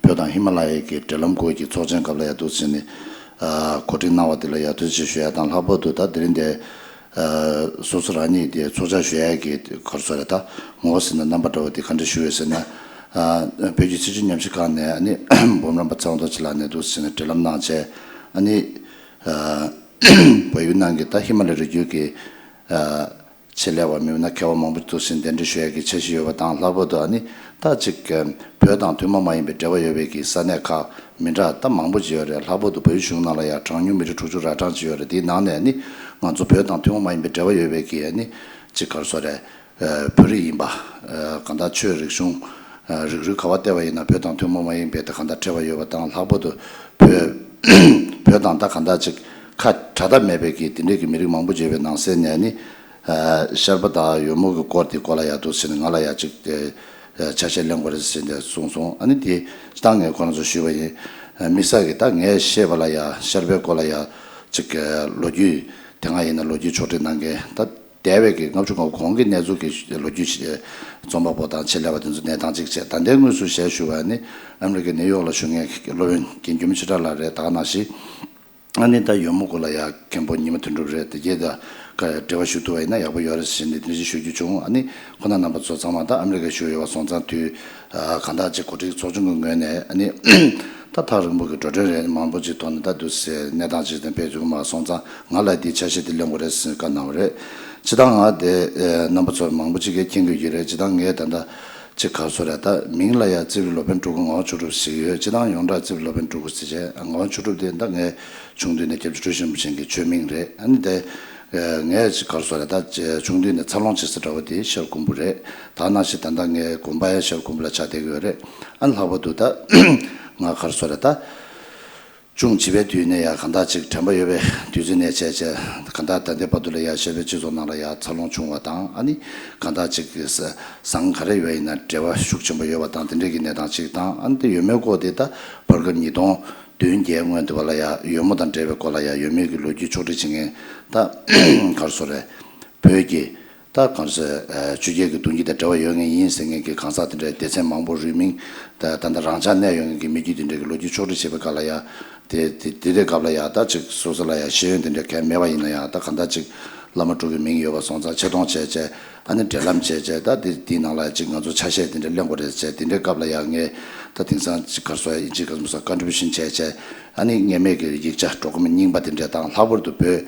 བོད་དང་ཧི་མ་ལ་ཡའི་གི་འབྲེལ་ལམ་སྐོར་གྱི་ཚོགས་ཆེན་སྐབས་ལ་ཡ་འདུག་ཟེར་ནས་ཨ་གོ་སྒྲིག་གནང་བ་དེ་ལ་ཡ་ཐུགས་རྗེ་ཆེ་ཞུ་ཡ་དང་ལྷག་པར་དུ་ད་དེ་རིང་འདིར་ཨ་སོ་སོ་རང་ཉིད་དེ་ཚོགས་བཅར་ཞུ་ཡ་གི་ག་རེ་ཟེར་རེད། ད་ངོ་བོ་ཟེར་ན་རྣམ་པ་འདྲ་བོ་དེ་ག་འདྲ་ཞུ་ཡོད་ཟེར་ན། ཨ་བོད་ཀྱི་སྲིད་བྱུས་ཉམས་ཞིབ་ཁང་ནས་ཨ་ནི་འབུམ་རམས་པ་ཚེ་དབང་རྡོ་རྗེ་ལགས་ནས་འདུག་ཟེར་ནས་འབྲེལ་ལམ་གནང་བྱས་ཨ་ནི་ཨ་བལ་ཡུལ་ནང་གི་ད་ཧི་མ་ལ་རི་རྒྱུད་ཀྱི་ཨ་ཆེད་ལས་པ་མི་སྣ་མཁས་པ་མང་པོ་འདུག་ཟེར་གདན་འདྲེན་ཞུ་ཡས་ཀྱི་འཆར་གཞི་ཡོད་པ་དང་ལྷག་པར་དུ་ཨ་ནི་ད་ཅིག་བོད་དང་ཐུན་མོང་མ་ཡིན་པའི་འབྲེལ་བ་ཡོད་པའི་གི་ས་གནས་ཁག་མི་འདྲ་ད་མང་པོ་ཅིག་ཡོད་རེད། ལྷག་པར་དུ་བལ་ཡུལ་གཞུང་ནང་ལ་ཡང་གྲངས་ཉུང་མི་རིགས་དྲུག་ཅུ་རེ་གྲངས་ཅིག་ཡོད་རེད། དེའི་ནང་ནས་ཨ་ནི་ང་ཚོ་བོད་དང་ཐུན་མོང་མ་ཡིན་པའི་འབྲེལ་བ་ཡོད་པའི་གི་ཨ་ནི་ཅིག་ག་རེ་ཟེར་རེད། ཨ་བོད་རིགས་ཡིན་པ། ཨ་གང་ལྟར་ཆོས་རིག་གཞུང་ཨ་རིགས་རུས་ག་པར་བལྟས་པ་ཡིན་ན་བོད་དང་ཐུན་མོང་མ་ཡིན་པའི་ད་གང་ལྟར་འབྲེལ་བ་ཡོད་པ་དང་ལྷག་པར་དུ་བོད་བོད་དང་ད་གང་ལྟར་ཅིག་ཁ་བྲལ་ཐབས་མེད་པའི་གི་དེ་འདྲའི་གི་མི་རིགས་མང་པོ་ཅིག་ཡོད་པའི་ནང་གསེས་ནས་ནི་ཨ་ཤར་པ་དང་ཡོལ་མོ་གི་སྐོར་དེ་སྐོར་ལ་ཡག་འདུག་ཟེར་ནས་ང་ལ་ཡག་ཅིག་དེ་ཨ་ཆ་ཤས་ལེན་དགོས་རེད་ཟེར་ནས་གསུངས་སོང་། ཨ་ནི་དེ་སྤྱིར་བཏང་ངས་ཁོ་རང་ཚོ་ཞུས་པ་ཡིན། ཨ་དམིགས་བསལ་གི་ད་ངས་ཤེས་པ་ལ་ཡ་ཤར་པའི་སྐོར་ལ་ཡ་ཅིག་ལོ་རྒྱུས་དེ་སྔ་ཡིན་ན་ལོ་རྒྱུས་ཕྱོགས་སྒྲིག་གནང་མཁན་ད། འདས་པའི་གི་ལྔ་བཅུ་ང་དགུ་གོང་གི་གནས་ཚུལ་གྱི་ལོ་རྒྱུས་ཤིག་རྩོམ་པ་པོ་དང་ཆེད་ལས་པ་དེ་ཚོ་གནས་སྟངས་གཅིག་བྱས། ད་ལྟའི་དངོས་སུ་ཞལ་བཞུགས་པ་ནི་ཨ་མི་རི་ཀའི་ནེའུ་ཡོག་ལ་བཞུགས་མཁན་གྱི་སློབ་དཔོན་རྒན་འགྱུར་མེད་ཆོས་གྲགས་ལགས་རེད། ད་ག་ནང་བཞིན་ཨ་ནི་ད་ཡོལ་མོ་སྐོར་ལ་ཡ་མཁན་པོ་ཉི་མ་དོན་གྲུབ་རེད། དེ་རྗེས་ད་ག་འབྲེལ་བ་ཞུ་ཐུབ་པ་ཡིན་ན་ཡག་པོ་ཡོད་རེད་ཟེར་ནས་དེ་འདྲ་ཞིག་ཞུ་རྒྱུ་བྱུང་། ཨ་ནི་ཁོང་རྣམ་པ་ཚོ་ཚང་མ་ད་ཨ་མི་རི་ཀར་བཞུགས་ཡོད་པ་སོང་ཙང་དུས་ཨ་གང་ལྟར་ཅིག་གོ་སྒྲིག་ཚོགས་ཆུང་གི་ངོས་ནས་ཨ་ནི་ད་ཐག་རིང་པོ་གི་འགྲོ་གྲོན་རེད། མང་པོ་ཅིག་ཐོག་ནས་ད་དུ་སེ་གནས་སྟངས་ཅིག་དང་དཔེ་བྱུང་མ་སོང་ཙང་ང་ལ་འདི་ཆ་ཤས་འདི་ལེན་དགོས་རེད་ཟེར་བཀའ་གནང་བ་རེད། སྤྱིར་བཏང་ང་དེ་ཨེ་རྣམ་པ་ཚོ་མང་པོ་ཅིག་གིས་མཁྱེན་དགོས་ཀྱི་རེད། སྤྱིར་བཏང་ངས་ད་ལྟ་ཅིག་ག་རེ་ཟེར་རེད། ད་མིང་ལ་ཡ་རྩིབ་རི་སློབ་དཔོན་སྤྲུལ་སྐུ་ངག་དབང་ཆོས་གྲུབ་ཟེར་གྱི་ཡོད། སྤྱིར་བཏང་ཡོངས་གྲགས་རྩིབ་རི་སློབ་དཔོན་སྤྲུལ་སྐུ་ཟེར་བྱས། ངག་དབང་ཆོས་གྲུབ་དེ་ད་ངའི་ཆུང་དུས་ནས་སྐྱབས་རྗེ་སྤྲུལ་ཞིག་རིན་པོ་ཆེ་གི་ཆོས་མིང་རེད། ཨ་ནི་དེ་ཨེ་ངས་ཅིག་ག་རེ་ཟེར་རེད། ད་ཆུང་དུས་ནས་འཚར་ལོངས་བྱེད་ས་འདྲ་བོ་དེ་ཤར་ཁུམ་བུ་རེད། ད་ནང་བཞིན་ད་ལྟ་ངའི་དགོན་པ་ཡང་ཤར་ཁུམ་བུ་ལ་ཆགས་བསྡད་ཀྱི་ཡོད་རེད། ཨ་ནི་ལྷག་པར་དུ་ད་ང་ག་རེ་ཟེར་རེད། ད་ཅུང་བྱིས་པའི་དུས་ནས་ཡང་གང་ལྟར་ཅིག་དྲན་པ་ཡོད་པའི་དུས་ཚོད་ནས་བྱས་བྱས་གང་ལྟར་ད་ལྟའི་བར་དུ་ལ་ཡང་ཤར་པའི་སྤྱི་ཚོགས་ནང་ལ་ཡང་འཚར་ལོངས་བྱུང་བ་དང་། ཨ་ནི་གང་ལྟར་ཅིག་ཟང་ག་རེ་ཡོད་ཡིན་ན་འབྲེལ་བ་ཤུགས་ཆེན་པོ་ཡོད་པ་དང་དེ་འདྲའི་གི་གནས་སྟངས་ཅིག་དང་། ཨ་ནི་དེ་ཡོལ་མོའི་སྐོར་དེ་ད་བར་སྐབས་ཉིས་སྟོང་བདུན་བརྒྱད་སྔོན་དུ་བ་ལ་ཡང་ཡོལ་མོ་དང་འབྲེལ་བའི་སྐོར་ལ་ཡང་ཡོལ་མོའི་གི་ལོ་རྒྱུས་ཕྱོགས་སྒྲིག་བྱེད་མཁན་ད་ག་རེ་ཟེར་རེད། བོད་ཀྱི་ད་གང་ཟེར་ཨ་ཆོས་རྒྱལ་གྱི་གདུང་རྒྱུད་དང་འབྲེལ་བ་ཡོད་མཁན་ཡིན་ཟེར་མཁན་གྱི་གང་ཟག་དེ་འདྲའི་སྡེ་ཚན་མང་པོ་རུས་མིང་ད་ད་ལྟ་རང་འཇགས་གནས་ཡོད་མཁན་གྱི་མི་རྒྱུད་དེ་འདྲའི་གི་ལོ་རྒྱུས་ཕྱོགས་སྒྲིག་བྱེད་པའི་སྐབས་ལ་ཡང་དེ་དེ་དེ་འདྲའི་སྐབས་ལ་ཡང་ད་ཅིག་སོ་སོ་ལ་ཡང་ཤེས་ཡོན་དེ་འདྲ་གང་མེད་པ་ཡིན་ན་ཡང་ད་གང་ལྟར་ཅིག་བླ་མ་དྲུག་གི་མིང་ཡོད་པ་སོང་ཙང་ཆེ་མཐོང་བྱས་བྱས། ཨ་ནི་འབྲེལ་ལམ་བྱས་བྱས་ད་དེ་དེའི་ནང་ལ་ཅིག་ང་ཚོ་ཆ་ཤས་དེ་འདྲ་ལེན་དགོས་རེད་ཟེར། དེ་འདྲའི་སྐབས་ལ་ཡང་ངས་ད་དེང་སང་ཅིག་ག་རེ་ཟེར་ཡིན་ཅིག་ག་རེ་ཟེར་ཀོན་ཊི་བྷུ་ཤན་བྱས་བྱས། ཨ་ནི་སྔས་མའི་གི་ཡིག་ཆ་འགྲོ་སྒོ་མི་རྙིང་པ་དེ་འདྲ་དང་ལྷག་པར་དུ་བོད་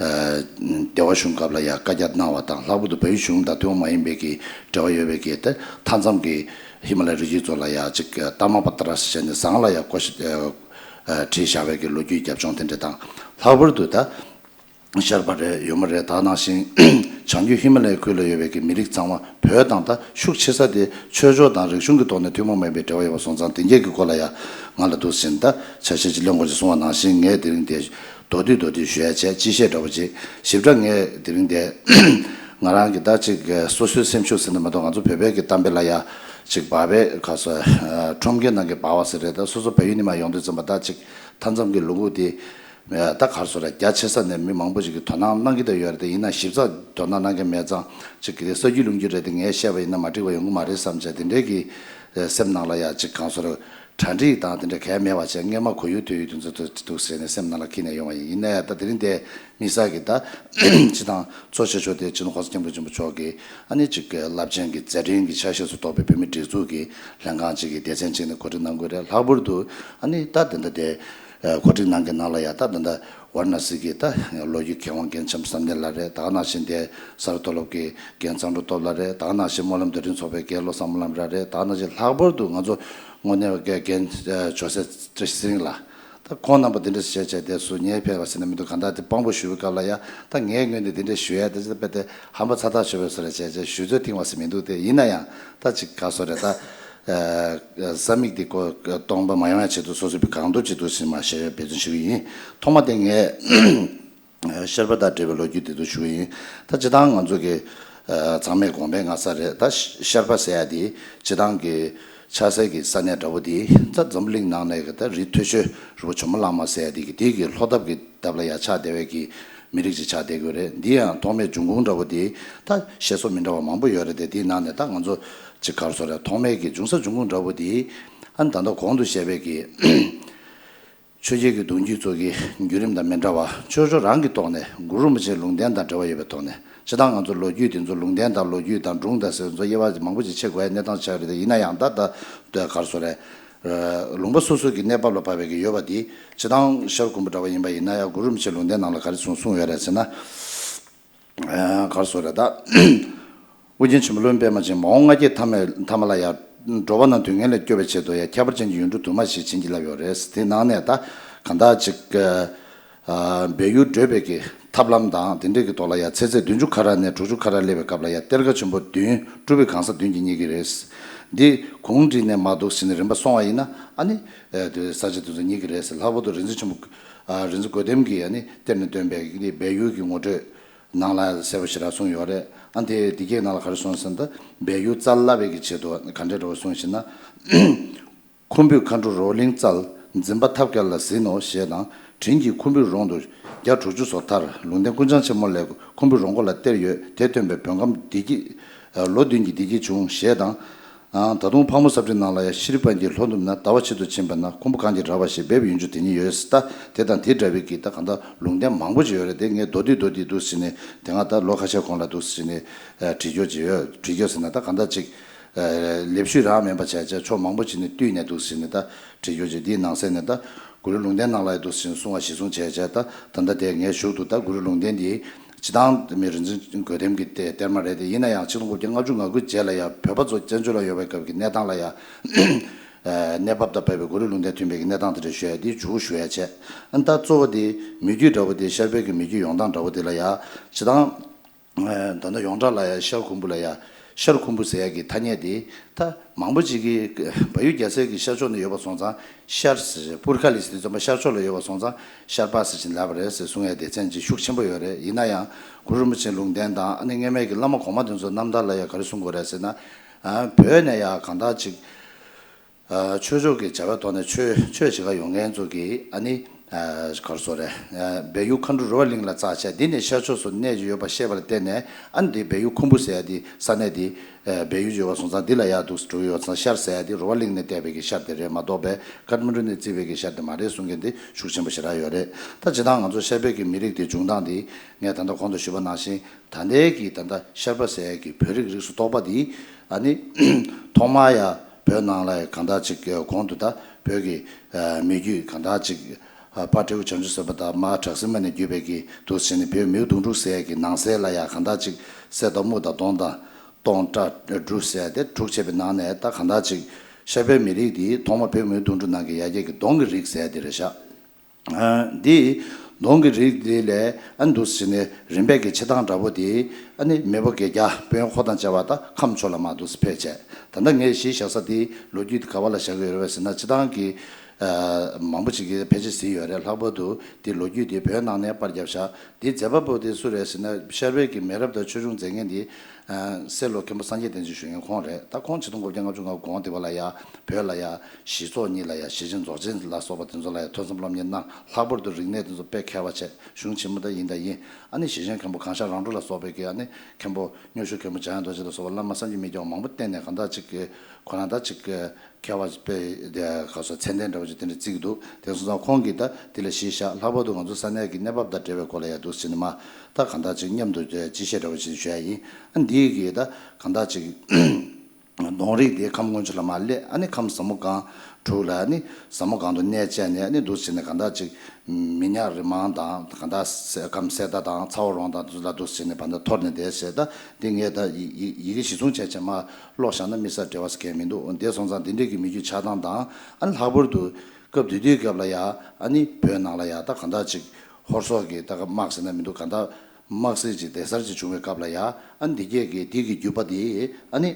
ཨ་སྡེ་པ་གཞུང་སྐབས་ལ་ཡང་བཀའ་རྒྱ་གནང་བ་དང་ལྷག་པར་དུ་བལ་ཡུལ་གཞུང་དང་ཐུན་མོང་མ་ཡིན་པའི་གི་འབྲེལ་བ་ཡོད་པའི་གི་ད་མཐའ་མཚམས་ཀྱི་ཧི་མ་ལ་ཡའི་རི་རྒྱུད་ཚོ་ལ་ཡང་ཅིག་ཏཱ་མ་པ་ཏ་ར་ཟེར་བྱས་ནས་ཟངས་ལ་ཡང་བརྐོས་ཤིང་ཨ་བྲིས་བཞག་པའི་གི་ལོ་རྒྱུས་རྒྱབ་ལྗོངས་དེ་འདྲ་དང་། ལྷག་པར་དུ་ད་ཤར་པ་རེད། ཡོལ་མོ་རེད། ད་ནང་བཞིན་བྱང་རྒྱུད་ཧི་མ་ལ་ཡའི་ཁུལ་ལ་ཡོད་པའི་གི་མི་རིགས་ཚང་མ་བོད་དང་ད་ཤུགས་ཆེ་ས་དེ་ཆོས་ཕྱོགས་དང་རིག་གཞུང་གི་ཐོག་ནས་ཐུན་མོང་མ་ཡིན་པའི་འབྲེལ་བ་ཡོད་པ་སོང་ཙང་དེ་འགྱེད་ཀྱི་སྐོར་ལ་ཡང་ང་ལ་འདུག་ཟིན་ད་ཆ་ཤས་ཅིག་གླེང་དགོས་ཅེས་གསུངས་པ་ནང་བཞིན་ངས་དེ་རིང་དེ་མདོར་བསྡུས་མདོར་བསྡུས་ཞུ་ཡ་བྱས་སྤྱི་བཤད་འདྲ་བོ་ཅིག་ཞིབ་ཕྲ་ངས་དེ་རིང་དེ་ང་རང་གི་ད་ཅིག་སོ་སོའི་སེམས་ཤུགས་ཟེར་ན་མ་གཏོགས་ང་ཚོ་བོད་པའི་གི་གཏམ་དཔེ་ལ་ཡ་ཅིག་སྦག་པའི་ཁ་སོ་ཁྲོམ་གྱི་ནང་གི་སྦག་པ་ཟེར་རེད། ད་སོ་སོ་བལ་ཡུལ་ནས་མར་ཡོང་དུས་ཙམ་པ་ད་ཅིག་མཐའ་མཚམས་ཀྱི་ལུང་ཁུག་དེ། ད་ག་རེ་ཟེར་ར་རྒྱ་ཆེ་ས་ནས་མི་མང་པོ་ཞིག་གིས་དོ་སྣང་གནང་གི་ད་ཡོད་རེད་དེ། ཡིན་ན་ཞིབ་ཚགས་དོ་སྣང་གནང་མཁན་མེད་ཙང་ཅིག་གི་ས་རྒྱུས་ལུང་རྒྱུ་རེད་དེ། ངས་བཤད་པ་ཡིན་ན་མ་འགྲིག་པ་ཡོང་གི་མ་རེད་བསམ་བྱས་དེ་འདྲའི་གི་སེམས་ནང་ལ་ཡ་ཅིག་གང་ཟེར་གྲ་སྒྲིག་དང་དེ་འདྲ་གལ་མེད་པ་བྱས། སྔས་མ་གོ་ཡུལ་ཐོས་ཡུལ་དུ་འཛུལ་འདུག་ཟེར་ནས་སེམས་ནང་ལ་འཁྱེར་ནས་ཡོང་བ་ཡིན། ཡིན་ན་ཡང་ད་དེ་རིང་དེ་དམིགས་བསལ་གྱི་ད་སྤྱི་དང་གཙོ་ཆེ་ཤོས་དེ་སྤྱི་ནོར་༸གོང་ས་༸སྐྱབས་མགོན་ཆེན་པོ་མཆོག་གིས་ཨ་ནི་ཅིག་རླབས་ཆེན་གྱི་མཛད་འཕྲིན་གྱི་ཆ་ཤས་སུ་གཏོགས་པའི་བོད་མིའི་སྒྲིག་འཛུགས་ཀྱི་ལྷན་ཁང་ཅིག་གི་སྡེ་ཚན་ཅིག་ནས་གོ་སྒྲིག་གནང་དགོས་རེད། ལྷག་པར་དུ་ཨ་ནི་ད་དེ་འདྲ་དེ། ཨ་གོ་སྒྲིག་གནང་མཁན་ནང་ལ་ཡ་ད་ད་ལྟ་ཝཱ་ར་ཎ་སི་གི་ད་ལོ་རྒྱུས་མཁས་དབང་རྒན་འཆམ་བསམ་གཏན་ལགས་རེད། ད་ག་ནང་བཞིན་དེ་ས་རཱ་མཐོ་སློབ་ཀྱི་རྒན་གཙང་སྒྲོལ་སྟོབས་ལགས་རེད། ད་ག་ནང་བཞིན་སྨོན་ལམ་བརྡ་འཕྲིན་ཚོགས་པའི་རྒན་བློ་བཟང་སྨོན་ལམ་ལགས་རེད། ད་ག་ནང་བཞིན་ལྷག་པར་དུ་ང་ཚོ་དངོས་གནས་རྒན་ཇོ་སྲས་བཀྲ་ཤིས་ཚེ་རིང་ལགས། ད་ཁོང་རྣམ་པ་དེ་འདྲ་བྱས་བྱས་དེ་སུ་ཉེས་ཕེབས་པ་ཟེར་ན་མི་འདུག་གང་ལྟར་དེ་དཔང་པོ་ཞུ་བའི་སྐབས་ལ་ཡ་ད་ངའི་ངོས་ནས་དེ་འདྲ་ཞུ་ཡ་དེ་ཚོ་དཔེ་དེ་ཧམ་པ་ཚ་ཐག་ཆོད་པའི་བཟོ་འདྲ་བྱས་བྱས་ཞུ་ཚོད་ཐིང་བ་ཟེར་མི་འདུག་དེ་ཡིན་ན་ཡང་ད་ཅིག་ག་རེ་ཟེར་རེད། ད་ ས་མིག་དེ་ཀོ་སྟོང་པ་མ་ཡོང་ཡ་ཆེད་དུ་སོ་སོའི་གང་ཐུབ་ཅིག་ཏུ་ཕྱིན་མ་ཤེས་པའི་འབད་བརྩོན་ཞུ་གི་ཡིན། ཐོག་མ་དེ་ངས་ཤར་པ་དང་འབྲེལ་བའི་ལོ་རྒྱུས་དེ་ཚོ་ཞུ་གི་ཡིན། ད་སྤྱིར་བཏང་ང་ཚོ་གི་ཚང་མས་དགོངས་པའི་ང་ས་རེད། ད་ཤར་པ་ཟེར་ཡ་དེ་སྤྱིར་བཏང་གི་ཆགས་སའི་གི་ས་གནས་འདྲ་བོ་དེ་ད་འཛམ་བུ་གླིང་ནང་ནས་གི་ད་རི་མཐོ་ཤོས་རི་བོ་ཇོ་མོ་གླང་མ་ཟེར་ཡ་དེ་གི་དེ་གི་ལྷོ་འདབས་གི་འདབས་ལ་ཡ་ཆགས་བསྡད་པའི་གི་མི་རིགས་ཅིག་ཆགས་བསྡད་ཀྱི་ཡོད་རེད། འདི་ཡང་ཐོག་མའི་འབྱུང་ཁུངས་འདྲ་བོ་དེ་ད་བཤད་སྲོལ་མི་འདྲ་བ་མང་པོ་ཡོད་རེད་དེ། དེའི་ནང་ནས་ད་ང་ཚོ་ཅིག་ག་རེ་ཟེར་རེད། ཐོག་མའི་གི་འབྱུང་ས་འབྱུང་ཁུངས་འདྲ་བོ་དེ་ཨ་ནི་ད་ལྟ་གོང་དུ་བཤད་པའི་གི་ཆོས་བརྒྱད་ཀྱི་གདུང་རྒྱུད་ཚོ་གི་བརྒྱུད་རིམ་དང་མི་འདྲ་བ། ཆོས་ཕྱོགས་རང་གི་ཐོག་ནས་གུ་རུ་རིན་པོ་ཆེའི་ལུང་བསྟན་དང་འབྲེལ་བ་ཡོད་པའི་ཐོག་ནས། སྤྱིར་བཏང་ང་ཚོ་ལོ་རྒྱུས་དེ་ཚོ་ལུང་བསྟན་དང་ལོ་རྒྱུས་དང་སྒྲུང་དང་ཟེར་བ་ཚོ་དབྱེ་བ་མང་པོ་ཅིག་ཕྱེ་དགོས་ཡ་གནས་སྟངས་ཆགས་རེད་དེ། ཡིན་ན་ཡང་ད་ད་ད་ག་རེ་ཟེར་རེད། ལུང་པ་སོ་སོ་གི་གནས་བབ་ལ་བབས་པའི་གི་ཡོད་པ་དེ་སྤྱིར་བཏང་ཤར་ཁུམ་བུ་འདྲ་བ་ཡིན་པ་ཡིན་ན་ཡང་གུ་རུ་རིན་པོ་ཆེའི་ལུང་བསྟན་ནང་ལ་ག་རེ་གསུངས་གསུངས་ཡོད་རེད་ཟེར་ན། ག་རེ་ཟེར་རེད་ད། ཨོ་རྒྱན་ཆེན་པོ་སློབ་དཔོན་པད་མ་ཆེན་མ་འོངས་ལྔ་བརྒྱ་ཐ་མ་ཐ་མ་ལ་ཡང་འགྲོ་བ་རྣམས་དུས་ངན་ལས་སྐྱོབ་པའི་ཆེད་དུ་ཡང་ཁྱད་པར་ཅན་གྱི་ཡོན་གྲུ་དུ་མ་ཞིག་བྱིན་གྱིས་བརླབས་ཡོད་རེད། དེ་ནང་ནས་ད་གང་དག་ཅིག་སྦས་ཡུལ་བགྲོད་པའི་གི་ཐབས་ལམ་དང་དེ་འདྲའི་གི་ཐོག་ལ་ཡང་ཚེ་ཚད་བདུན་ཅུ་ཁ་ར་ནས་དྲུག་ཅུ་ཁ་ར་སླེབས་པའི་སྐབས་ལ་ཡང་གཏེར་ཁ་ཆེན་པོ་བདུན་སྤྲུལ་པའི་གང་ཟག་བདུན་གྱིས་རྙེད་ཀྱི་རེད། འདི་གུང་བསྒྲིགས་ནས་མར་འདུག་ཟེར་ནས་རིམ་པ་སོང་བ་ཡིན་ན་ཨ་ནི་དེ་ས་ཆ་དེ་ཚོ་རྙེད་ཀྱི་རེད། ལྷག་པར་དུ་རིག་འཛིན་ཆེན་པོ་རིག་འཛིན་རྒོད་ལྡེམ་གྱིས་ཨ་ནི་གཏེར་ནས་བཏོན་པའི་སྦས་ཡུལ་གྱི་ངོ་སྤྲོད་ནང་ལ་གསལ་པོ་ཞེ་དྲག་གསུངས་ཡོད་རེད། ཨ་དེ་འདི་གའི་ནང་ལ་ག་རེ་གསུངས་ཟེར་ན། ད་སྦས་ཡུལ་བཙལ་སླ་བའི་གི་ཆེད་དུ་ག་འདྲས་འགྲོ་གསུངས་ཞེ་ན། ཁུམ་བུས་མཁའ་འགྲོ་རོ་གླིང་བཙལ། འཛིན་པ་ཐབས་མཁས་ལ་གཟིགས་ནོ་ཞེས་དང་། དྲིན་གྱིས་ཁུམ་བུའི་རོང་དུ་བརྒྱ་དྲུག་ཅུ་སོ་ཐར། ལུང་བསྟན་ཀུན་བྱང་ཆེན་མོ་ལས་ཁུམ་བུའི་རོང་མགོ་ལ་གཏེར་ཡོད། དེ་བཏོན་པས་བོད་ཁམས་བདེ་སྐྱིད། ལོ་བདུན་གྱི་བདེ་སྐྱིད་བྱུང་ཞེས་དང་། ད་དུང་ཕག་མོ་ས་བྲིས་ནང་ལ་ཡང་ཤྲཱི་པཎྜི་ཏ་ལྷོ་ནུབ་ན་ཟླ་བ་ཕྱེད་དུ་ཕྱིན་པ་ན་ཁུམ་བུ་གངས་ཀྱི་ར་བ་ཞེས་སྦས་པའི་ཡོན་ཆུ་དེ་ཉིད་ཡོད། ད་དེ་དང་དེ་འདྲ་བའི་གི་ད་གང་ལྟར་ལུང་བསྟན་མང་པོ་ཅིག་ཡོད་རེད་དེ། ངས་མདོར་བསྡུས་མདོར་བསྡུས་འདུག་ཟེར་ནས་དེ་སྔ་ད་ལོ་ཁ་ཤས་གོང་ལ་འདུག་ཟེར་ནས་བྲིས་སྐྱོར་ཅིག་ཡོད། བྲིས་སྐྱོར་ཟེར་ན་ད་གང་ལྟར་ཅིག་ལེབ་ཤུལ་རང་མིན་པ་བྱས་བྱས་ཕྱོགས་མང་པོ་ཅིག་ནས་བཏུས་ནས་འདུག་ཟེར་ནས་ད་བྲིས་སྐྱོར་ཅིག་འདིའི་ནང་གསལ་ནས་ད་གུ་རུའི་ལུང་བསྟན་ནང་ལ་ཡང་འདུག་ཟེར་ནས་གསུང་བ་གཞིར་བཟུང་བྱས་བྱས་ད་ད་ལྟ་དེ་ངས་ཞུགས་འདུག་ད་གུ་རུའི་ལུང་བསྟན་འདི་སྤྱིར་བཏང་མི་རིག་འཛིན་རྒོད་ལྡེམ་གྱི་གཏེར་མ་རེད་དེ། ཡིན་ན་ཡང་ཆིག་སྟོང་དགུ་བརྒྱ་ལྔ་བཅུ་ང་དགུ་རྗེས་ལ་ཡང་བོད་པ་ཚོ་བཙན་བྱོལ་ལ་ཡོད་པའི་སྐབས་ཀྱི་གནས་སྟངས་ལ་ཡང་གནས་བབ་དང་འབད་པའི་གུ་རུའི་ལུང་བསྟན་མཐུན་པའི་གནས་སྟངས་དེ་འདྲ་ཞུ་ཡ་དེ་མཇུག་ཞུ་ཡ་བྱས། ཨ་ནི་ད་གཙོ་བོ་དེ་མི་རྒྱུད་འདྲ་བོ་དེ་ཤར་པའི་གི་མི་རྒྱུད་ཡོང་སྟངས་འདྲ་བོ་དེ་ལ་ཡང་སྤྱིར་བཏང་ད་ལྟ་ཡོངས་གྲགས་ལ་ཡང་ཤར་ཁུམ་བུ་ལ་ཡང་ཤར་ཁུམ་བུ་ཟེར་ཡ་གི་ཐ་སྙད་དེ་ད་མང་པོ་ཅིག་གིས་བལ་ཡུལ་རྒྱལ་སའི་གི་ཤར་ཕྱོགས་ནས་ཡོད་པ་སོང་ཙང་ཤར་ཟེར་པུར་ཁ་ལི་ཟེར་དུས་ཙམ་པ་ཤར་ཕྱོགས་ལ་ཡོད་པ་སོང་ཙང་ཤར་པ་ཟེར་བཞིན་ལབ་པ་རེད་ཟེར་གསུང་ཡ་སྡེ་ཚན་ཅིག་ཤུགས་ཆེན་པོ་ཡོད་རེད། ཡིན་ན་ཡང་གུ་རུ་རིན་པོ་ཆེའི་ལུང་བསྟན་དང་ཨ་ནི་སྔོན་མའི་གི་བླ་མ་གོང་མ་དེ་ཚོའི་རྣམ་ཐར་ལ་ཡང་ག་རེ་གསུང་དགོས་རེད་ཟེར་ན། བོད་ནས་ཡང་གང་དག་ཅིག་ཆོས་ཕྱོགས་ཀྱི་བྱ་བའི་ཐོག་ནས་ཆོས་ཆོས་བྱེད་ག་ཡོང་མཁན་ཚོ་གིས་ཨ་ནི་ག་རེ་ཟེར་རེད། སྦས་ཡུལ་མཁའ་འགྲོ་རི་བ་གླིང་ལ་བཙལ་བྱས་འདི་ནས་ཤར་ཕྱོགས་སུ་གནས་ཀྱི་ཡོད་པ་ཤེས་པ་ལ་བརྟེན་ནས་ཨ་ནི་འདི་སྦས་ཡུལ་ཁུམ་བུ་ཟེར་ཡ་འདི་ས་གནས་འདི་སྦས་ཡུལ་ཡོད་པ་སོང་ཙང་འདི་ལ་ཡག་འདུག་འགྲོ་གི་ཡོད་ཙང་ཤར་ཟེར་ཡ་འདི་རི་བ་གླིང་ནས་བལྟས་པའི་གི་ཤར་དེ་རེད་མ་གཏོགས་པའི་ཀ་ཐ་མན་ཌུ་ནས་བརྩིས་པའི་གི་ཤར་དེ་མ་རེད་གསུང་མཁན་འདི་ཤུགས་ཆེན་པོ་ཞེ་དྲག་ཡོད་རེད། ད་སྤྱིར་བཏང་ང་ཚོ་ཤར་པའི་གི་མི་རིགས་དེ་བྱུང་སྟངས་འདི་ངས་ད་ལྟ་གོང་དུ་ཞུས་པ་ནང་བཞིན་ད་ལྟའི་གི་ད་ལྟ་ཤར་པ་ཟེར་ཡ་གི་བོད་རིགས་རིགས་སུ་གཏོགས་པ་འདི་ཨ་ནི་ཐོག་མར་ཡ་བོད་ནང་ལ་གང་དག་ཅིག་གོང་དུ་ད་བོད་ཀྱི་མི་རྒྱུད་གང་དག་ཅིག་ཕ་སྤྲེའུ་བྱང་ཆུབ་སེམས་དཔའ་དང་མ་བྲག་སྲིན་མ་ནས་བརྒྱུད་པའི་གི་འདུག་ཟེར་ནས་བོད་མིའུ་གདུང་དྲུག་ཟེར་ཡ་གི་ནང་གསེས་ལ་ཡ་གང་དག་ཅིག་སེ་དང་རྨུ་དང་གདོང་དང་སྟོང་ཏྲ་འབྲུ་ཟེར་ཡ་དེ་དྲུག་བྱས་པའི་ནང་ནས་ད་གང་དག་ཅིག་ཤར་པའི་མི་རིགས་འདི་ཐོག་མ་བོད་མིའུ་གདུང་དྲུག་ནང་གི་ཡ་གྱལ་གྱི་གདོང་གི་རིགས་ཟེར་ཡ་དེ་རེད་ཤག་འདི་གདོང་གི་རིགས་འདི་ལས་ཨ་འདུག་ཟེར་ནས་རིམ་པས་ཀྱི་ཆེ་ཐང་འདྲ་པོ་དེ་ཨ་ནི་མེས་པོ་བརྒྱད་བརྒྱ་དཔོན་འཁོར་དང་བཅས་པ་དང་ཁམས་ཕྱོགས་ལ་མར་འདུག་སེ་ཕེབས་བྱས། ད་ལྟ་ངས་གཞི་བཞག་ས་དེ་ལོ་རྒྱུས་དེ་ག་བ་ལ་བཞག་གི་ཡོད་རེད་པས་ཟེར་ན། སྤྱིར་བཏང་གི་མང་པོ་ཅིག་གིས་ཕལ་ཆེར་གཟིགས་ཡོད་རེད། ལྷག་པར་དུ་དེ་ལོ་རྒྱུས་དེ་བོད་ནང་ནས་པར་བརྒྱབ་བཞག་དེའི་མཛད་པ་པོ་དེ་སུ་རེད་ཟེར་ན། ཤར་པའི་གི་མི་རབས་དང་ཆོས་འབྱུང་མཛད་མཁན་དེ་སྲས་ལོ་མཁན་པོ་སངས་རྒྱས་བསྟན་འཛིན་ཞུ་མཁན་ཁོང་རེད། ད་ཁོང་ཆིག་སྟོང་དགུ་བརྒྱ་ལྔ་བཅུ་ང་དགུ་གོང་དེ་བ་ལ་ཡ་བོད་ལ་ཡ་གཞི་ཚོགས་གཉིས་ལ་ཡ་ཞེ་ཆེན་རྫོགས་ཆེན་ལ་སོགས་པ་དེ་ཚོ་ལ་ཡ་ཐོས་བསམ་སློབ་གཉེར་གནང་། ལྷག་པར་དུ་རིག་གནས་དེ་ཚོ་དཔེ་མཁས་པ་བྱས། གཞུང་ཆེན་མོ་ད་ཡིན་ད་ཡིན། ཨ་ནི་ཞེ་ཆེན་མཁན་པོ་གང་ཤར་རང་གྲོལ་ལ་སོགས་པའི་གི་ཨ་ནི་མཁན་པོ་སྨྱོ་ཤུལ་མཁན་པོ་འཇམ་དབྱངས་རྡོ་རྗེ་ལ་སོགས་པ་བླ་མ་བསམ་གྱིས་མི་ཁྱབ་པ་མང་པོ་བསྟེན་ནས་གང་དག་ཅིག་གི་ཁོ་རང་ད་ཅིག་གི་མཁས་པ་དཔེ་དེ་ག་སོ་མཚན་ལྡན་འདྲ་བོ་ཅིག་དེ་འདྲ་བརྩི་གི་འདུག་དེ་སོང་ཙང་ཁོང་གིས་ད་དེ་ལ་གཞི་བཞག་ལྷག་པར་དུ་ང་ཚོ་ས་གནས་ཀྱི་གནས་བབ་དང་འབྲེལ་བའི་སྐོར་ལ་ཡ་འདུག་ཟེར་ནས་མ་ད་གང་དག་ཅིག་མཉམ་དུ་སྤྱི་བཤད་འདྲ་བོ་ཅིག་ཞུ་ཡ་ཡིན། ཨ་འདིའི་གི་ད་གང་དག་ཅིག་གདོང་རིགས་དེ་ཁམས་སྔོན་ཆུ་ལ་མར་སླེབས། ཨ་ནི་ཁམས་ཟབ་མོ་སྒང་དྲུག་ལ་ཨ་ནི་ཟབ་མོ་སྒང་དུ་གནས་བཅས་ནས་ཨ་ནི་འདུག་ཟེར་ནས་གང་དག་ཅིག་མི་ཉག་རི་མང་དང་གང་དག་ཁམས་སེ་ད་དང་ཚ་བོ་རོང་དང་དེ་ཚོ་ལ་འདུག་ཟེར་ནས་བར་ད་འཐོར་ནས་བསྡད་ཟེར། ད་འདི་ངས་ད་ཡི་ཡི་ཡི་གེ་གཞི་བཟུང་བྱས་བྱས་མ་ཀློག་བཞག་ན་དམིགས་བསལ་འབྲེལ་བ་ཟེར་མཁན་མི་འདུག་དེ་སོང་ཙང་འདི་འདྲའི་གི་མི་རྒྱུད་ཆགས་སྟངས་དང་། ཨ་ནི་ལྷག་པར་དུ་སྐབས་དེ་དུས་སྐབས་ལ་ཡ་ཨ་ནི་བོད་ནང་ལ་ཡ་ད་གང་དག་ཅིག་ཧོར་སོག་གི་ད་དམག་ཟེར་ན་མི་འདུག་གང་དག་དམག་སྲིད་ཅིག་སྡེ་གསར་ཅིག་བྱུང་བའི་སྐབས་ལ་ཡ་ཨ་ནི་འདི་གས་ཀྱི་འདི་གི་བརྒྱུད་པ་དེ་ཨ་ནི་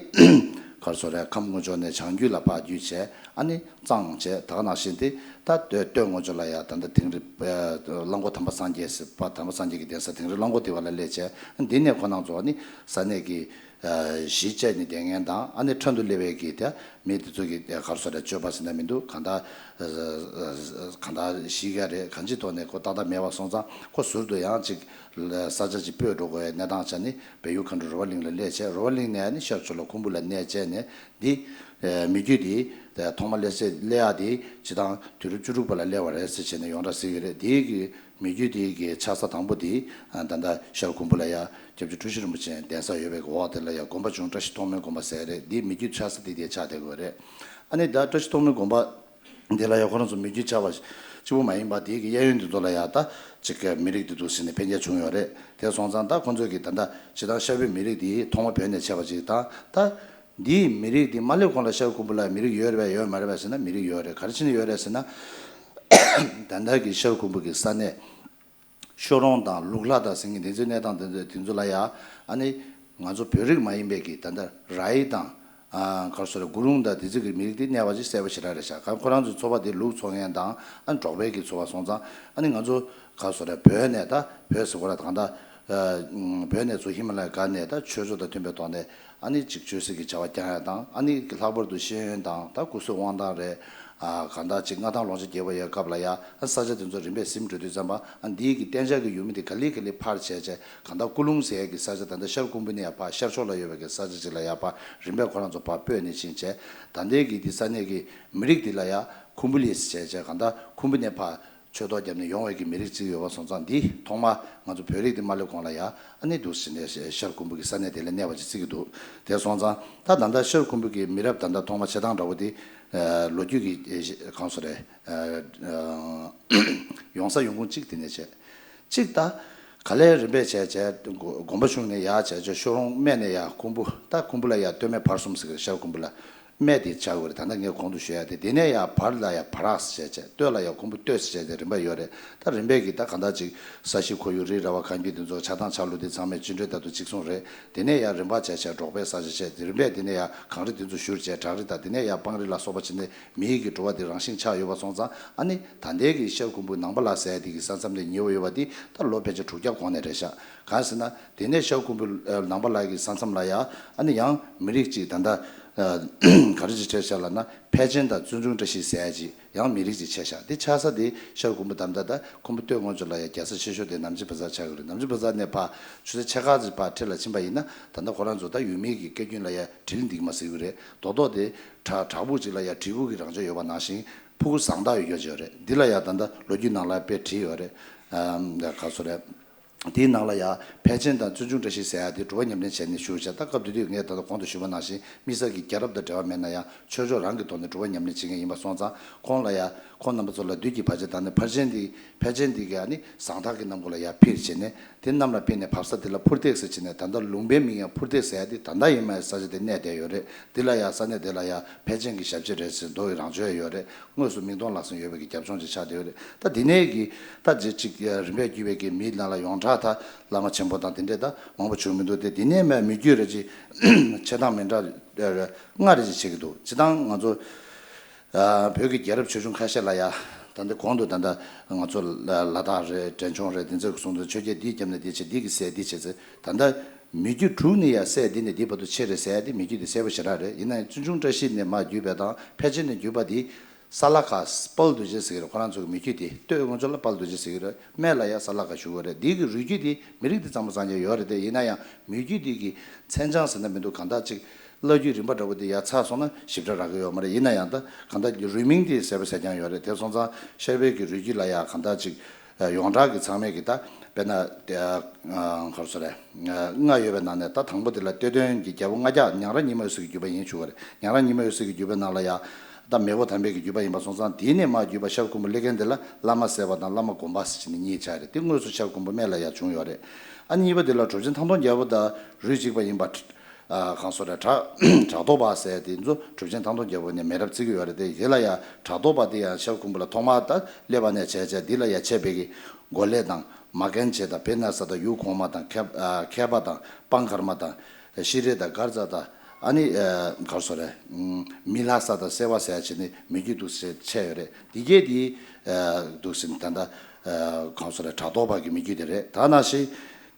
གར་སོ་རེད། ཁམས་སྔོན་ཕྱོགས་ནས་བྱང་རྒྱུད་ལ་ཕར་བརྒྱུད་བྱས། ཨ་ནི་གཙང་བྱས། ད་ག་ནང་བཞིན་དེ་ད་སྟོད་སྟོད་སྔོན་ཕྱོགས་ལ་ཡ་ད་ལྟ་དིང་རི་གླང་མགོ་དམ་པ་སངས་རྒྱས་ཟེར་བ། དམ་པ་སངས་རྒྱས་ཀྱི་གདན་ས་དིང་རི་གླང་མགོ་དེ་བ་ལ་སླེབས་བྱས། འདི་ནས་ཁོ་རང་ཚོ་ཨ་ནི་ས་གནས་ཀྱི་གཞིས་བཅད་ནས་བསྡད་མཁན་དང་། ཨ་ནི་ཕྲན་དུ་སླེབས་པའི་གི་དེ་མི་དེ་ཚོ་གི་གར་སོ་རེད། སྤྱོད་པ་ཟེར་ན་མི་འདུག་གང་ལྟར་གང་ལྟར་གཞིས་ཀ་རེད། གང་ཅིའི་ཐོག་ནས་ཁོ་ཏག་ཏག་མེད་པ་སོང་ཙང་། ཁོ་ཟུར་དུ་ཡང་ཅིག་ས་ཆ་ཅིག་སྤོས་འགྲོ་དགོས་པའི་གནས་སྟངས་ཆགས་ནས། བལ་ཡུལ་མཁའ་འགྲོ་རོ་བ་གླིང་ལ་སླེབས་བྱས། རོ་བ་གླིང་ནས་ནི་ཤར་ཕྱོགས་ལ་ཁུམ་བུ་ལ་གནས་བཅས་ནས། འདི་མི་རྒྱུད་འདི་ཐོག་མ་སླེབས་ཚེ་སླེབས་ཡག་འདི་སྤྱིར་བཏང་དུས་རབས་བཅུ་དྲུག་པ་ལ་སླེབས་པ་རེད་ཟེར་བྱས་ནས་ཡོངས་གྲགས་ཟེར་གྱི་རེད། འདི་གི་མི་རྒྱུད་འདི་གི་ཆགས་ས་དང་པོ་འདི་ད་ལྟ་ཤར་ཁུམ་བུ་ལ་ཡ་སྐྱབས་རྗེ་འཁྲུལ་ཞིག་རིན་པོ་ཆེ་གདན་ས་ཡོད་པའི་འོག་དེ་ལ་ཡ་དགོན་པ་བྱུང་། བཀྲ་ཤིས་མཐོང་སྨོན་དགོན་པ་ཟེར་རེད། འདི་མི་རྒྱུད་ཆགས་ས་འདི་དེ་ཆགས་བསྡད་དགོས་རེད། ཨ་ནི་ད་བཀྲ་ཤིས་མཐོང་སྨོན་དགོན་པ་འདི་ལ་ཡ་ཁོ་རང་ཚོ་མི་རྒྱུད་ཆགས་པ་གཅིག་པུ་མ་ཡིན་པ། དེའི་གི་གཡས་གཡོན་དེ་ཚོ་ལ་ཡ་ད་ཅིག་གི་མི་རིགས་དེ་འདུག་ཟེར་ནས་འཕེལ་རྒྱས་བྱུང་ཡོད་རེད། དེ་སོང་ཙང་ད་ཁོ་ཚོས་གི་ད་ལྟ་སྤྱིར་བཏང་ཤར་བོད་མི་རིགས་དེ་ཐོག་མ་བོད་ནས་ཆད་པ་ཅིག་དང་། ད་འདིའི་མི་རིགས་དེ་མ་སླེབས་གོང་ལ་ཤར་ཁུམ་བུ་ལ་མི་རིགས་ཡོད་རེད་པས་ཡོད་མ་རེད་པས་ཟེར་ན། མི་རིགས་ཡོད་རེད། ག་རེ་བྱས་ནས་ཡོད་རེད་ཟེར་ན། ད་ལྟ་གི་ཤར་ཁུམ་བུ་གི་ས་གནས་ཤོ་རོང་དང་ལུག་ལྷ་དང་ཟེར་མཁན་དེ་ཚོའི་གནས་སྟངས་དེ་ཚོ་དེ་ཚོ་ལ་ཡ། ཨ་ནི་ང་ཚོ་བོད་རིགས་མ་ཡིན་པའི་གི་ད་ལྟ་རའི་དང་། ཨ་ག་རེ་ཟེར། གུ་རུང་དང་དེ་ཚོ་གི་མི་རིགས་དེ་གནས་པ་ཅིག་གསལ་པོ་ཞེ་དྲག་རེད་ཤག་ག་ཁོ་རང་ཚོའི་འཚོ་བ་དེ་ལུག་འཚོ་མཁན་དང་། ཨ་འབྲོག་པའི་གི་འཚོ་བ་སོང་ཙང་། ཨ་ནི་ང་ཚོ་ག་རེ་ཟེར། བོད་ནས། ད་བོད་ཟེར་དགོས་ར། ད་གང་ལྟར་བོད་ནས་ཚུར་ཧི་མ་ལ་ཡའི་སྒང་ནས་ད་ཆོས་ཕྱོགས་དང་མཐུན་པའི་ཐོག་ནས། ཨ་ནི་ཅིག་ཆོས་སྲིད་ཀྱི་བྱ་བ་བསྐྱང་ཡ་དང་། ཨ་ནི་ལྷག་པར་དུ་ཤེས་ཡོན་དང་། ད་སྐུ་གཟུགས་དབང་ཐང་རེད། ཨ་གང་ལྟར་ཅིག་མངའ་ཐང་ལོངས་སྤྱོད་རྒྱས་པ་ཡོད་སྐབས་ལ་ཡ། ཨ་ས་ཆ་དེ་ཚོ་རིམ་པས་ཟིན་འགྲོ་དུས་ཙམ་པ། ཨ་འདིའི་གི་གཏན་འཇགས་ཀྱི་ཡུལ་མི་དེ་ག་ལེ་ག་ལེ་ཕར་བྱས་བྱས། གང་ལྟར་ཀུ་ལུང་ཟེར་ཡ་གི་ས་ཆ། ད་ལྟ་ཤར་ཁུམ་བུ་ནས་ཡ་ཕར་ཤར་ཕྱོགས་ལ་ཡོད་པའི་གི་ས་ཆ་ཅིག་ལ་ཡ་ཕར་རིམ་པས་ཁོ་རང་ཚོ་ཕར་སྤོས་ནས་ཕྱིན་བྱས། ད་ལྟའི་གི་དེ་ས་གནས་ཀྱི་མི་རིགས་དེ་ལ་ཡ་ཁུམ་བུ་ལི་ཟེར་བྱས་བྱས། གང་ལྟར་ཁུམ་བུ་ནས་ཕར་ཆོས་ཐོག་བརྒྱབ་ནས་ཡོང་བའི་གི་མི་རིགས་ཅིག་ཡོད་པ་སོང་ཙང་། འདི་ཐོག་མ་ང་ཚོ་བོད་རིགས་འདི་མ་སླེབས་གོང་ལ་ཡ། ཨ་ནི་འདུག་ཟེར་ནས་ཤར་ཁུམ་བུ་གི་ས་གནས་དེ་ལ་གནས་པ་ཅིག་བརྩི་གི་འདུག་དེ་སོང་ཙང་ད་ད་ལྟ་ཤར་ཁུམ་བུ་གི་མི་རབས་ད་ལྟ་ཐོག་མ་བྱེད་སྟངས་འདྲ་བོ་དེ། ཨ་ལོ་རྒྱུས་ཀྱི་ཨེ་གང་ཟེར་རེད། ཨ་ཡོང་ས་ཡོང་ཁུངས་གཅིག་དེ་ནས་བྱས། གཅིག་ད་ག་ལེར་རིམ་པས་བྱས་བྱས། དགོན་པ་གཞུང་ནས་ཡར་བྱས་བྱས། ཤོ་རོང་སྨད་ནས་ཡར་ཁུམ་བུ། ད་ཁུམ་བུ་ལ་ཡར་སྟོད་སྨད་བར་གསུམ་ཟེར་གི་རེད། ཤར་ཁུམ་བུ་ལ། སྨད་དེ་ཆགས་ཡོད་རེད། ད་ལྟ་ངས་གོང་དུ་ཞུ་ཡ་དེ། དེ་ནས་ཡར་བར་ལ་ཡར་བ་རག་ཟེར་བྱས་བྱས། སྟོད་ལ་ཡར་ཁུམ་བུ་སྟོད་ཟེར་བྱས་དེ་རིམ་པ་ཡོད་རེད། ད་རིམ་པས་ཀྱི་ད་གང་ལྟར་ཅིག་ས་གཞི་ཁོར་ཡུག་རི་ར་བ་གངས་རྒྱུད་དེ་ཚོ། ཆགས་སྟངས་ཆགས་ལུགས་དེ་ཚང་མས་སྤྱི་འགྲོས་ལྟར་དུ་གཅིག་མཚུངས་རེད། དེ་ནས་ཡར་རིམ་པ་བྱས་བྱས་འབྲོག་པའི་ས་ཆ་བྱས། དེ་རིམ་པས་དེ་ནས་ཡར་གངས་རི་དེ་ཚོ་བཞུར་བྱས་བྲག་རི་དང་། དེ་ནས་ཡར་སྤང་རི་ལ་སོགས་པ་བྱས་ནས་མིའི་གི་འགྲོ་བ་དེ་རང་བཞིན་ཆགས་ཡོད་པ་སོང་ཙང་། ཨ་ནི་ད་ལྟའི་གི་ཤར་ཁུམ་བུ་ནང་པ་ལ་ཟེར་དེ་གི་ས་མཚམས་དེ་ཉེ་བོ་ཡོད་པ་དེ་ད་ལོ་ཕལ་ཆེར་དྲུག་བརྒྱ་གོང་ནས་རེད་ཤག་གང་ཟེར་ན། དེ་ནས་ཤར་ཁུམ་བུ་ནང་པ་ལ་གི་ས་མཚམས་ལ་ཡ། ཨ་ནི་ཡང་མི་རིགས་ཅིག་ད་ལྟ་ག་རེ་ཅིག་ཆགས་ཤག་ལབ་ན། ཕལ་ཆེན་དང་བཙུན་ཆུང་བཀྲ་ཤིས་ཟེར་ཡ་ཅིག་ཡང་མི་རིགས་ཅིག་ཆགས་ཤག་དེ་ཆགས་ས་དེ་ཤར་ཁུམ་བུ། ད་ལྟ་ད་ཁུམ་བུ་སྟོད་སྔོན་ཕྱོགས་ལ་ཡ་རྒྱལ་ས་ཆེ་ཤོས་དེ་ནམ་ཅི་བ་ཛར་ཆགས་ཀྱི་རེད། ནམ་ཅི་བ་ཛར་ནས་ཕར་ཆུ་ཚོད་ཕྱེད་ཀ་ཙམ་ཕར་འཁྲིས་ལ་ཕྱིན་པ་ཡིན་ན། ད་ལྟ་ཁོ་རང་ཚོ་ད་ཡུལ་མིའི་གི་སྐད་རྒྱུན་ལ་ཡ་དྲིལ་འདི་མ་ཟེར་གི་རེད། རྡོག་རྡོག་དེ་བྲག་བྲག་ཕུག་ཅིག་ལ་ཡ་དྲིལ་བུ་གི་རང་ཆ་ཡོད་པ་ནང་བཞིན། ཕྲུ་གུ་བཟང་རྟགས་ཡོད་རྒྱུ་ཅིག་ཡོད་རེད། འདི་ལ་ཡ་ད་ལྟ་ལོ་རྒྱུས་ནང་ལ་དཔེ་བྲིས་ཡོད་རེད། ཨམ། ག་རེ་ཟེར་རེད། དེའི་ནང་ལ་ཡ་ཕལ་ཆེན་དང་བཙུན་ཆུང་བཀྲ་ཤིས་ཟེར་ཡ་དེ་སྒྲུབ་པ་ཉམས་ལེན་བྱས་ནས་བཞུགས་བྱས། ད་སྐབས་དེ་དུས་ངས་ད་ལྟ་གོང་དུ་ཞུས་པ་ནང་བཞིན། དམིགས་བསལ་གྱི་རྒྱལ་རབས་དང་འབྲེལ་བ་མེད་ན་ཡང་ཆོས་ཕྱོགས་རང་གི་ཐོག་ནས་སྒྲུབ་པ་ཉམས་ལེན་བྱེད་མཁན་ཡིན་པ་སོང་ཙང་། ཁོང་ལ་ཡ། ཁོང་རྣམ་པ་ཚོ་ལ་བདུད་ཀྱི་བར་ཆད་བཏང་ནས། ཕལ་ཆེན་དེ། ཕལ་ཆེན་དེ་གི་ཨ་ནི་བཟང་རྟགས་ཀྱི་གནམ་སྒོ་ལ་ཡ་འཕུར་བྱས་ནས། དེ་གནམ་ལ་འཕུར་ནས་བབས་ས་དེ་ལ་འཕུར་སྟེགས་ཟེར་བྱས་ནས། ད་ལྟ་ལུང་པའི་མིང་ཡང་འཕུར་སྟེགས་ཟེར་ཡ་དེ་ད་ལྟ་ཡིན་མ་ཡིན་ས་ཆ་དེ་གནས་བསྡད་ཡོད་རེད། དེ་ལ་ཡ་ས་གནས་དེ་ལ་ཡ་ཕལ་ཆེན་གྱི་ཞབས་རྗེས་རེད་ཟེར་མདོ་ཡི་རང་བྱོན་ཡོད་རེད། དངོས་སུ་མིག་མཐོང་ལག་ཟིན་ཡོད་པའི་གི་རྒྱབ་ལྗོངས་ཅིག་ཆགས་བསྡད་ཡོད་རེད། ད་འདི་ནས་གི་ད་རྗེ་གཅིག་རིམ་པས་བརྒྱུད་པའི་གི་མིའི་ནང་ལ་ཡོངས་གྲགས་ད་བླ་མ་ཆེན་པོ་དང་དེ་འདྲས་ད་མང་པོ་བྱུང་མི་འདུག་སྟེ། འདི་ནས་མ་མི་བརྒྱུད་རེ་ཅིག་ཆེ་སྟངས་མི་འདྲ་ལྔ་རེ་ཅིག་བྱེད་ཀྱི་འདུག་སྤྱིར་བཏང་ང་ཚོ་ཨ་བོད་ཀྱི་རྒྱལ་རབས་ཆོས་འབྱུང་ཁ་ཤས་ལ་ཡ། ད་ལྟ་གོང་དུ་ད་ལྟ་ང་ཚོ་ལ་ལ་དྭགས་རེད། འབྲས་ལྗོངས་རེད། འདི་ཚོས་གསུངས་དོན། ཆོས་རྒྱལ་འདིས་བརྒྱབ་ནས་འདི་བྱས། འདི་གིས་བསད། འདི་བྱས་ཚེ། ད་ལྟ་མི་བརྒྱུད་དྲུག་ནས་ཡ་བསད། འདི་ནས་འདི་བར་དུ་ཕྱིན་རེད་ཟེར་ཡ་དེ་མི་བརྒྱུད་དེ་གསལ་པོ་ཞེ་དྲག་རེད། ཡིན་ན་ཡང་བཙུན་ཆུང་བཀྲ་ཤིས་ནས་མར་བརྒྱུད་པ་དང་། ཕལ་ཆེར་ནས་བརྒྱུད་པ་དེ། ས་ལ་ཁ། དཔལ་རྡོ་རྗེ་ཟེར་གྱི་རེད། ཁོ་རང་ཚོ་གི་མི་རྒྱུད་དེ། སྟོད་སྔོན་ཕྱོགས་ལ་དཔལ་རྡོ་རྗེ་ཟེར་གྱི་རེད། སྨད་ལ་ཡ་ས་ལ་ཁ་བཞུགས་པ་རེད། འདི་གི་རུས་རྒྱུད་དེ་མི་རིགས་དེ་ཚང་མ་ཚང་མ་ཡོད་རེད་དེ། ཡིན་ན་ཡང་མི་རྒྱུད་དེ་གི་མཚན་བྱང་ཟེར་ན་མི་འདུག་གང་ལྟར་ཅིག་བླ་བརྒྱུད་རིམ་པ་འདྲ་བོ་དེ་ཡར་ཚར་སོང་ན་ཞིབ་ཕྲ་རག་གི་ཡོད་མ་རེད། ཡིན་ན་ཡང་ད་གང་ལྟར་རུས་མིང་དེ་གསལ་པོ་གསལ་རྐྱང་ཡོད་རེད། དེ་སོང་ཙང་ཤར་བོད་ཀྱི་རུས་རྒྱུད་ལ་ཡ་གང་ལྟར་ཅིག་ཡོངས་གྲགས་ཀྱི་ཚང་མས་ཀྱི་ད་དཔེར་ན་དེ་ག་རེ་ཟེར་རེད། ལྔ་ཡོད་པའི་ནང་ནས་ད་དང་པོ་དེ་ལ་སྟོད་དོན་གྱི་རྒྱལ་པོ་ལྔ་བརྒྱ། ཉང་རལ་ཉི་མ་འོད་ཟེར་གྱི་བརྒྱུད་པ་ཡིན་ཞུ་བ་རེད། ཉང་རལ་ཉི་མ་འོད་ཟེར་གྱི་བརྒྱུད་པའི་ནང་ལ་ཡ། ད་མེས་པོ་དམ་པའི་གི་བརྒྱུད་པ་ཡིན་པ་སོང་ཙང་། དེའི་ནས་མར་བརྒྱུད་པ་ཤར་ཁུམ་བུ་སླེབས་མཁན་དེ་ལ་བླ་མ་ཟེར་བ་དང་བླ་མ་སྒོམ་པ་ཟེར་བྱས་ནས་གཉིས་ཆགས་རེད། དེ་དངོས་སུ་ཤར་ཁུམ་བུ་སྨད་ལ་ཡ་བྱུང་ཡོད་རེད། ཨ་གཉིས་པ་དེ་ལ་གྲུབ་ཆེན་ཐང་སྟོང་རྒྱལ་པོ་དང་རུས་གཅིག་པ་ཡིན་པ། ཨ་གང་ཟེར་རེད། བྲག་བྲག་རྡོ་པ་ཟེར་དེ་ཚོ་གྲུབ་ཆེན་ཐང་སྟོང་རྒྱལ་པོ་ནས་མེ་རབས་བརྩི་གི་ཡོད་རེད་དེ། དེ་ལ་ཡ་བྲག་རྡོ་པ་དེ་ཡང་ཤར་ཁུམ་བུ་ལ་ཐོག་མར་ད་སླེབས་པ་ནས་བྱས་བྱས། འདི་ལ་ཡ་ཆད་པའི་གི་གོ་ལེ་དང་། མ་ཀན་ཆེ་དང་། བེ་ན་ས་དང་། ཡུལ་གོང་མ་དང་། ཁེ་ཨ་ཁེ་པ་དང་། སྤང་ཁར་མ་དང་། ཤི་རེ་དང་། མགར་ཛ་དང་ ཨ་ནི་ཨ་ག་རེ་ཟེར་རེད། ཨམ་མི་ལྷ་ས་དང་སེ་བ་ཟེར་ཡ་བྱས་ནས་མི་རྒྱུད་འདུག་སེ་ཆད་ཡོད་རེད། འདི་གས་དེ་ཨ་འདུག་སེ་ད་ལྟ་ཨ་ག་རེ་ཟེར་རེད། དྲ་ཐོག་པ་གི་མི་རྒྱུད་དེ་རེད། ད་ནང་བཞིན་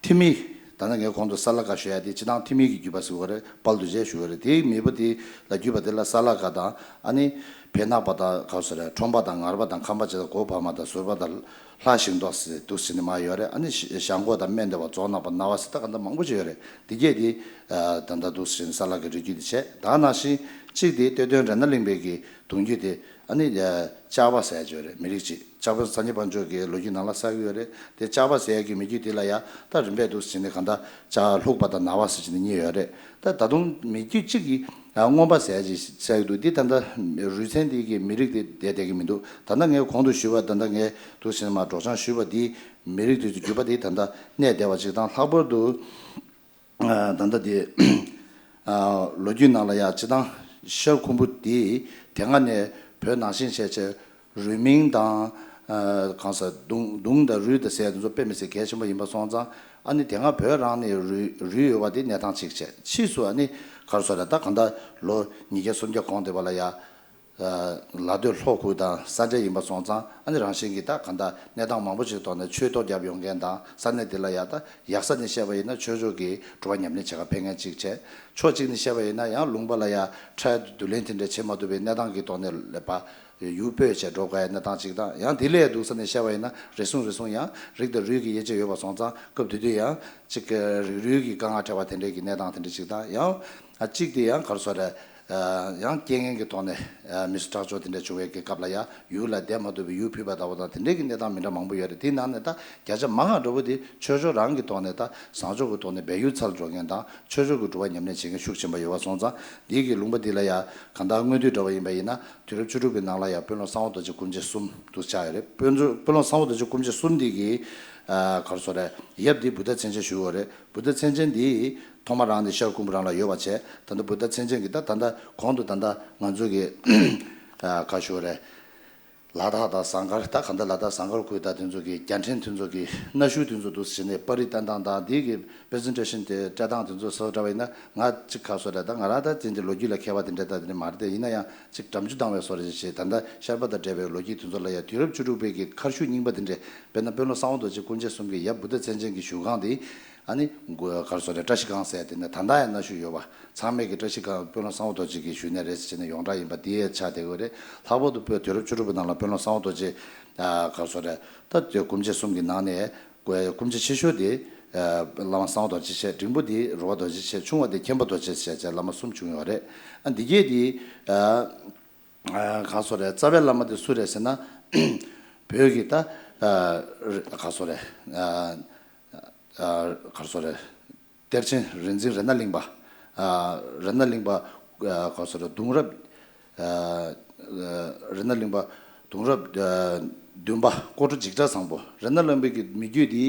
ཐི་མི། ད་ནི་ངས་གོང་དུ་ས་ལ་ཀ་ཞུ་ཡ་དེ་སྤྱིར་བཏང་ཐི་མི་གི་བརྒྱུད་པ་ཟེར་བ་རེད། དཔལ་རྡོ་རྗེ་ཞུ་བ་རེད། དེའི་མི་བུ་དེ་ལ་བརྒྱུད་པ་དེ་ལ་ས་ལ་ཀ་དང་། ཨ་ནི་བེར་ནག་པ་དང་ག་རེ་ཟེར་རེད། ཁྲོམ་པ་དང་ངར་པ་དང་ཁམས་པ་བྱས་དང་གོ་བ་མ་དང་ཟུར་པ་དང་ལྷ་ཞིང་མདོག་ཟེར་འདུག་སེ་ནི་མ་ཡོད་རེད། ཨ་ནི་ཞང་གོ་དང་སྨན་སྡེ་བ་རྫོང་ནག་པ་ན་བ་ཟེར་ད་ག་འདྲ་མང་པོ་ཅིག་ཡོད་རེད། དེ་གས་དེ་ད་ལྟ་འདུག་སེ་ནི་ས་ལ་ཀའི་རིགས་རྒྱུད་དེ་བྱས། ད་ནང་བཞིན་གཅིག་དེ་སྟོད་དོན་རཏྣ་གླིང་པའི་གི་གདུང་རྒྱུད་དེ། ཨ་ནི་ལྕགས་པ་ཟེར་ཡ་ཅིག་ཡོད་རེད། མི་རིགས་ཅིག་ལྕགས་པ་སངས་རྒྱས་དཔལ་འབྱོར་གྱི་ལོ་རྒྱུས་ནང་ལ་གསལ་གི་ཡོད་རེད། དེ་ལྕགས་པ་ཟེར་ཡ་གི་མི་རྒྱུད་དེ་ལ་ཡ་ད་རིམ་པས་འདུག་སེ་བྱས་ནས་གང་ལྟར་ལྕགས་ལྷུག་པ་དང་ན་བ་ཟེར་བྱས་ནས་གཉིས་ཡོད་རེད། ད་ད་དུང་མི་རྒྱུད་གཅིག་གི་ཨ་རྔོན་པ་ཟེར་ཡ་ཅིག་གསལ་གི་འདུག་འདི་ད་ལྟ་རུས་ཚན་འདི་གི་མི་རིགས་དེ་བསྡད་བསྡད་གི་མི་འདུག་ད་ལྟ་ངས་གོང་དུ་ཞུས་པ། ད་ལྟ་ངས་འདུག་སེ་མར་སྒྲོག་སྦྱང་ཞུས་པ་འདི་མི་རིགས་དེ་ཚོའི་བརྒྱུད་པ་དེ་ད་ལྟ་གནས་བསྡད་པ་ཅིག་དང་། ལྷག་པར་དུ། ཨ་ད་ལྟ་དེ་ཨ་ལོ་རྒྱུས་ནང་ལ་ཡང་སྤྱིར་བཏང་ཤར་ཁུམ་བུ་དེ་དེ་སྔ་ནས་བོད་ནང་བཞིན་བྱས་བྱས་རུས་མིང་དང་། ཨ་གང་ཟེར། གདུང་གདུང་དང་རུས་དང་ཟེར་ཡ་དེ་ཚོ་དཔེ་མི་སྲིད་གལ་ཆེན་པོ་ཡིན་པ་སོང་ཙང་། ཨ་ནི་དེ་སྔ་བོད་རང་ནས་རུས་རུས་ཡོད་པ་དེ་གནས་སྟངས་གཅིག་བྱས། ཕྱིས་སུ་ཨ་ནི་ག་རེ་ཟེར་རེད། ད་གང་ལྟར་ལོ་ཉིས་བརྒྱ་སུམ་བརྒྱ་གོང་དེ་བ་ལ་ཡ། ལ་སྟོད་ལྷོ་ཁུལ་དང་ས་འབྲེལ་ཡིན་པ་སོང་ཙང་། ཨ་ནི་རང་བཞིན་གྱིས་ད་གང་ལྟར་གནས་སྟངས་མང་པོ་ཞིག་ཐོག་ནས་ཆོས་ཐོག་བརྒྱབ་ཡོང་མཁན་དང་། ས་གནས་དེ་ལ་ཡ་ད་ཡག་ས་ནས་བཤད་པ་ཡིན་ན་ཆོས་ཕྱོགས་ཀྱི་སྒྲུབ་པ་ཉམས་ལེན་བྱེད་ག་ཕེབས་མཁན་གཅིག་བྱས། ཕྱོགས་གཅིག་ནས་བཤད་པ་ཡིན་ན་ཡང་ལུང་པ་ལ་ཡ་ཁྲལ་བསྡུ་ལེན་དེ་འདྲ་བྱེད་མ་ཐུབ་པའི་གནས་སྟངས་ཀྱི་ཐོག་ནས་ལ་ཕར་ཡུལ་སྤོས་བྱས་འགྲོ་དགོས་ཡ་གནས་སྟངས་གཅིག་དང་། ཡང་དེ་ལས་སྡུག་ས་ནས་བཤད་པ་ཡིན་ན་རེ་ཟུང་རེ་ཟུང་ཡང་རིགས་དང་རུས་ཀྱི་དབྱེ་འབྱེད་ཡོད་པ་སོང་ཙང་། སྐབས་དེ་དུས་ཡང་གཅིག་རིགས་རུས་ཀྱི་དཀའ་ངལ་འཕྲད་པ་དེ་འདྲའི་གི་གནས་སྟངས་དེ་འདྲ་གཅིག་དང་། ཡང་ཨ་གཅིག་དེ་ཡང་ག་རེ་ཟེར་རེད། ཡང་རྐྱེན་ངན་གྱི་ཐོག་ནས་མི་གསོད་ཁྲག་སྦྱོར་དེ་འདྲ་བྱུང་བའི་གི་སྐབས་ལ་ཡང་ཡུལ་ལ་བསྡད་མ་ཐུབ་པའི་ཡུལ་ཕུད་པ་ལྟ་བུ་དང་། དེ་འདྲའི་གི་གནས་སྟངས་མི་འདྲ་མང་པོ་ཡོད་རེད། དེའི་ནང་ནས་ད་བརྒྱ་ཆ་མང་བ་འདྲ་བོ་དེ་ཆོས་ཕྱོགས་རང་གི་ཐོག་ནས། ད་བཟང་ཕྱོགས་ཀྱི་ཐོག་ནས་སྦས་ཡུལ་འཚོལ་འགྲོ་མཁན་དང་ཆོས་ཕྱོགས་ཀྱི་སྒྲུབ་པ་ཉམས་ལེན་བྱེད་མཁན་ཤུགས་ཆེན་པོ་ཡོད་པ་སོང་ཙང་། འདི་གི་ལུང་པ་འདི་ལ་ཡང་གང་ལྟར་སྔོན་དུས་འདྲ་བ་ཡིན་པ་ཡིན་ན། དུས་རབས་བཅུ་དྲུག་པའི་ནང་ལ་ཡང་དཔོན་སློབ་གསང་བ་རྡོ་རྗེ་སྐུ་མཆེད་གསུམ་དུ་ཆགས་ཡོད་རེད། དཔོན་དཔོན་སློབ་གསང་བ་རྡོ་རྗེ་སྐུ་མཆེད་གསུམ་འདི་གི་ཨ་ག་རེ་ཟེར་རེད། ཡབ་འདི་བུདྡྷ་མཚན་ཅན་ཞུ་བ་རེད། བུདྡྷ་མཚན་ཅན་འདི་ཐོག་མ་རང་ནས་ཤར་ཁུམ་བུ་རང་ལ་ཡོད་པ་བྱས། ད་ལྟ་བུདྡྷ་མཚན་ཅན་གྱི་ད་ད་ལྟ་གོང་དུ་ད་ལྟ་ང་ཚོ་གི་ཨ་ག་ཞུ་བ་རེད། ལ་དྭགས་དང་ཟངས་དཀར། ད་ག་འདྲ་ལ་དྭགས་ཟངས་དཀར་ཁུལ་དང་དེ་ཚོ་གི་རྒྱལ་ཕྲན་དེ་ཚོ་གི་གནའ་ཤུལ་དེ་ཚོ་འདུག་སེ་བྱས་ནས་པར་རིས་བསྟན་སྟངས་དང་། འདི་གི་པི་རི་ཛེན་ཊེ་ཤན་དེ་སྤྲད་སྟངས་དེ་ཚོ་སོགས་འདྲ་བ་ཡིན་ན། ང་གཅིག་ག་སོ་རེད། ད་ང་རང་ད་དེ་འདྲ་ལོ་རྒྱུས་ལ་མཁས་པ་དེ་འདྲ་ད་དེ་འདྲ་མ་རེད་དེ། ཡིན་ན་ཡང་གཅིག་འགྲམ་ཆུ་བཏང་བའི་བཟོ་འདྲ་ཞིག་བྱས། ད་ལྟ་ཤར་པ་དང་འབྲེལ་བའི་ལོ་རྒྱུས་དེ་ཚོ་ལ་ཡང་དུས་རབས་བཅུ་དྲུག་པའི་གི་མཁར་ཤུལ་རྙིང་པ་དེ་འདྲ། དཔེར་ན་དཔོན་སློབ་གསང་བ་རྡོ་རྗེ་སྐུ་མཆེད་གསུམ་གྱི་ཡབ་བུདྡྷ་མཚན་ཅན་གྱི་བཞུགས་ཁང་དེ། ཨ་ནི་ག་རེ་ཟེར་རེད། བཀྲ་ཤིས་སྒང་ཟེར་དེ་ནས་ད་ལྟ་ཡང་གནའ་ཤུལ་ཡོད་པ། ཚང་མས་ཀྱི་བཀྲ་ཤིས་སྒང་དཔོན་སློབ་གསང་བ་རྡོ་རྗེ་གི་བཞུགས་གནས་རེད་ཟེར་བྱས་ནས་ཡོངས་གྲགས་ཡིན་པ་དེ་ཡང་ཆགས་བསྡད་ཡོད་རེད། ལྷག་པར་དུ་བོད་དུས་རབས་བཅུ་དྲུག་པའི་ནང་ལ་དཔོན་སློབ་གསང་བ་རྡོ་རྗེ་ཨ་ག་རེ་ཟེར་རེད། ད་དེ་སྐུ་མཆེད་གསུམ་གྱི་ནང་ནས་སྐུ་མཆེད་ཆེ་ཤོས་དེ་ཨ་བླ་མ་གསང་བ་རྡོ་རྗེ་བྱས། འབྲིང་པོ་དེ་རོལ་པ་རྡོ་རྗེ་བྱས། ཆུང་བ་དེ་མཁན་པོ་རྡོ་རྗེ་བྱས་བྱས་བླ་མ་གསུམ་བྱུང་ཡོད་རེད། ཨ་འདི་གས་དེ་ཨ་ཨ་ག་རེ་ཟེར་རེད། རྩ་བའི་བླ་མ་དེ་སུ་རེད་ཟེར་ན། བོད་ཀྱི་ད་ཨ་ག་རེ་ཟེར་རེད། ཨ་ཨ་ག་རེ་ཟེར་རེད། གཏེར་ཆེན་རིག་འཛིན་རཏྣ་གླིང་པ། ཨ་རཏྣ་གླིང་པ། ཨ་ག་རེ་ཟེར་རེད། གདུང་རབས། ཨ་རཏྣ་གླིང་པ་གདུང་རབས་ཨ་བདུན་པ་ཀོ་ཁྲོ་འཇིགས་བྲལ་བཟང་པོ། རཏྣ་གླིང་པའི་གི་མི་རྒྱུད་འདི་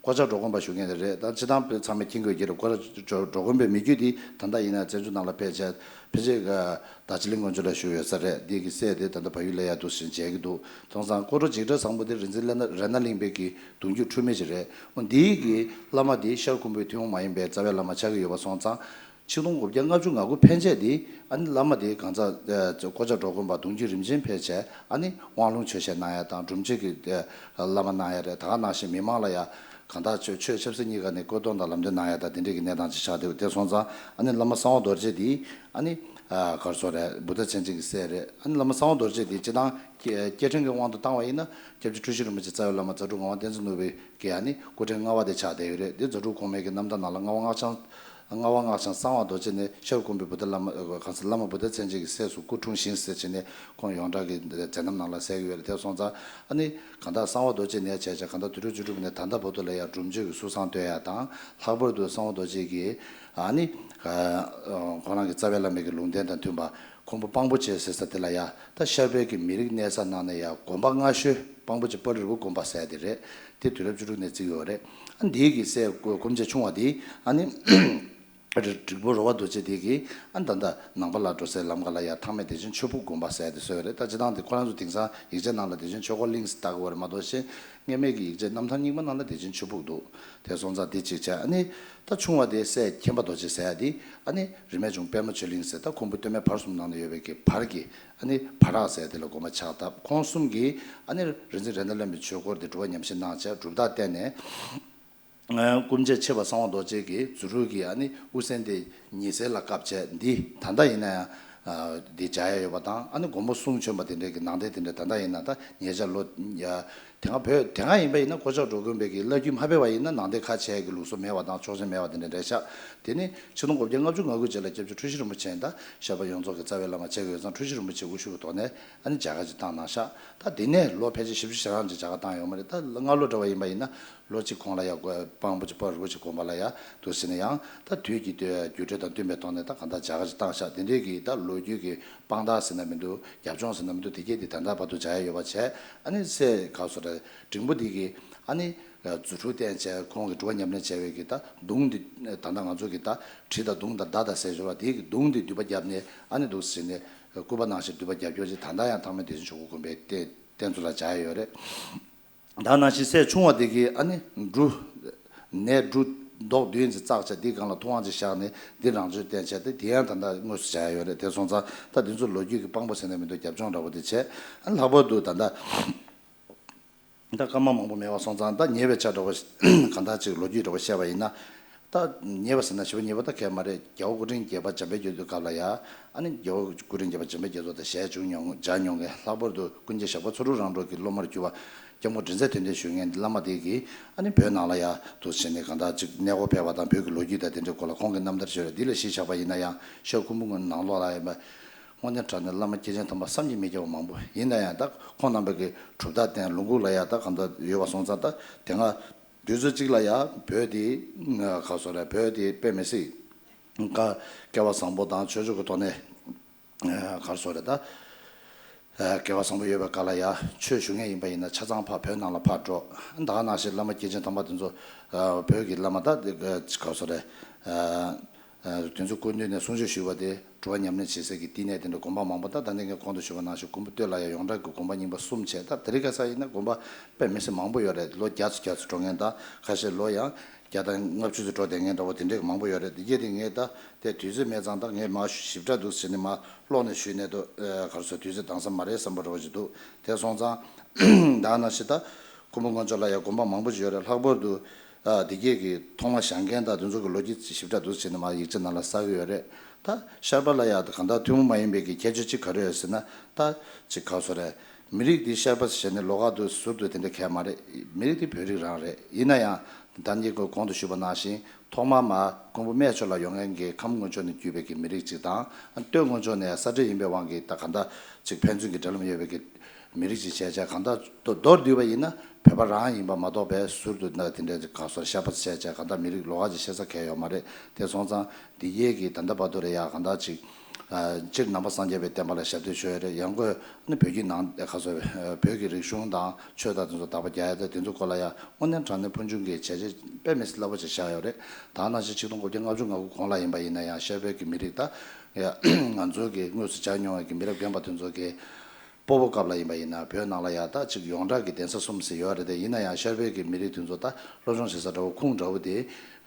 ཀོ་ཆ་འགྲོ་མགོན་པ་ཞུ་མཁན་དེ་རེད། ད་སྤྱིར་བཏང་བོད་ཚང་མས་མཁྱེན་དགོས་ཀྱི་རེད། ཀོ་ཆ་འགྲོ་མགོན་པའི་མི་རྒྱུད་འདི་ད་ལྟ་ཡིན་ན་བཙན་བྱོལ་ནང་ལ་ཕལ་ཆེར་ཕལ་ཆེར་ད་ཅི་ལིང་ཀོན་ཇོ་ལ་བཞུགས་ཡོད་ས་རེད། འདི་གི་སྲས་དེ་ད་ལྟ་བལ་ཡུལ་ལ་ཡར་འདུག་སེ་མཇལ་གྱི་འདུག་དེ་སོང་ཙང་ཀོ་ཁྲོ་འཇིགས་བྲལ་བཟང་པོ་དེ་རིག་འཛིན་རཏྣ་རཏྣ་གླིང་པའི་གི་གདུང་རྒྱུད་འཁྲུལ་མེད་ཅིག་རེད། འོ་འདིའི་གི་བླ་མ་དེ་ཤར་ཁུམ་བུའི་ཐུན་མོང་མ་ཡིན་པའི་རྩ་བའི་བླ་མ་ཆགས་ཀྱི་ཡོད་པ་སོང་ཙང་། ཆིག་སྟོང་དགུ་བརྒྱ་ལྔ་བཅུ་ང་དགུ་ཕན་ཆད་དེ་ཨ་ནི་བླ་མ་དེ་གང་ཟག་ཨ་ཀོ་ཆ་འགྲོ་མགོན་པ་གདུང་རྒྱུད་རིམ་བྱོན་ཕལ་ཆེར་ཨ་ནི་དབང་ལུང་ཆོས་བཤད་གནང་ཡ་དང་། སྒྲུབ་མཆོད་ཀྱི་ཨ་བླ་མ་གནང་ཡ་རེད། ད་ག་ནང་བཞིན་མི་མང་ལ་ཡ་གང་ལྟར་ཆོས་ཆོས་ཆབ་སྲིད་གཉིས་ཀ་ནས་བཀོད་གཏོང་དང་ལམ་སྟོན་གནང་ཡ་དང་། དེ་འདྲའི་གི་གནས་སྟངས་ཅིག་ཆགས་བསྡད་ཡོད། དེ་སོང་ཙང་ཨ་ནི་བླ་མ་གསང་བ་རྡོ་རྗེ་དེ་ཨ་ནི་ཨ་ག་རེ་ཟེར་རེད། བུདྡྷ་མཚན་ཅན་གྱི་སྲས་རེད། ཨ་ནི་བླ་མ་གསང་བ་རྡོ་རྗེ་དེ་སྤྱིར་བཏང་སྐྱེ་སྐྱེ་ཕྲེང་གི་དབང་དུ་བཏང་བ་ཡིན་ན། སྐྱབས་རྗེ་འཁྲུལ་ཞིག་རིན་པོ་ཆེ་རྩ་བའི་བླ་མ་རྫ་དྲུག་ངག་དབང་བསྟན་འཛིན་ནོར་བུའི་གི་ཨ་ནི་སྐུ་ཕྲེང་ལྔ་པ་དེ་ཆགས་བསྡད་ཡོད་རེད། འདི་རྫ་དྲུག་གོང་མའི་གི་རྣམ་ཐར་ནང་ལ་ལྔ་པ་སྔགས་འཆང་། ལྔ་པ་སྔགས་འཆང་གསང་བ་རྡོ་རྗེ་ནི་ཤར་ཁུམ་བུའི་བུདྡྷ་བླ་མ་ཨ་གང་ཟེར། བླ་མ་བུདྡྷ་མཚན་ཅན་གྱི་སྲས་སུ་སྐུ་འཁྲུངས་ཤིང་ཟེར་བྱས་ནས་ཁོང་ཡོངས་གྲགས་ཀྱི་མཛད་རྣམ་ནང་ལ་གསལ་གྱི་ཡོད་རེད། དེ་སོང་ཙང་ཨ་ནི་གང་ལྟར་གསང་བ་རྡོ་རྗེ་ནས་བྱས་བྱས་གང་ལྟར་དུས་རབས་བཅུ་དྲུག་པ་ནས་ད་ལྟ་བར་དུ་ལ་ཡང་སྒྲུབ་མཆོད་ཀྱི་གསུར་བསང་འདོན་ཡ་དང་། ལྷག་པར་དུ་གསང་བ་རྡོ་རྗེ་གི་ཨ་ནི་ཨ་ཁོང་རང་གི་རྩ་བའི་བླ་མའི་གི་ལུང་བསྟན་དང་མཐུན་པ། ཁུམ་བུ་སྤང་པོ་ཆེ་ཟེར་ས་དེ་ལ་ཡ། ད་ཤར་པའི་གི་མི་རིགས་གནས་ས་ནང་ནས་ཡ་དགོན་པ་སྔ་ཤོས་སྤང་པོ་ཆེ་དཔལ་རི་བོ་དགོན་པ་ཟེར་དེ་རེད། དེ་དུས་རབས་བཅུ་དྲུག་ནས་བརྩི་ཡོད་རེད། ཨ་འདིའི་གི་སྲས་སྐུ་མཆེད་ཆུང་བ་དེ་ཨ་ནི་ ཕ་རི་འགྲིག་པོ་རོ་བ་རྡོ་རྗེ་དེ་གིས་ཨ་ནི་ད་ལྟ་ནང་པ་ལ་འགྲོ་སའི་ལམ་ཁ་ལ་ཡ་ཐང་མེད་བདེ་ཆེན་ཆོས་ཕུག་དགོན་པ་ཟེར་དེ་བཟོས་ཡོད་རེད། ད་སྤྱིར་བཏང་དེ་ཁོ་རང་ཚོ་དེང་སང་ཡིག་ཆ་ནང་ལ་བདེ་ཆེན་ཆོས་འཁོར་གླིང་ཟེར་བཏགས་ཀྱི་ཡོད་རེད་མ་གཏོགས་གཞན་སྔོན་མའི་གི་ཡིག་ཆ་རྣམ་ཐར་རྙིང་མ་ནང་ལ་བདེ་ཆེན་ཆོས་ཕུག་འདུག་དེ་སོང་ཙང་དེ་གཅིག་བྱས། ཨ་ནི་ད་ཆུང་བ་དེ་སྲས་མཁན་པ་རྡོ་རྗེ་ཟེར་ཡ་དེ་ཨ་ནི་རིས་མེད་འབྱུང་པད་མ་ཆོས་གླིང་ཟེར། ད་ཁུམ་བུ་སྟོད་སྨད་བར་གསུམ་ནང་ལ་ཡོད་པའི་གི་བར་གྱི་ཨ་ནི་བར་རག་ཟེར་དེ་ལ་དགོན་པ་ཕྱག་བཏབ། ཁོང་གསུམ་གྱིས་ཨ་ནི་རིག་འཛིན་རེད་མདའ་བློན་པོའི་ཆོས་སྐོར་དེ་སྒྲུབ་པ་ཉམས་བཞེས་གནང་བྱས་གྲུབ་རྟགས་བསྟན་ནས། སྐུ་མཆེད་ཆེ་བ་གསང་བ་རྡོ་རྗེ་གིས་རྫུ་འཕྲུལ་གྱིས་ཨ་ནི་དབུ་སེམས་དེ་ཉི་ཟེར་ལ་བཀབ་བྱས། འདི་ད་ལྟ་ཡིན་ན་ཡང་འདི་མཇལ་ཡ་ཡོད་པ་དང་། ཨ་ནི་མགོན་པོ་གསུང་བྱོན་པ་དེ་འདྲའི་གི་ནང་རྟེན་དེ་འདྲ་ད་ལྟ་ཡིན་ན་ད་ཉེ་ཆར་ལོ་ཡ་དེ་སྔ་བོད་དེ་སྔ་ཡིན་པ་ཡིན་ན་གོ་ཆ་འགྲོ་དགོན་པའི་གི་བླ་བརྒྱུད་མ་ཕེབས་པ་ཡིན་ན་ནང་རྟེན་ཁ་ཕྱེ་ཡ་གི་ལུགས་སྲོལ་མེད་པ་དང་ཆོག་མཆན་མེད་པ་དེ་འདྲ་རེད་ཤག་དེ་ནི་ཆིག་སྟོང་དགུ་བརྒྱ་ལྔ་བཅུ་ང་དགུ་རྗེས་ལ་སྐྱབས་རྗེ་འཁྲུལ་ཞིག་རིན་པོ་ཆེ་དང་ཤར་པ་ཡོངས་རྫོགས་ཀྱི་རྩ་བའི་བླ་མ་བྱེད་དགོས་ཙང་འཁྲུལ་ཞིག་རིན་པོ་ཆེ་དབུ་བཞུགས་ཀྱི་ཐོག་ནས་ཨ་ནི་མཇལ་ཁ་ཅིག་བཏང་གནང་ཤག་ད་དེ་ནས་ལོ་ཕལ་ཆེར་བཞི་བཅུ་ཞེ་གྲངས་ཅིག་མཇལ་ཁ་བཏང་ཡོད་མ་རེད། ད་སྔ་ལོ་འདྲ་བ་ཡིན་པ་ཡིན་ན་ལོ་གཅིག་གོང་ལ་ཡ་དགོན་སྤང་པོ་ཆེ་ཕ་རི་བོ་ཆེ་དགོན་པ་ལ་ཡ་འདུག་ཟེར་ནས་ཡང་ད་དུས་ཀྱི་འགྱུར་འགྲོས་དང་བསྟུན་པའི་ཐོག་ནས་ད་གང་ལྟར་མཇལ་ཁ་ཅིག་བཏང་ཤག་དེ་འདྲའི་གི་ད་ལོ་རྒྱུས་ཀྱི་དཔང་རྟགས་ཟེར་ན་མི་འདུག་རྒྱབ་ལྗོངས་ཟེར་ན་མི་འདུག་དེ་གས་དེ་ད་ལྟ་བར་དུ་མཇལ་ཡ་ཡོད་པ་བྱས། ཨ་ནི་སྲས་ག་སོ་རེད། འབྲིང་པོ་དེ་གི་ཨ་ནི་རྫུ་འཕྲུལ་བསྟན་བྱས་ཁོང་གི་སྒྲུབ་པ་ཉམས་ལེན་བྱས་པའི་གི་ད་གདུང་འདི་ད་ལྟ་ང་ཚོ་གི་ད་གྲི་དང་གདུང་དང་མདའ་དང་ཟེར་བ་དེ་གི་གདུང་འདི་མདུད་པ་བརྒྱབ་ནས་ཨ་ནི་འདུག་ཟེར་ནས་སྐུད་པ་ནང་བཞིན་མདུད་པ་བརྒྱབ་ཀྱོག་ཅིག་ད་ལྟ་ཡང་ཐང་མེད་བདེ་ཆེན་ཆོས་འཁོར་དགོན་པའི་རྟེན་རྟེན་གཙོ་ལ་མཇལ་ཡ་ཡོད་རེད། ད་ནང་བཞིན་སྲས་ཆུང་བ་དེ་གིས་ཨ་ནི་འབྲུ་ནས་འབྲུ་རྡོག་བདུན་ཅིག་བཙགས་བྱས་དེའི་སྒང་ལ་ཐུབ་དབང་ཅིག་བཞག་ནས་འདི་རང་ཚོས་བསྟན་བྱས་ཏེ་དེ་ཡང་ད་ལྟ་དངོས་སུ་མཇལ་ཡ་ཡོད་རེད། དེ་སོང་ཙང་ད་འདི་ཚོ་ལོ་རྒྱུས་ཀྱི་དཔང་པོ་ཟེར་ན་མི་འདུག་རྒྱབ་ལྗོངས་འདྲ་པོ་དེ་བྱས། ཨ་ནི་ལྷག་པར་དུ་ད་ལྟ། ད་སྐར་མ་མང་པོ་མེད་པ་སོང་ཙང་ད་ཉེ་བའི་ཆར་འདྲ་བོ་གང་ལྟར་ཅིག་ལོ་རྒྱུས་འདྲ་བོ་བཤད་པ་ཡིན་ན། ད་ཉེ་བ་ཟེར་ན་ཞེ་པོ་ཉེ་བ་ད་གལ་མ་རེད། རྒྱལ་བ་སྐུ་ཕྲེང་བརྒྱད་པ་འཇམ་དཔལ་རྒྱལ་པོའི་སྐབས་ལ་ཡ། ཨ་ནི་རྒྱལ་བ་སྐུ་ཕྲེང་བརྒྱད་པ་འཇམ་དཔལ་རྒྱལ་པོ་དང་ཞལ་མཇལ་མྱོང་མཇལ་མྱོང་མཁན། ལྷག་པར་དུ་ཀུན་མཁྱེན་ཞབས་དཀར་ཚུ་རོལ་རང་གྲོལ་གྱི་སློབ་མར་གྱུར་པ་སྐྱབས་མགོན་འབྲི་རྩལ་དོན་ལྡན་ཞུ་མཁན་བླ་མ་དེ་གིས་ཨ་ནི་བོད་ནང་ལ་ཡ་འདུག་བྱས་ནས་གང་ལྟར་ཅིག་གནས་སྐོར་ཕེབས་པ་དང་བོད་ཀྱི་ལོ་རྒྱུས་དང་དེ་འདྲའི་སྐོར་ལ་ཁོང་གིས་རྣམ་ཐར་བྱས་ཡོད་རེད། འདི་ལ་གཞི་བཞག་པ་ཡིན་ན་ཡང་ཤར་ཁུམ་བུ་ནང་ལོགས་ལ་ཡིན་པ། དངོས་གནས་དྲང་གནས་བླ་མ་སྐྱེས་ཆེན་དམ་པ་བསམ་གྱིས་མི་ཁྱབ་པ་མང་པོ་ཡིན་ན་ཡང་། ད་ཁོང་རྣམ་པ་གི་གྲུབ་རྟགས་བསྟན་ལུང་ཁུག་ལ་ཡ་ད་གང་ལྟར་ཡོད་པ་སོང་ཙང་། ད་དེ་སྔ་དུས་ཚོད་གཅིག་ལ་ཡ་བོད་དེ་ག་སོ་རེད། བོད་དེ་དཔེ་མི་སྲིད་ཀ་སྐལ་བ་བཟང་པོ་དང་ཆོས་ཕྱོགས་ཀྱི་ཐོག་ནས་ག་སོ་རེད། ད་སྐལ་བ་བཟང་པོ་ཡོད་པའི་སྐབས་ལ་ཡ་ཆོས་ཞུ་མཁན་ཡིན་པ་ཡིན་ན་ཆ་ཚང་ཕར་བོད་ནང་ལ་ཕར་འགྲོ། ད་ག་ནང་བཞིན་བླ་མ་སྐྱེས་ཆེན་དམ་པ་དེ་ཚོ་བོད་ཀྱི་བླ་མ་ད་ག་སོ་རེད། དེ་ཚོ་སྐུ་མདུན་ནས་གསུང་ཆོས་ཞུས་པ་དེ་སྒྲུབ་པ་ཉམས་ལེན་བྱེད་སའི་གི་བསྟི་གནས་དེ་འདྲ་དགོན་པ་མང་པོ། ད་ད་ནི་ངས་གོང་དུ་ཞུས་པ་ནང་བཞིན་མགོན་པོ་སྟོད་ལ་ཡང་ཡོངས་གྲགས་ཀྱི་དགོན་པ་རྙིང་པ་གསུམ་བྱས། ད་དེ་རིང་ཁ་སང་ཡིན་ན་དགོན་པ་དཔེ་མི་སྲིད་མང་པོ་ཡོད་རེད། ལོ་བརྒྱ་ཙམ་བརྒྱ་ཙམ་འགྲོ་མཁན་དང་ཁ་ཤས་ལོ་ཡང་བརྒྱ་དང་ལྔ་བཅུ་ཙམ་འགྲོ་བསྡད་མཁན་འདྲ་བོ་དེ་འདྲས་མང་པོ་ཡོད་རེད། དེ་གྱད་དེ་ངས་ད་དེ་དུས་ཚོད་མེད་ཙང་ད་ངས་མར་ཞིབ་ཕྲ་འདུག་ཟེར་ནས་མར་ཀློག་ནས་ཞུས་ནས་དུ་ག་རེ་ཟེར་དུས་ཚོད་འདང་ས་མ་རེད་བསམ་པ་འདྲ་བོ་ཞིག་འདུག་དེ་སོང་ཙང་ད་ནང་བཞིན་ད་ཁུམ་བུ་སྔོན་ཕྱོགས་ལ་ཡང་དགོན་པ་མང་པོ་ཞིག་ཡོད་རེད། ལྷག་པར་དུ། ཨ་དེ་གྱད་ཀྱི་ཐོག་མ་བཞེངས་མཁན་དང་དེ་ཚོ་གི་ལོ་རྒྱུས་ཞིབ་ཕྲ་འདུག་ཟེར་ནས་མར་ཡིག་ཆ་ནང་ལ་གསལ་གི་ཡོད་རེད། ད་ཤར་པ་ལ་ཡ་ད་གང་ལྟར་ཐུན་མོང་མ་ཡིན་པའི་གི་ཁྱད་ཆོས་གཅིག་ག་རེ་ཡོད་ཟེར་ན། ད་ཅིག་ག་སོ་རེད། མི་རིགས་འདི་ཤར་པ་ཟེར་ནས་ལོགས་ཀ་དུ་ཟུར་དུ་དེ་འདྲ་གས་མ་རེད། མི་རིགས་འདི་བོད་རིགས་རང་རེད། ཡིན་ན་ཡང་ད་ནི་གོང་དུ་ཞུས་པ་ནང་བཞིན་ཐོག་མ་མར་མགོན་པོ་སྨད་ཕྱོགས་ལ་ཡོང་མཁན་གྱི་ཁམས་སྔོན་ཕྱོགས་ནས་བརྒྱུད་པའི་གི་མི་རིགས་གཅིག་དང་། སྟོད་སྔོན་ཕྱོགས་ནས་ས་འབྲེལ་ཡིན་པའི་དབང་གིས་ད་གང་ལྟར་ཅིག་ཕན་ཚུན་གྱི་འབྲེལ་ལམ་ཡོད་པའི་གི་མི་རིགས་ཅིག་བྱས་བྱས་གང་ལྟར་མདོར་བསྡུས་པ་ཡིན་ན་བོད་པ་རང་ཡིན་པ་མ་གཏོགས་པའི་ཟུར་དུ་ན་དེ་འདྲའི་ག་སོ་ཤར་པ་བྱས་བྱས་གང་ལྟར་མི་རིགས་ལོགས་ཀ་ཅིག་བཤད་ས་གང་ཡང་ཡོད་མ་རེད། དེ་སོང་ཙང་འདི་གྱད་ཀྱི་ད་ལྟ་བར་དུ་རེད་ཡ་གང་ལྟར་ཅིག་ཨ་སྤྱིར་ནང་པ་སངས་རྒྱས་པའི་བསྟན་པ་ལ་ཞབས་འདེགས་ཞུ་ཡ་རེད། ཡང་སྒོས་ནི་བོད་ཀྱི་ནང་ག་སོ་བོད་ཀྱི་རིག་གཞུང་དང་ཆོས་དང་དེ་ཚོ་དག་པ་རྒྱག་ཡ་དེ་དེ་ཚོ་སྐོར་ལ་ཡ་དངོས་གནས་དྲང་གནས་ཕུལ་བྱུང་གི་བྱས་རྗེས་དཔེ་མི་སྲིད་རླབས་པོ་ཆེ་བཞག་ཡོད་རེད། ད་ནང་བཞིན་ཆིག་སྟོང་དགུ་བརྒྱ་ལྔ་བཅུ་ང་དགུ་གོང་ལ་ཡིན་པ་ཡིན་ན་ཡང་ཤར་བོད་ཀྱི་མི་རིགས་ད་ཡ་ང་ཚོ་གི་དངོས་སུ་མཇལ་མྱོང་བའི་གི་མི་རབས་རྒན་པ་དེ་ཚོ་གི་སྤོ་བོ་སྐབས་ལ་ཡིན་པ་ཡིན་ན་བོད་ནང་ལ་ཡ་ད་ཅིག་ཡོངས་གྲགས་ཀྱི་གདན་ས་གསུམ་ཟེར་ཡོད་རེད་དེ། ཡིན་ན་ཡང་ཤར་བོད་ཀྱི་མི་རིགས་དེ་ཚོ་ད་སློབ་སྦྱོང་བྱེད་ས་འདྲ་བོ་ཁུངས་འདྲ་བོ་དེ་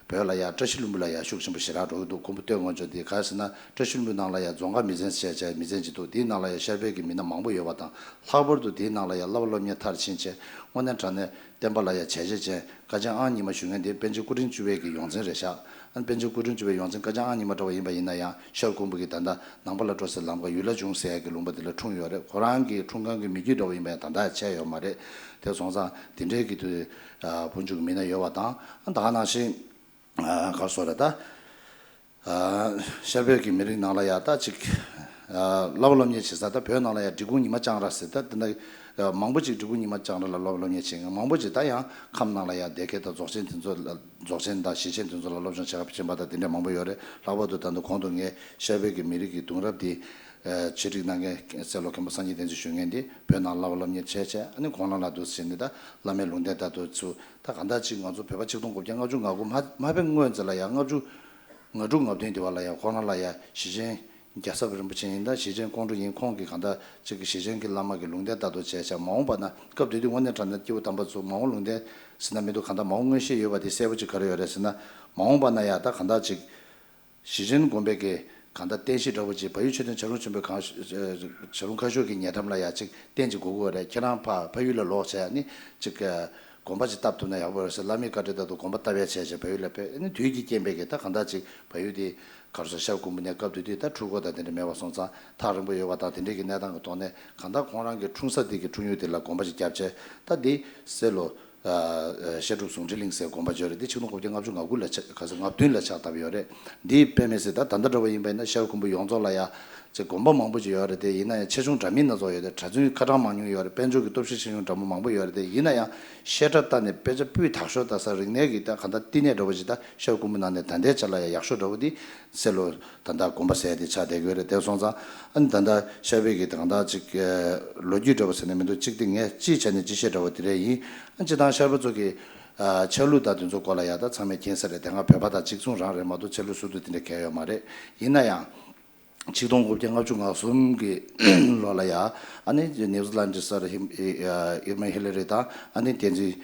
བོད་ལ་ཡ་བཀྲ་ཤིས་ལྷུན་པོ་ལ་ཡ་ཤུགས་ཆེན་པོ་ཞེ་དྲག་འགྲོ་གི་འདུག་མགོན་པོ་སྟོད་སྔོན་ཕྱོགས་དེ་ག་རེ་ཟེར་ན་བཀྲ་ཤིས་ལྷུན་པོའི་ནང་ལ་ཡ་རྫོང་དཀར་མི་ཚན་ཟེར་བྱས་མི་ཚན་ཅིག་འདུག་དེའི་ནང་ལ་ཡ་ཤར་བོད་ཀྱི་མི་སྣ་མང་པོ་ཡོད་པ་དང་། ལྷག་པར་དུ་དེའི་ནང་ལ་ཡ་བསླབ་པ་སློབ་གཉེར་མཐར་ཕྱིན་བྱས་དངོས་གནས་དྲང་གནས་བསྟན་པ་ལ་ཡ་བྱས་རྗེས་ཅན་དཀའ་སྤྱད་ཨང་གཉིས་མ་ཞུ་མཁན་དེ་པཎ་ཆེན་སྐུ་ཕྲེང་བཅུ་པའི་གི་ཡོངས་འཛིན་རེད་ཤག་ཨ་ནི་པཎ་ཆེན་སྐུ་ཕྲེང་བཅུ་པའི་ཡོངས་འཛིན་དཀའ་སྤྱད་ཨང་གཉིས་མ་འདྲ་བ་ཡིན་པ་ཡིན་ན་ཡང་ཤར་ཁུམ་བུ་གི་ད་ལྟ་ནང་པ་ལ་འགྲོ་སའི་ལམ་ཁ་ཡུལ་ལྷ་ལྗོངས་ཟེར་ཡ་གི་ལུང་པ་དེ་ལ་འཁྲུངས་ཡོད་རེད། ཁོ་རང་གི་འཁྲུངས་ཁང་གི་མི་རྒྱུད་འདྲ་བ་ཡིན་པ་ཡང་ད་ལྟ་ཡང་ཆད་ཡོད་མ་རེད། དེ་སོང་ཙང་དེ་འདྲའི་གི་དུས་ཕུལ་བྱུང་གི་མི་སྣ་ཡོད་པ་དང་། ད་ག་ནང་བཞིན་ག་རེ་ཟེར་དགོས་རེད། ད་ཤར་བོད་ཀྱི་མི་རིགས་ནང་ལ་ཡ་ད་ཅིག་བསླབ་པ་སློབ་གཉེར་བྱེད་ས་ད་བོད་ནང་ལ་ཡ་འབྲི་གུང་ཉི་མ་ལྕང་ར་ཟེར་ད་དེ་འདྲ་མང་པོ་ཅིག་འབྲི་གུང་ཉི་མ་ལྕང་ར་ལ་བསླབ་པ་སློབ་གཉེར་བྱེད་མཁན་མང་པོ་ཅིག་ད་ཡང་ཁམས་ནང་ལ་ཡ་སྡེ་དགེ་དང་རྫོགས་ཆེན་དེ་ཚོ་ལ་རྫོགས་ཆེན་དང་ཞེ་ཆེན་དེ་ཚོ་ལ་སློབ་སྦྱོང་བྱེད་ག་ཕྱིན་པ་དང་དེ་འདྲ་མང་པོ་ཡོད་རེད། ལྷག་པར་དུ་ད་ལྟ་གོང་དུ་ངས་ཤར་བོད་ཀྱི་མི་རིགས་ཀྱི་གདུང་རབས་འདི་ཆེད་སྒྲིག་གནང་མཁན་སྲས་སློབ་མཁན་པོ་སངས་རྒྱས་བསྟན་འཛིན་ཞུ་མཁན་འདི་བོད་ནང་བསླབ་པ་སློབ་གཉེར་བྱས་བྱས་ཨ་ནི་ཁོང་རང་ལ་འདུག་ཟེར་ནས་ད་བླ་མའི་ལུང་བསྟན་ལྟར་དུ་ཚུར་ད་གང་ལྟར་ཅིག་ང་ཚོ་བོད་པ་ཆིག་སྟོང་དགུ་བརྒྱ་ལྔ་བཅུ་ང་དགུ་མ་མ་ཕེབས་སྔོན་ཙམ་ལ་ཡ་ལྔ་བཅུ་ ལྔ་དྲུག་ལྔ་བདུན་དེ་བ་ལ་ཡང་ཁོང་རང་ལ་ཡང་ཞེ་ཆེན་རྒྱལ་ཚབ་རིན་པོ་ཆེ་ཡིན་ད་ཞེ་ཆེན་ཀོང་སྤྲུལ་ཡིན། ཁོང་གིས་གང་ལྟར་ཅིག་གི་ཞེ་ཆེན་གྱི་བླ་མ་གི་ལུང་བསྟན་ལྟར་དུ་བྱས་བྱས། མ་འོངས་པ་ན་སྐབས་དེ་དུས་དངོས་གནས་དྲང་གནས་སྐྱེས་བུ་དམ་པ་ཚོ་མ་འོངས་ལུང་བསྟན་ཟེར་ན་མི་འདུག་གང་ལྟར་མ་འོངས་མངོན་ཤེས་ཡོད་པ་དེ་གསལ་པོ་ཅིག་ག་རེ་ཡོད་རེད་ཟེར་ན། མ་འོངས་པ་ན་ཡང་ད་གང་ལྟར་ཅིག་ཞེ་ཆེན་དགོན་པའི་གི་གང་ལྟར་རྟེན་གཞི་འདྲ་བོ་ཅིག་བལ་ཡུལ་མཆོད་རྟེན་བྱ་རུང་ཆེན་པོའི་གང་བྱ་རུང་ཁ་ཤོར་གྱི་ཉེ་འགྲམ་ལ་ཡང་ཅིག་རྟེན་ཅིག་དགོས་ཀྱི་ཡོད་རེད། ཁྱེད་རང་ཕ་ཕ་ཡུལ་ལ་ལོག་བྱས་ནི་ཅིག་དགོན་པ་ཅིག་བཏབ་ཐུབ་ན་ཡག་པོ་རེད་ཟེར། བླ་མའི་བཀའ་དྲིན་ལྟར་དུ་དགོན་པ་བཏབ་ཡ་བྱས་བྱས་བལ་ཡུལ་ལ་ཕེབས་ནི་དུས་ཀྱི་རྐྱེན་པས་གི་ད་གང་ལྟར་ཅིག་བལ་ཡུལ་དེ་གར་སོ་ཤར་ཁུམ་བུ་ནས་སྐབས་དེ་དུས་ད་འཁྲུག་འགོ་དང་དེ་འདྲ་མེད་པ་སོང་ཙང་ཐག་རིང་པོ་ཡོད་པ་དང་། དེ་འདྲའི་གི་གནས་སྟངས་ཀྱི་ཐོག་ནས་གང་ལྟར་ཁོང་རང་གི་འཁྲུངས་ས་དེ་གི་འཁྲུངས་ཡུལ་དེ་ལ་དགོན་པ་ཅིག་བརྒྱབ་བྱས། ད་དེ་སེ་ལོ་བཤད་སྒྲུབ་ཟུང་འབྲེལ་གླིང་ཟེར་དགོན་པ་ཅིག་ཡོད་རེད། དེ་ཆིག་སྟོང་དགུ་བརྒྱ་ལྔ་བཅུ་ང་དགུ་ལ་ཆ་ག་ས་ང་བདུན་ལ་ཕྱག་བཏབ་ཡོད་རེད། འདི་དཔེ་མི་སྲིད་ད་ད་ལྟ་འདྲ་བ་ཡིན་པ་ཡིན་ན་ཤར་ཁུམ་བུ་ཡོངས་རྫོགས་ལ་ཡ་ཅིག་དགོན་པ་མང་པོ་ཅིག་ཡོད་རེད། དེ་ཡིན་ན་ཡང་ཆེ་ཆུང་འདྲ་མིན་སྣ་ཚོགས་ཡོད་རེད། གྲྭ་བཙུན་ཁ་གྲངས་མང་ཉུང་ཡོད་རེད། དཔལ་འབྱོར་གྱི་སྟོབས་ཤུགས་ཆེ་ཆུང་འདྲ་མོ་མང་པོ་ཡོད་རེད། དེ་ཡིན་ན་ཡང་བཤད་གྲྭ་ལྟ་ནས་དཔེ་ཆ་སྤུས་དག་ཤོས་ལྟ་ས་རིག་གནས་ཀྱི་ད་ག་ད་བསྟི་གནས་འདྲ་བོ་ཅིག་ད་ཤར་ཁུམ་བུ་ནང་ནས་ད་ལྟའི་ཆ་ལ་ཡང་ཡག་ཤོས་འདྲ་བོ་དེ་སེ་ལོ་ད་ལྟ་དགོན་པ་ཟེར་དེ་ཆགས་བསྡད་ཀྱི་ཡོད་རེད། དེ་སོང་ཙང་ཨ་ནི་ད་ལྟ་ཤར་པའི་གི་ད་ག་ད་ཅིག་ལོ་རྒྱུས་འདྲ་བོ་ཟེར་ནས་མི་འདུག་ཅིག་དེ་ངས་ཅིའི་ཆ་ནས་ཅི་བཤད་འདྲ་བོ་དེ་རེད་ཡིན། ཨ་སྤྱི་བཏང་ཤར་པ་ཚོ་གི་ཆ་ལུགས་དང་དེ་ཚོ་སྐོར་ལ་ཡ་ད་ཚང་མས་མཁྱེན་ས་རེད། དེ་སྔ་བོད་པ་དང་གཅིག་མཚུངས་རང་རེད་མ་གཏོགས་ཆ་ལུགས་སུ་དུ་དེ་འདྲ་གལ་ཡོད་མ་རེད། ཡིན་ན་ཡང་ཆིག་སྟོང་དགུ་བརྒྱ་ལྔ་བཅུ་ང་གསུམ་གི་ལོ་ལ་ཡ་ཨ་ནི་ནིའུ་ཛི་ལན་ཌི་སར་ཧི་ཨིར་མ་ཧི་ལ་རི་དང་ཨ་ནི་བསྟན་འཛིན་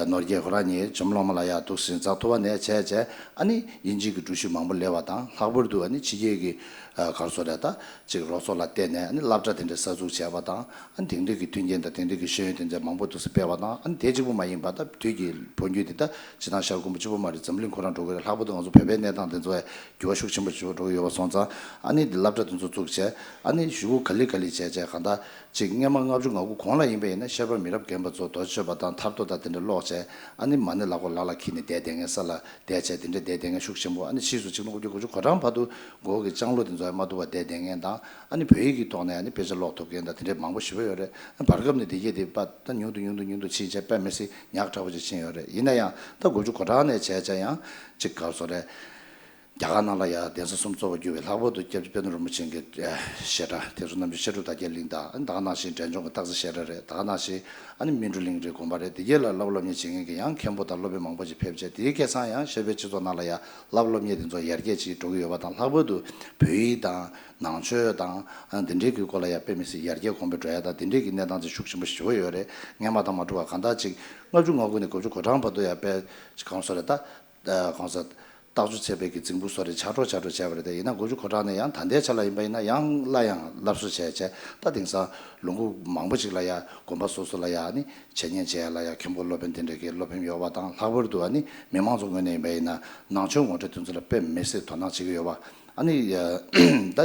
ནོར་རྒྱས་ཁོ་རང་གཉིས་ཇོ་མོ་གླང་མ་ལ་ཡ་འདུག་ཟིན་ཙང་ཐུབ་པ་ནས་བྱས་བྱས་ཨ་ནི་དབྱིན་ཇི་གི་འགྲུལ་བཞུད་མང་པོ་སླེབས་པ་དང་། ལྷག་པར་དུ་ཨ་ནི་ཕྱི་རྒྱལ་གྱི་ག་རེ་ཟེར་རེད་ད་ཅིག་རོགས་ཚོགས་ལ་བརྟེན་ནས་ཨ་ནི་སློབ་གྲྭ་དེ་འདྲ་གསར་འཛུགས་བྱས་པ་དང་། ཨ་ནི་དེང་དུས་ཀྱི་མཐུན་རྐྱེན་དང་དེང་དུས་ཀྱི་ཤེས་ཡོན་དེ་ཚོ་མང་པོ་འདུག་སེ་སྤེལ་བ་དང་། ཨ་ནི་དེ་གཅིག་པུ་མ་ཡིན་པ་ད་དུས་ཀྱི་འཕོ་འགྱུར་དེ་ད་ཇི་ལྟར་ཤར་ཁུམ་བུ་གཅིག་པུ་མ་རེད། འཛམ་གླིང་ཁོ་རང་འགྲོ་གི་རེད། ལྷག་པར་དུ་ང་ཚོ་བོད་པའི་གནས་སྟངས་དེ་ཚོ་འགྱུར་བ་ཤུགས་ཆེན་པོ་ཞིག་འགྲོ་གི་ཡོད་པ་སོང་ཙང་། ཨ་ནི་སློབ་གྲྭ་དེ་ཚོ་བཙུགས་བྱས་ཨ་ནི་གཞུག་གུ་ག་ལེ་ག་ལེ་བྱས་བྱས་གང་ལྟར་ཅིག་སྔོན་མ་ལྔ་བཅུ་ང་དགུ་གོང་ལ་ཡིན་པ་ཡིན་ན་ཤར་པ་མི་རབས་རྒན་པ་ཚོ་རྡོ་རྗེ་གསུངས་པ་དང་ཐར་ཐོར་དང་དེ་འདྲ་ཀློག་བྱས་ཨ་ནི་མ་ཎི་ལག་པ་ལག་ལ་འཁྱེར་ནས་བསྡད་བསྡད་མཁན་ས་ལ་བསྡད་བྱས་དེ་འདྲ་བསྡད་བསྡད་མཁན་ཤུགས་ཆེན་པོ། ཨ་ནི་ཕྱིས་སུ་ཆིག་སྟོང་དགུ་བརྒྱ་དགུ་ཅུ་གོ་གྲངས་བར་དུ་མགོ་བོ་གི་ལྕང་ལོ་དེ་ཚོ་ཡང་མ་ཐུག་པར་བསྡད་བསྡད་མཁན་དང་། ཨ་ནི་བོད་ཡིག་གི་ཐོག་ནས་ཨ་ནི་དཔེ་ཆ་ཀློག་ཐུབ་མཁན་དང་དེ་འདྲས་མང་པོ་ཞེ་པོ་ཡོད་རེད། བར་སྐབས་ནས་དེ་གས་དེ་པ་ད་ཉུང་དུ་ཉུང་དུ་ཉུང་དུ་ཕྱིན་བྱས་དཔེ་མི་སྲིད་ཉག་ཕྲ་བོ་ཅིག་ཕྱིན་ཡོད་རེད། ཡིན་ན་ཡང་ད་དགུ་བཅུ་གོ་གྲངས་ནས་བྱས་བྱས་ཡང་ཅིག་ག་རེ་ཟེར་རེད། རྒྱ་གར་ནང་ལ་ཡང་གདན་ས་གསུམ་གཙོ་བོ་གྱུར་བའི་ལྷག་པར་དུ་སྐྱབས་རྗེ་དཔལ་ལྡན་རིན་པོ་ཆེ་གི་བཤད་གྲྭ་དེ་ཚོ་རྣམས་ཀྱི་བཤད་སྒྲུབ་དར་རྒྱས་གླིང་དང་། ད་ག་ནང་བཞིན་འབྲས་ལྗོངས་ཀྱི་སྟག་རྩེ་བཤད་གྲྭ་རེད། ད་ག་ནང་བཞིན་ཨ་ནི་སྨིན་གྲོལ་གླིང་རེད། དགོན་པ་རེད། དེ་གས་ལ་བསླབ་སློབ་གཉེར་བྱེད་མཁན་གྱི་ཡང་མཁན་པོ་དང་སློབ་དཔོན་མང་པོ་ཅིག་ཕེབས་བྱས། དེའི་ཁ་སང་ཡང་ཤར་པའི་སྤྱི་ཚོགས་ནང་ལ་ཡང་བསླབ་སློབ་གཉེར་དེ་ཚོ་ཡར་རྒྱས་ཅིག་འགྲོ་གི་ཡོད་པ་དང་། ལྷག་པར་དུ་བོད་ཡིག་དང་ནང་ཆོས་དང་འདི་འདྲའི་གི་སྐོར་ལ་ཡང་དཔེ་མི་སྲིད་ཡར་རྒྱས་གོང་འཕེལ་འགྲོ་ཡ་དང་འདི་འདྲའི་གི་གནས་སྟངས་ཅིག་ཤུགས་ཆེན་པོ་ཞེ་པོ་ཡོད་རེད། སྔོན་མ་དང་མ་འདྲ་བ་གང་ལྟར་ཅིག་ལྔ་བཅུ་ང་དགུ་ནས་དགུ་བཅུ་གོ་གྲངས་བར་དུ་ཡང་དཔེ་གང་ཟེར་རེད་ད། གང་ཟེར། རྟགས་བཅུ་ཚེས་པའི་གི་རྫིང་བུ་སོགས་རེ་ཆགས་འགྲོ་ཆགས་འགྲོ་བྱས་པ་རེད། དེ་ཡིན་ན་དགུ་བཅུ་གོ་གྲངས་ནས་ཡང་ད་ལྟའི་ཆ་ལ་ཡིན་པ་ཡིན་ན་ཡང་སླར་ཡང་སླར་གསོ་བྱས་བྱས་ད་དེང་སང་ལུང་ཁུག་མང་པོ་ཅིག་ལ་ཡང་དགོན་པ་སོ་སོ་ལ་ཡང་ནི་འཆད་ཉན་བྱེད་ཡ་ལ་ཡང་མཁན་པོ་སློབ་དཔོན་དེ་འདྲ་གི་སློབ་དཔོན་ཡོད་པ་དང་། ལྷག་པར་དུ་ཨ་ནི་མི་མང་ཚོ་ངོས་ནས་ཡིན་པ་ཡིན་ན་ནང་ཆོས་ངོ་སྤྲོད་དེ་ཚོ་ལ་དཔེ་མི་སྲིད་དོ་སྣང་བྱེད་ཀྱི་ཡོད་པ། ཨ་ནི་ད་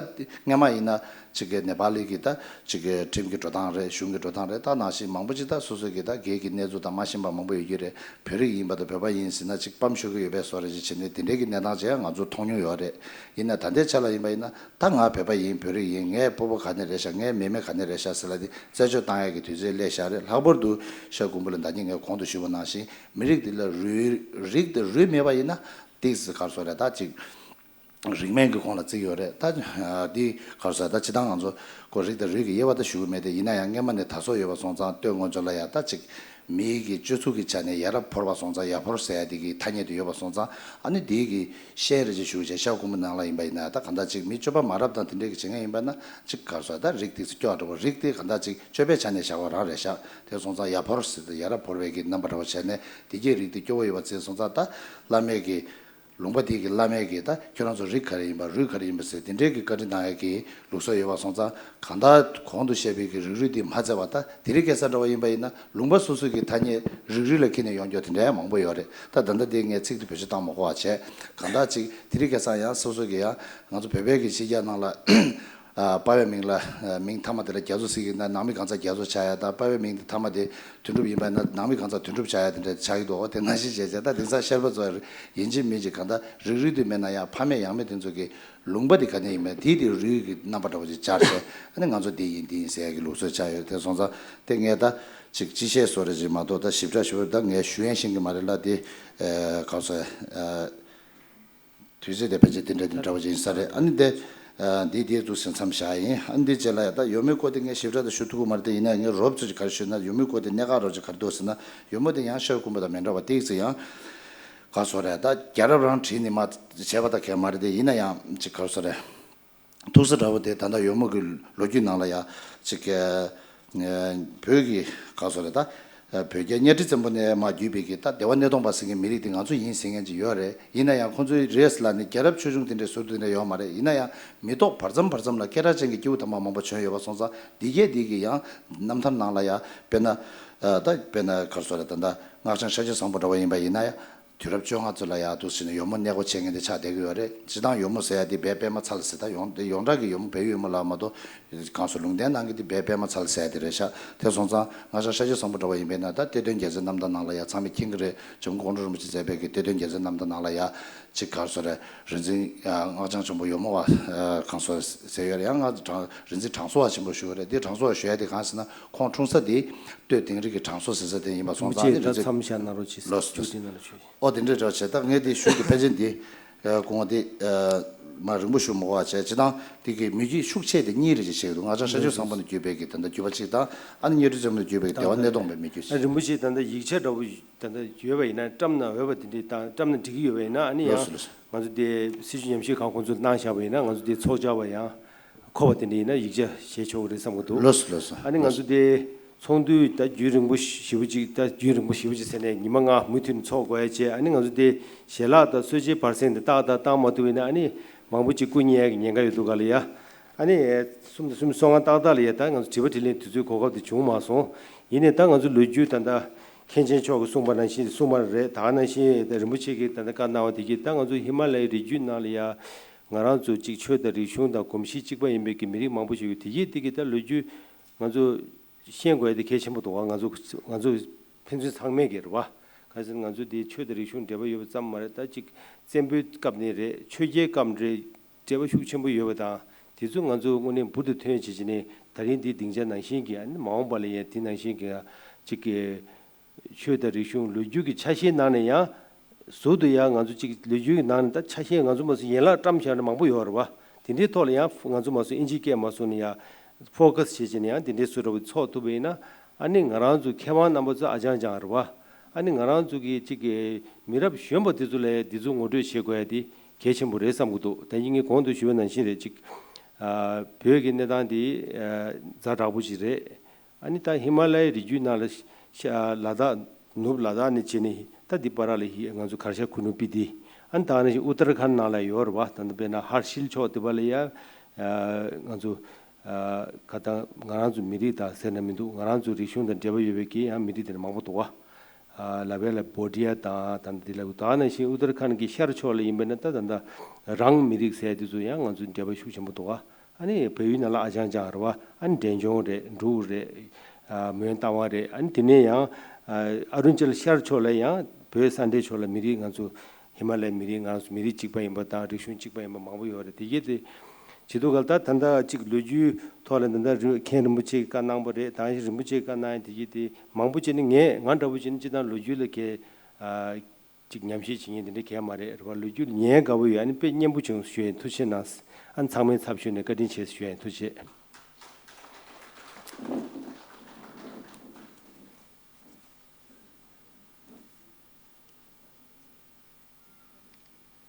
སྔ་མ་ཡིན་ན་ཅིག་གི་ནེ་པ་ལི་གི་ད་ཅིག་གི་ཁྲིམས་ཀྱི་འགྲོ་སྟངས་རེད། གཞུང་གི་འགྲོ་སྟངས་རེད། ད་ནང་བཞིན་མང་པོ་ཅིག་ད་སོ་སོ་གི་ད་སྒེར་གྱི་གནས་ཚུལ་དང་མ་ཤེས་པ་མང་པོ་ཡོད་ཀྱི་རེད། བོད་རིགས་ཡིན་པ་དང་བོད་པ་ཡིན་ཟེར་ན་ཅིག་སྤམ་ཤོར་གྱི་ཡོད་པའི་བཟོ་འདྲ་ཅིག་བྱས་ནས་དེ་འདྲའི་གི་གནས་སྟངས་ཅིག་ང་ཚོ་མཐོང་མྱོང་ཡོད་རེད། ཡིན་ན་ད་ལྟའི་ཆ་ལ་ཡིན་པ་ཡིན་ན་ད་ང་བོད་པ་ཡིན། བོད་རིགས་ཡིན། ངའི་སྤོ་བོ་ག་ནས་རེད་ཤག་ངའི་མེ་མེ་ག་ནས་རེད་ཤག་ཟེར་ལ་དེ་རྩད་གཅོད་བཏང་ཡག་གི་དུས་ཚོད་སླེབས་ཤག་རེད། ལྷག་པར་དུ་ཤར་ཁུམ་བུ་ལ་ད་ནི་ངས་གོང་དུ་ཞུས་པ་ནང་བཞིན་མི་རིགས་འདི་ལ་རུས་རིགས་དང་རུས་མེད་པ་ཡིན་ན་ཏིག་ཙི་ག་རེ་ཟེར་རེད་ད་ཅིག་རིག་གནས་ཀྱི་ཁོངས་ལ་བརྩི་ཡོད་རེད། ད་འདི་ག་རེ་ཟེར་ད་སྤྱིར་བཏང་ང་ཚོ་ཁོ་རིགས་དང་རུས་ཀྱི་དབྱེ་བ་ད་ཞུ་གི་མེད་དེ། ཡིན་ན་ཡང་སྔོན་མ་ནས་དར་སྲོལ་ཡོད་པ་སོང་ཙང་སྟོད་མངོན་ལྗོངས་ལ་ཡ་ད་ཅིག་མིའི་གི་སྤྱོད་ཚུལ་གྱི་ཆ་ནས་ཡ་རབས་བོར་བ་སོང་ཙང་། ཡ་བོར་ཟེར་ཡ་དེ་གི་ཐ་སྙད་དེ་ཡོད་པ་སོང་ཙང་། ཨ་ནི་དེའི་གི་ཤན་རེ་ཅིག་ཞུ་བྱས་ཤར་ཁུམ་བུ་ནང་ལ་ཡིན་པ་ཡིན་ན་ད་གང་ལྟར་ཅིག་མི་སྤྱོད་པ་མ་རབས་དང་དེ་འདྲའི་གི་བྱེད་མཁན་ཡིན་པ་ན་ཅིག་ག་རེ་ཟེར་ད་རིགས་དེ་ཚོ་སྐྱོ་བ་འགྲོ་བ། རིགས་དེ་གང་ལྟར་ཅིག་སྤྱོད་པའི་ཆ་ནས་བཞག་པ་རང་རེད་ཤག་དེ་སོང་ཙང་ཡ་བོར་ཟེར་ད་ཡ་རབས་བོར་བའི་གི་རྣམ་པ་འདྲ་བོ་བྱས་ནས་དེ་གའི་རིགས་དེ་སྐྱོ་བོ་ཡོད་པ་བརྩིས་སོང་ཙང་། ད་བླ་མས་གི་ལུང་པ་དེ་གི་བླ་མས་གི་ད་ཁྱོད་རང་ཚོ་རིགས་ག་རེ་ཡིན་པ་རུས་ག་རེ་ཡིན་པ་ཟེར་དེ་འདྲའི་གི་བཀའ་འདྲི་གནང་ཡ་གི་ལུགས་སྲོལ་ཡོད་པ་སོང་ཙང་། གང་ལྟར་གོང་དུ་བཤད་པའི་གི་རིགས་རུས་དེ་མ་བརྩི་བ་ད་དེ་རིང་ཁ་སང་འདྲ་བ་ཡིན་པ་ཡིན་ན་ལུང་པ་སོ་སོ་གི་ཐ་སྙད་རིགས་རུས་ལ་འཁྱེར་ནས་ཡོང་རྒྱུ་དེ་འདྲ་ཡང་མང་པོ་ཡོད་རེད། ད་ད་ལྟ་དེ་ངས་ཚིག་དེ་བེད་སྤྱོད་བཏང་མ་དགོས་པ་བྱས། གང་ལྟར་ཅིག་དེ་རིང་ཁ་སང་ཡང་སོ་སོ་གི་ཡང་ང་ཚོ་བོད་པའི་གི་ཕྱི་རྒྱལ་ནང་ལ་ཨ་པ་ཕའི་མིང་ལ་ཨ་མིང་མཐའ་མ་དེ་ལ་རྒྱ་མཚོ་ཟེར་གི་ན་ནང་མི་གང་ཚང་རྒྱ་མཚོ་ཆགས་ཡ་དང་། པ་ཕའི་མིང་དེ་མཐའ་མ་དེ་དོན་གྲུབ་ཡིན་པ་ན་ནང་མི་གང་ཚང་དོན་གྲུབ་ཆགས་ཡ་དེ་འདྲ་ཆགས་ཀྱི་འདུག་འོ་དེ་ནང་བཞིན་བྱས་བྱས་ད་དེང་སང་ཤར་པ་ཚོ་ཡིན་གཅིག་མིན་གཅིག་གང་ལྟར་རིགས་རུས་དེ་མེད་ན་ཡང་ཕ་མེས་ཡང་མེས་དེ་ཚོ་གི་ལུང་པ་དེ་ག་ནས་ཡིན་མིན་དེ་དེ་རུས་ཀྱི་རྣམ་པ་འདྲ་བོ་ཅིག་སྦྱར་བྱས། ཨ་ནི་ང་ཚོ་འདི་ཡིན་འདི་ཡིན་ཟེར་ཡ་གི་ལུགས་སྲོལ་ཆགས་ཡོད། དེ་སོང་ཙང་དེ་ངས་ད་ཅིག་སྤྱི་བཤད་བཟོ་འདྲ་ཅིག་མ་གཏོགས་ད་ཞིབ་ཕྲ་ཞིབ་ཕྲ་ད་ངས་ཞུ་ཡན་ཤེས་ཀྱི་མ་རེད་ལ། དེ་ཨ་ག་རེ་ཟེར་ཨ། དུས་ཚོད་དེ་ཕལ་ཆེར་དེ་འདྲ་དེ་འདྲ་བ་ཅིག་ཡིན་ས་རེད། ཨ་ནི་དེ་ཨ་འདི་དེ་འདུག་སེ་མཚམས་བཞག་ཡིན། ཨ་ནི་འདི་རྗེས་ལ་ཡ་ད་ཡོལ་མོའི་སྐོར་དེ་ངས་ཞིབ་ཕྲ་ད་ཞུ་ཐུབ་ཀྱི་མ་རེད། དེ་ཡིན་ན་ངས་རོབ་ཙམ་ཅིག་ག་རེ་ཞུས་ན་ཡོལ་མོའི་སྐོར་དེ་གནད་འགག་རོབ་ཅིག་ག་རེ་འདུག་ཟེར་ན། ཡོལ་མོ་དེ་ཡང་ཤར་ཁུམ་བུ་དང་མི་འདྲ་བ་ཏིག་ཙི་ཡང་ ག་སོ་རེད། ད་རྒྱལ་རབས་རང་བྲིས་ནས་མ་བྱས་པ་ད་གལ་མ་རེད་དེ། ཡིན་ན་ཡང་ཅིག་ག་སོ་རེད། ཐུག་ས་འདྲ་བོ་དེ་ད་ལྟ་ཡོལ་མོ་གི་ལོ་རྒྱུས་ནང་ལ་ཡ་ཅིག་གི་བོད་ཀྱི་ག་སོ་རེད། ད་བོད་རྒྱལ་གཉའ་ཁྲི་བཙན་པོ་ནས་མ་བརྒྱུད་པའི་གི་ད་སྡེ་པ་སྣེ་གདོང་པ་ཟེར་མཁན་མི་རིགས་དེ་ང་ཚོ་ཡིན་ཟེར་མཁན་ཅིག་ཡོད་རེད། ཡིན་ན་ཡང་ཁོང་ཚོའི་རེས་ལ་ནི་རྒྱལ་རབས་ཆོས་འབྱུང་དེ་འདྲའི་ཟུར་དུ་དེ་འདྲ་ཡོད་མ་རེད། ཡིན་ན་ཡང་མི་ཐོག་བར་མཚམས་བར་མཚམས་ལ་སྐད་གྲགས་ཅན་གྱི་སྐྱེས་བུ་དམ་པ་མང་པོ་བྱོན་ཡོད་པ་སོང་ཙང་། འདི་གས་འདི་གི་ཡང་རྣམ་ཐར་ནང་ལ་ཡ་དཔེར་ན་ད་དཔེར་ན་ག་སོ་རེད། ད་ད་སྔགས་འཆང་ཤཱཀྱ་བཟང་པོ་འདྲ་བོ་ཡིན་པ་ཡིན་ན་ཡང་། དུས་རབས་བཅོ་ལྔ་ཚོ་ལ་ཡ་འདུག་ཟེར་ནས་ཡོལ་མོ་གནས་སྒོ་ཕྱེ་མཁན་དེ་ཆགས་བསྡད་ཀྱི་ཡོད་རེད། སྤྱིར་བཏང་ཡོལ་མོ་ཟེར་ཡ་དེ་སྦས་པད་མ་ཚལ་ཟེར། ད་ཡོངས་དེ་ཡོངས་གྲགས་ཀྱི་ཡོལ་མོ་བོད་ཡོལ་མོ་ལ་མ་གཏོགས་གང་སོ་ལུང་བསྟན་ནང་གི་དེ་སྦས་པད་མ་ཚལ་ཟེར་ཡ་དེ་རེད་ཤག་དེ་སོང་ཙང་སྔགས་འཆང་ཤཱཀྱ་བཟང་པོ་འདྲ་བ་ཡིན་པས་ན། ད་གཏེར་སྟོན་རྒྱལ་མཚན་རྣམ་ཐར་ནང་ལ་ཡ་ཚང་མས་མཁྱེན་གྱི་རེད། ཇོ་མོ་ཀོང་སྤྲུལ་རིན་པོ་ཆེ་མཛད་པའི་གི་གཏེར་སྟོན་རྒྱལ་མཚན་རྣམ་ཐར་ནང་ལ་ཡ་ཅིག་ག་སོ་རེད། རིག་འཛིན་སྔགས་འཆང་ཆེན་པོ་ཡོལ་མོ་བ་གང་སོ་ཟེར་ཡོད་རེད། ཡང་ང་དྲང་རིག་འཛིན་དྲང་སྲོང་བ་ཆེན་པོ་ཞུ་གི་རེད། དེ་དྲང་སྲོང་བ་ཞུ་ཡ་དེ་གང་ཟེར་ན། ཁོང་འཁྲུངས་ས་དེ་སྟོད་དིང་རི་གི་དྲང་སྲོང་ཟེར་ས་དེ་ཡིན་པ་སོང་ཙང་། ཅེས་ད་མཚམས་བཞག་གནང་རོགས་གྱིས། ལོས་ལོས་ཅུ་ཏི་ནང་ལ་ཆོས། ཨོ་དེ་འདྲའི་འདྲ་བྱས། ད་ངས་དེ་ཞུས་ཀྱི་ཕལ་ཆེར་འདི་གོང་དེ་མ་རིང་པོ་ཞུ་མ་དགོས་པ་བྱས། སྤྱིར་བཏང་དེ་གི་མི་རྒྱུད་ཤུགས་ཆེ་དེ་གཉིས་རེ་ཅིག་བྱེད་ཀྱི་འདུག་སྔགས་འཆང་ཤཱཀྱ་བཟང་པོ་ནས་བརྒྱུད་པའི་གི་ད་ལྟ་བརྒྱུད་པ་གཅིག་དང་། ཨ་ནི་གཉའ་ཁྲི་བཙན་པོ་ནས་བརྒྱུད་པའི་གི་སྡེ་པ་སྣེ་གདོང་པའི་མི་རྒྱུད། ཨ་རིན་པོ་ཆེ་ད་ལྟ་ཡིག་ཆ་འདྲ་བོ་ད་ལྟ་ཡོད་པ་ཡིན་ན། བཀྲམ་ན་འོས་པ་དེ་འདྲའི་དང་བཀྲམ་ན་འགྲིག་གི་ཡོད་པ་ཡིན་ན། ཨ་ནི་ཡང་ལོས་ལོས། ང་ཚོ་དེ་སྲིད་བྱུས་ཉམས་ཞིབ་ཁང་ཁོང་ཚོར་གནང་བཞག་པ་ཡིན་ན། ང་ཚོ་དེ་ཚོགས་བཅར་བ་ཡང་། མཁོ་བ་དེ་འདྲ་ཡིན་ན་ཡིག་ཆ་བཞེས་ཆོག་གི་རེད་བསམ་གྱི་འདུག་ལགས་སོ། ལགས་སོ། ཨ་ནི་ང་ཚོ་དེ་ཚོགས་འདུ་ད་རྒྱུན་རིང་པོ་ཞེ་པོ་ཅིག་ད་རྒྱུན་རིང་པོ་ཞེ་པོ་ཅིག་ཟེར་ནས་ཉི་མ་ལྔ་མུ་མཐུད་ནས་ཚོགས་དགོས་ཡ་བྱས། ཨ་ནི་ང་ཚོ་དེ་ཞལ་ལག་དང་གསོལ་ཇའི་བར་གསེང་དེ་ཏག་ཏག་བཏང་མ་ཐུབ་པ་ཡིན་ན། ཨ་ནི་མང་པོ་ཅིག་སྐུ་ཉལ་ཡ་གི་ཉེན་ཁ་ཡོད་འདུག་ག་ལ་ཡ། ཨ་ནི་གསུམ་དང་གསུམ་སོ་ལྔ་ཏག་ཏག་ལ་ཡ། ད་ང་ཚོ་དྲི་བ་དྲིས་ལན་དུས་ཚོད་གོ་སྐབས་དེ་བྱུང་མ་སོང་། ཡིན་ནའི་ད་ང་ཚོ་ལོ་རྒྱུས་ད་ལྟ་མཁན་ཆེན་མཆོག་གིས་གསུངས་པ་ནང་བཞིན་གསུངས་པ་རེད། ད་ག་ནང་བཞིན་ད་རིན་པོ་ཆེ་གིས་ད་ལྟ་བཀའ་གནང་བ་དེ་གིས། ད་ང་ཚོ་ཧི་མ་ལ་ཡའི་རི་རྒྱུད་ནང་ལ་ཡ། ང་རང་ཚོ་གཅིག་ཆོས་དང་རིག་གཞུང་དང་གོམས་གཤིས་གཅིག་པ་ཡིན་པའི་གི་མི་རིགས་མང་པོ་ཞིག་ཡོད། དེ་གིས་དེ་གི་ད་ལོ་རྒྱུས་ང་ཚོ་ཤེས་དགོས་ཡ་དེ་གལ་ཆེན་པོ་འདུག་བ། ང་ཚོ་ང་ཚོ་ཕན་ཚུན་ཚང་མས་གི་རེད་བ། ག་ཟེར་ན་ང་ཚོ་དེ་ཆོས་དང་རིག་གཞུང་འབྲེལ་བ་ཡོད་པ་ཙམ་མ་རེད། ད་གཅིག་བཙན་པོའི་སྐབས་ནས་རེད། ཆོས་རྒྱལ་སྐབས་རེད། འབྲེལ་བ་ཤུགས་ཆེན་པོ་ཡོད་པ་དང་། དེ་ཚོ་ང་ཚོ་དངོས་གནས་འབུར་དུ་ཐོན་བྱེད་ཀྱི་ནི། ད་རིང་འདི་སྡིངས་ཆ་ནང་བཞིན་གྱི། ཨ་ནི་མ་འོངས་པ་ལ་ཡང་དེ་ནང་བཞིན་གྱི་གཅིག་གི་ཆོས་དང་རིག་གཞུང་ལོ་རྒྱུས་ཀྱི་ཆ་ཤས་ནང་ནས་ཡང་ཟུར་དུ་ཡང་ང་ཚོ་གཅིག་ལོ་རྒྱུས་ཀྱི་ནང་ནས་ད་ཆ་ཤས་ང་ཚོ་མ་སུ་ཡན་ལག་བཀྲམ་བཞག་ན་མང་པོ་ཡོད་རེད་བ། དེ་འདྲའི་ཐོག་ལ་ཡང་ང་ཚོ་མ་སུ་ཨིན་ཇི་སྐད་མ་སུ་ནས་ཡང་ཕོ་ཀ་སི་བྱེད་ཀྱི་ནས་ཡང་དེ་འདྲའི་སུ་འདྲ་བོ་ཚོགས་ཐུབ་པ་ཡིན་ན། ཨ་ནི་ང་རང་ཚོ་མཁས་དབང་རྣམ་པ་ཚོ་ཨ་ཅང་ཅང་རེད་བ། ཨ་ནི་ང་རང་ཚོ་གི་གཅིག་གི་མི་རབས་གཞོན་པ་དེ་ཚོ་ལ་དེ་ཚོ་ངོ་སྤྲོད་བྱེད་དགོས་ཡ་དེ་གལ་ཆེན་པོ་རེད་བསམ་གྱི་འདུག་ད་ངས་གོང་དུ་ཞུས་པ་ནང་བཞིན་རེད། གཅིག་ཨ་བོད་ཀྱི་གནས་སྟངས་དེ་ཨ་ཛ་དྲག་པོ་ཞིག་རེད། ཨ་ནི་ད་ཧི་མ་ལ་ཡའི་རི་རྒྱུད་ནང་ལ་ཤ་ལ་དྭགས། ནུབ་ལ་དྭགས་ནས་བྱས་ནས་ད་འདི་བར་ལ་ཧི་ང་ཚོ་གར་ཞ་ཁུ་ནུ་སྤི་ཏི། ཨ་ནི་ད་ནང་བཞིན་ཨུ་ཏར་ཁཱན་ནང་ལ་ཡོད་རེད་བ། ད་ནི་དཔེར་ན་ཧར་ཤིལ་ཕྱོགས་དེ་བ་ལ་ཡ། ཨ་ང་ཚོ་ཨ་ག་ད་ང་རང་ཚོ་མི་རིགས་དང་ཟེར་ན་མི་འདུག་ང་རང་ཚོ་རིག་གཞུང་དང་འབྲེལ་བ་ཡོད་པའི་གི་ཡང་མི་རིགས་དེ་འདྲ་མང་པོ་འདུག་བ། ཨ་ལ་བེ་ལ་བྷོ་ཊི་ཡ་དང་། ད་ནི་དེ་ལ་ད་ནང་བཞིན་ཨུ་ཏར་ཁཱན་གྱི་ཤར་ཕྱོགས་ལ་ཡིན་པས་ན། ད་ད་ད་རང་མི་རིགས་ཟེར་དེ་ཚོ་ཡང་ང་ཚོ་འབྲེལ་བ་ཤུགས་ཆེན་པོ་འདུག་བ། ཨ་ནི་བལ་ཡུལ་ནང་ལ་ཨ་ཅང་ཅང་རེད་བ། ཨ་ནི་འབྲས་ལྗོངས་རེད། འབྲུག་རེད། ཨ་མོན་རྟ་དབང་རེད། ཨ་ནི་དེ་ནས་ཡང་ཨ་ཨ་རུ་ན་ཅལ་ཤར་ཕྱོགས་ལ་ཡང་བོད་ས་འདྲའི་ཕྱོགས་ལ་མི་རིགས་ང་ཚོ་ཧི་མ་ལ་ཡའི་མི་རིགས་ང་ཚོ་མི་རིགས་གཅིག་པ་ཡིན་པ་དང་རིག་གཞུང་གཅིག་པ་ཡིན་པ་མང་པོ་ཡོད་རེད། དེ་གས་དེ་བྱེད་དུས་ག་ལ་ད་ད་ལྟ་གཅིག་ལོ་རྒྱུས་ཐོག་ལ་ད་ལྟ་རི་མཁན་རིན་པོ་ཆེ་གིས་བཀའ་གནང་བ་རེད། ད་གིན་རིན་པོ་ཆེ་གིས་བཀའ་གནང་ཡ་དེ་གས་དེ་མང་པོ་བྱས་ནས་ངས་ང་འདྲ་བོ་བྱས་ནས་སྤྱིར་བཏང་ལོ་རྒྱུས་ལ་གས་ཨ། ཅིག་ཉམས་ཞིབ་བྱེད་མཁན་དེ་འདྲ་གང་ཡང་མ་རེད། རེད་བ། ལོ་རྒྱུས་ཉན་དགའ་བོ་ཡོད། ཨ་ནི་དཔེ་སྙན་པོ་བྱུང་ཞུ་ཡིན། ཐུགས་རྗེ་གནང་། ཨ་ནི་ཚང་མའི་ཚབ་ཞུས་ནས་བཀའ་དྲིན་ཆེ་ཞུ་ཡིན། ཐུགས་རྗེ་ཆེ།